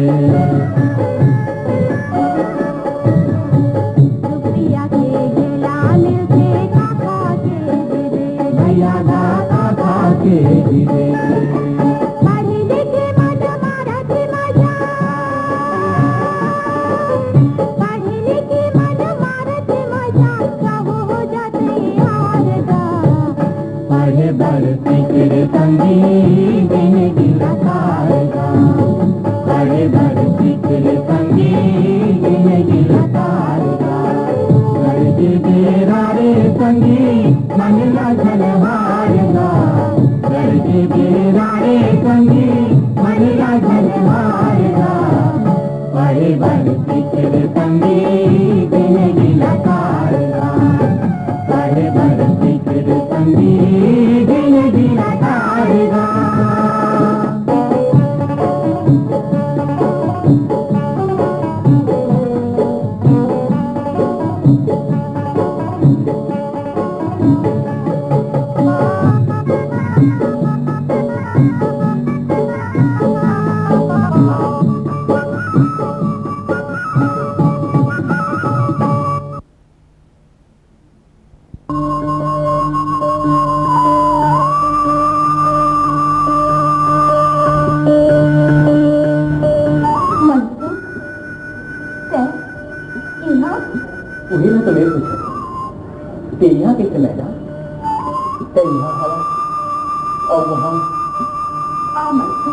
रुपया के गेला मिलथे काका के दे दे। भैया गा काका के दे दे। पढ़े लिखे मन मारत मजा। पढ़े लिखे मन मारत मजा। कहो हो जाते यार गा। पढ़े बर सीख रे संगी, जिनगी ला तार गा। पढ़े बर सीख रे संगी, जिनगी ला तार गा। गरजे बेरा रे संगी, मन ला झन हार गा। गरजे बेरा रे संगी, मन ला झन हार गा। पढ़े बर सीख रे संगी, जिनगी ला तार गा। मंटू, तैं इहाँ? उही ला तो मैं पूछत हँव। तैं इहाँ कइसे मैना? तैं इहाँ हवा अउ वहाँ। आ मंटू।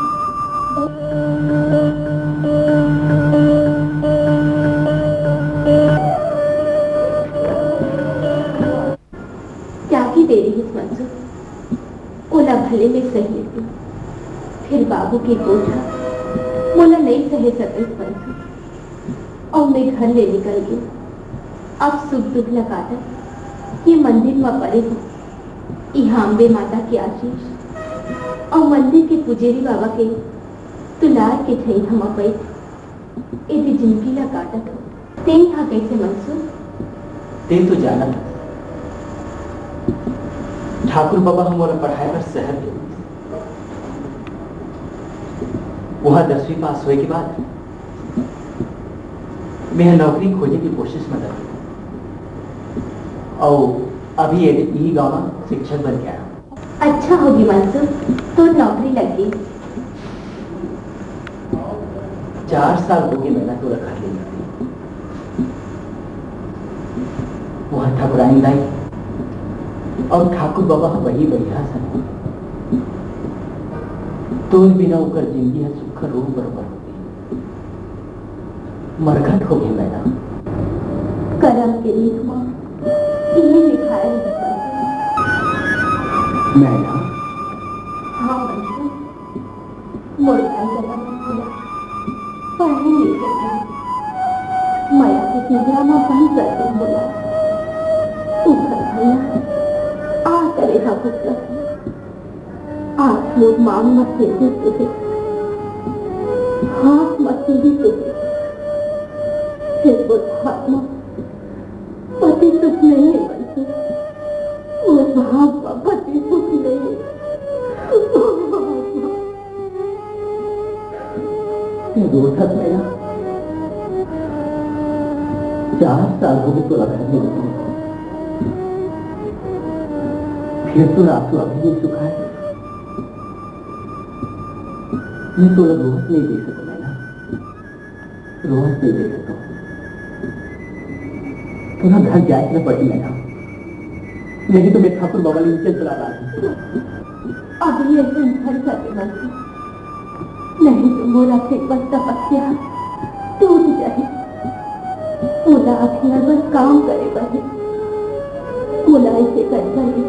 जाके दे रिहिस मंटू, ओला भले मैं सह लेतेंव, फेर बाबू के गोठ ह मोला नइ सहे सकिस मंटू, अउ मैं घर ले निकल गेंव। अब सुख दुख ल काटत ये मंदिर म परे हँव। इहाँ अम्बे माता के आशीष अउ मंदिर के पुजेरी बाबा के दुलार के छइहाँ म बइठ एदे जिनगी ला काटत हँव। तैं इहाँ कइसे मंटू? तैं तो जानत हस, ठाकुर बाबा ह मोला पढ़ाए बर शहर भेजिस। उहाँ दसवीं पास होए के बाद मैं नौकरी खोजे के कोशिश म लगे हँव। अउ अभी एदे इही गाँव म शिक्षक बन के आए हँव। अच्छा होगे मंटू, तोर नौकरी लग गे। चार साल होगे मैना तोला घर ले निकले। उहाँ ठकुराइन दाई अउ ठाकुर बाबा ह वही बइठे हवय। तोर बिना ओकर जिनगी ह सुक्खा रूख बरोबर होगे। मरघट होगे मैना। करम के लिख म इही लिखाय हे। मैना। हाँ मंटू, मोर भाई ददा मन मोला पढ़े नइ देवय। मया के पिंजरा म बंद कर दे मोला। ओकर भैया आ करे हा कुत्ता। आज मोर मांग म सिंदूर तो हे, हाथ म चूड़ी तो हे, फेर मोर भाग म पति सुख नइ हे मंटू, मोर भाग म पति सुख नइ हे। तैं रोथस मैना, चार साल होगे तोला घर में रुके। फेर तोर आंसू अभी नइ सुखाय। मैं तोला रोवत नइ देख सकंव मैना, रोवत नइ देख सकंव। तोला घर जाए के पड़ही मैना, नहीं तो मैं ठाकुर बाबा ले इंजन चला डारहूं। अभी अइसन घर जाके मत जी, नहीं तो मोर आखिरी बस तपस्या टूट जाही। मोला अभी हर बस काम करे बर हे। मोला अइसे करे बर हे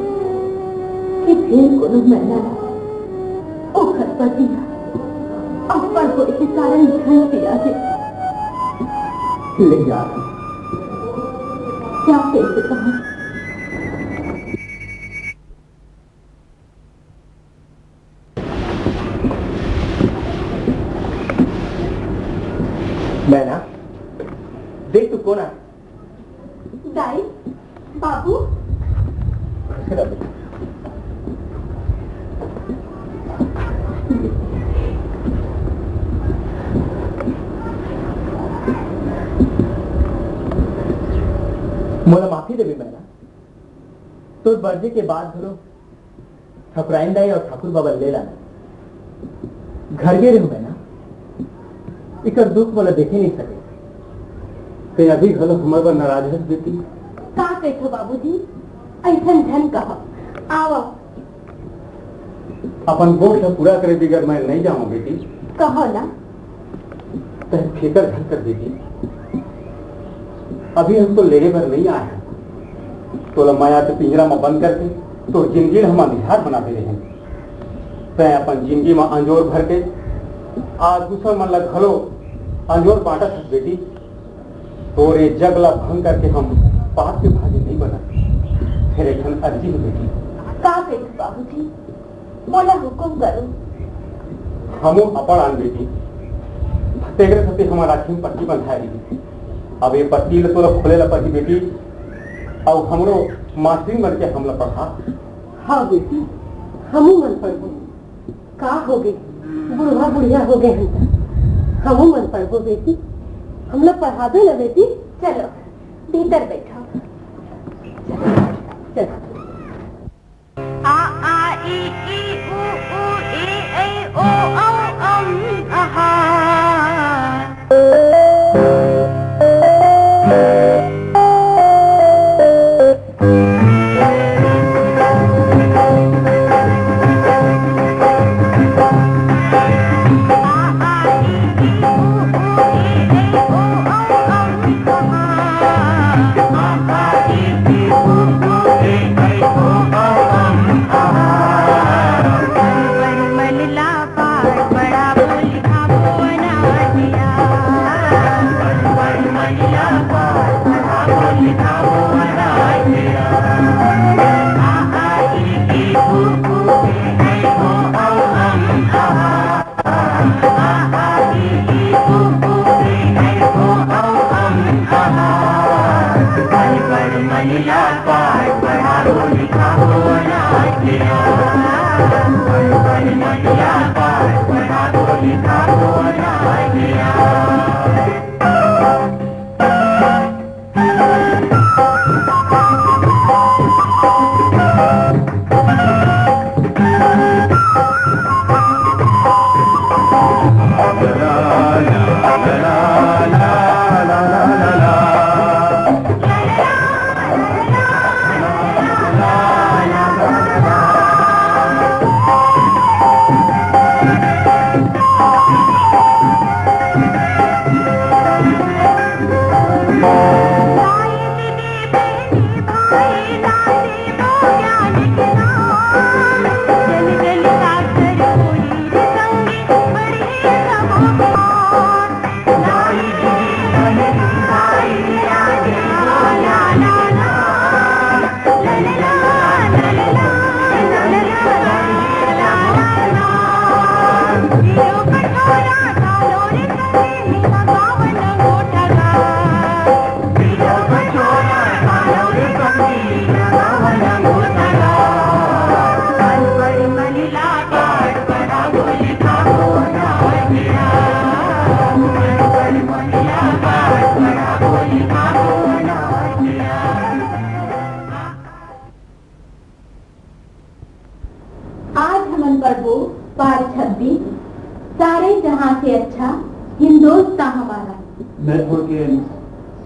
कि फेर कोनो मैना ला ओकर पति ह अब्बड़ होए के कारण झन पिया हे। ले जा, जा कइसे कहूं। मैना, देख तो कोन आय। दाई, बाबू। मोला माफी देबे मैना, तोर बरजे के बाद घलो ठकुराइन दाई अउ ठाकुर बाबा ले लाना। घर गे रेहेंव मैना, एकर दुख मोला देखे नइ सके। तैं अभी घलो हमर बर नाराज हस बेटी। का कहिथव बाबूजी, अइसन झन कहा। आवा। अपन गोठ ल पूरा करे बिगर मैं नइ जावंव बेटी। कहो ना। तैं फिकर झन कर बेटी, अभी हम तो लेड़े बर नइ आए हन। तोला मया के पिंजरा म बंद करके तोर जिनगी ल हम अंधियार बना दे रेहेन। तैं अपन जिनगी म अंजोर भर के आज दूसर मन ल घलो अंजोर बांटत हस बेटी। तोर ए जग ल भंग करके हम पाप के भागी नइ बनन। फेर एक ठन अर्जी हे बेटी, का कहिथव बाबूजी, मोला हुकुम करो। हमू अब्बड़ आन बेटी, तेकरे सेती हमर आँखी म पट्टी बंधाय रहिस। अब ये पट्टी ल तोला खोले ल परही बेटी, अउ हमरो मास्टरिन बन के हमला पढ़ा। हाँ बेटी, हमू मन पढ़बो। का होगे, बुढ़वा बुढ़िया होगे हन त हमू मन पढ़बो बेटी, हमला पढ़ाबे न बेटी। चलो, भीतर बैठो। चलो। आ, आ, ई, ई, ऊ, ऊ, ए, ऐ, ओ, औ, अम, अहा। आज हमन पढ़बो पाठ छब्बीस, सारे जहां से अच्छा हिंदोस्तां हमारा। मैं थोड़ के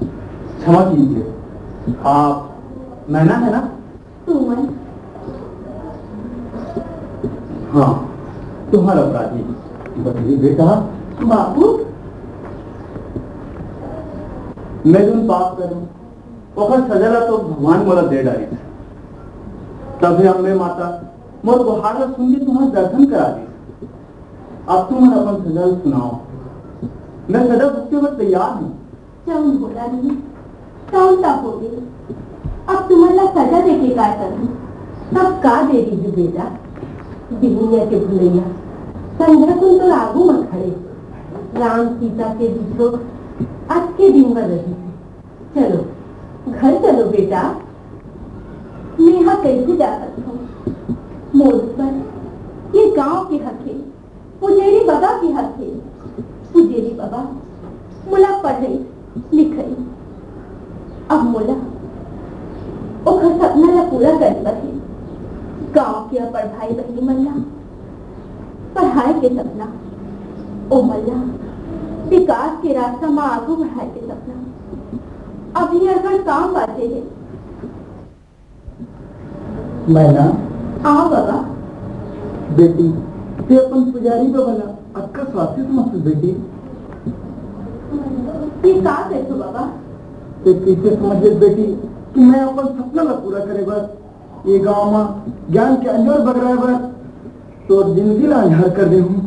क्षमा कीजिए, आप मैना है ना? तुमन। हाँ, तुम्हारा अपराधी। बदली बेटा। बाबू। मैं जोन पाप करूं, ओकर सजा ला तो भगवान मोला दे डारिस। तभे अम्बे माता मोर गुहार ला सुन के तुम्हारा दर्शन करा दिस। अब तुमन अपन सजा ला सुनाओ। मैं सजा भुगते बर तैयार हूँ। जौन होला नहीं, तौन त होगे। अब तुमन ला सजा देके का करहूँ? सब का दे दीहू बेटा। बिहनिया के भुलैया संझा कुन तोर आगू म खड़े। राम सीता के बिछोह अतके दिन बर रहिस हे। चलो, घर चलो बेटा। मेहा कइसे जा सकथंव? मोर ऊपर ये गांव के हक हे, पुजेरी बबा के हक हे। पुजेरी बबा मोला पढ़ई लिखई, अब मोला ओखर सपना ला पूरा करे बर हे। गांव के अपढ़ भाई बहिनी मन ला पढ़ाए के सपना, ओमन ला विकास के रास्ता म आगू बढ़ाए के सपना। अभी अगर काम बाचे हे। मैना। हाँ बाबा। बेटी, ते अपन पुजारी बबा ला अतका स्वार्थी समझथस बेटी? ये का कहिथो बाबा? ते कइसे समझ लेस बेटी कि मैं अपन सपना ला पूरा करे बर, ये गांव म ज्ञान के अंजोर बगराए बर तोर जिंदगी ला अंधार कर दे हूँ।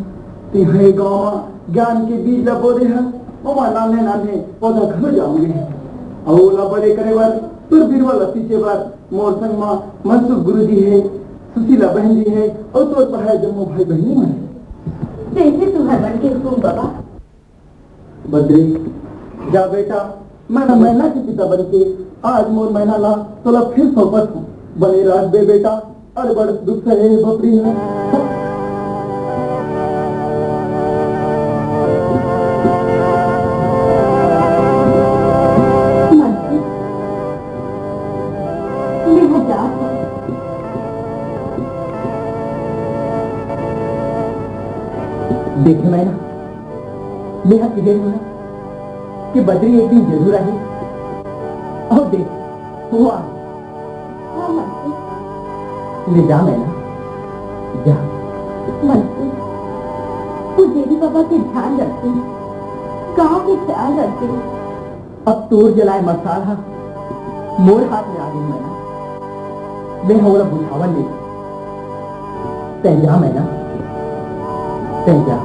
तिहां ये गांव म ज्ञान के बीज ला बो दे हस, ओमा नान्हे नान्हे पौधा घलो जाम गे हे। अउ ओला बड़े करे बर, तोर बिरवा ला सींचे बर मोर संग म मनसुख गुरुजी हे। सुशीला बहन जी हे अउ तोर पढ़ाए जम्मो भाई बहिनी मन हे। जइसे तुंहर मन के हुकुम बाबा। बद्री, जा बेटा, मैं मैना के पिता बन के आज मोर मैना ला तोला फिर सौंपत हूँ। बने राज बे बेटा, अरे बड़ दुख से हे बपरी हे। मंत्री, मैं हजार देखे मैना, मेहा किहे हूँ ना कि बद्री एक दिन जरूर आही। अउ देख, वो आ। हाँ, मंत्री। ले जा मैना, जा। मंत्री, तू देवी बाबा के ध्यान रखते, गाँव के ख्याल रखते। अब तोर जलाए मसाल हा मोर हाथ में आ गई मैना। मैं हा ओला बुझावन नहीं। तैं जा मैना, तैं जा।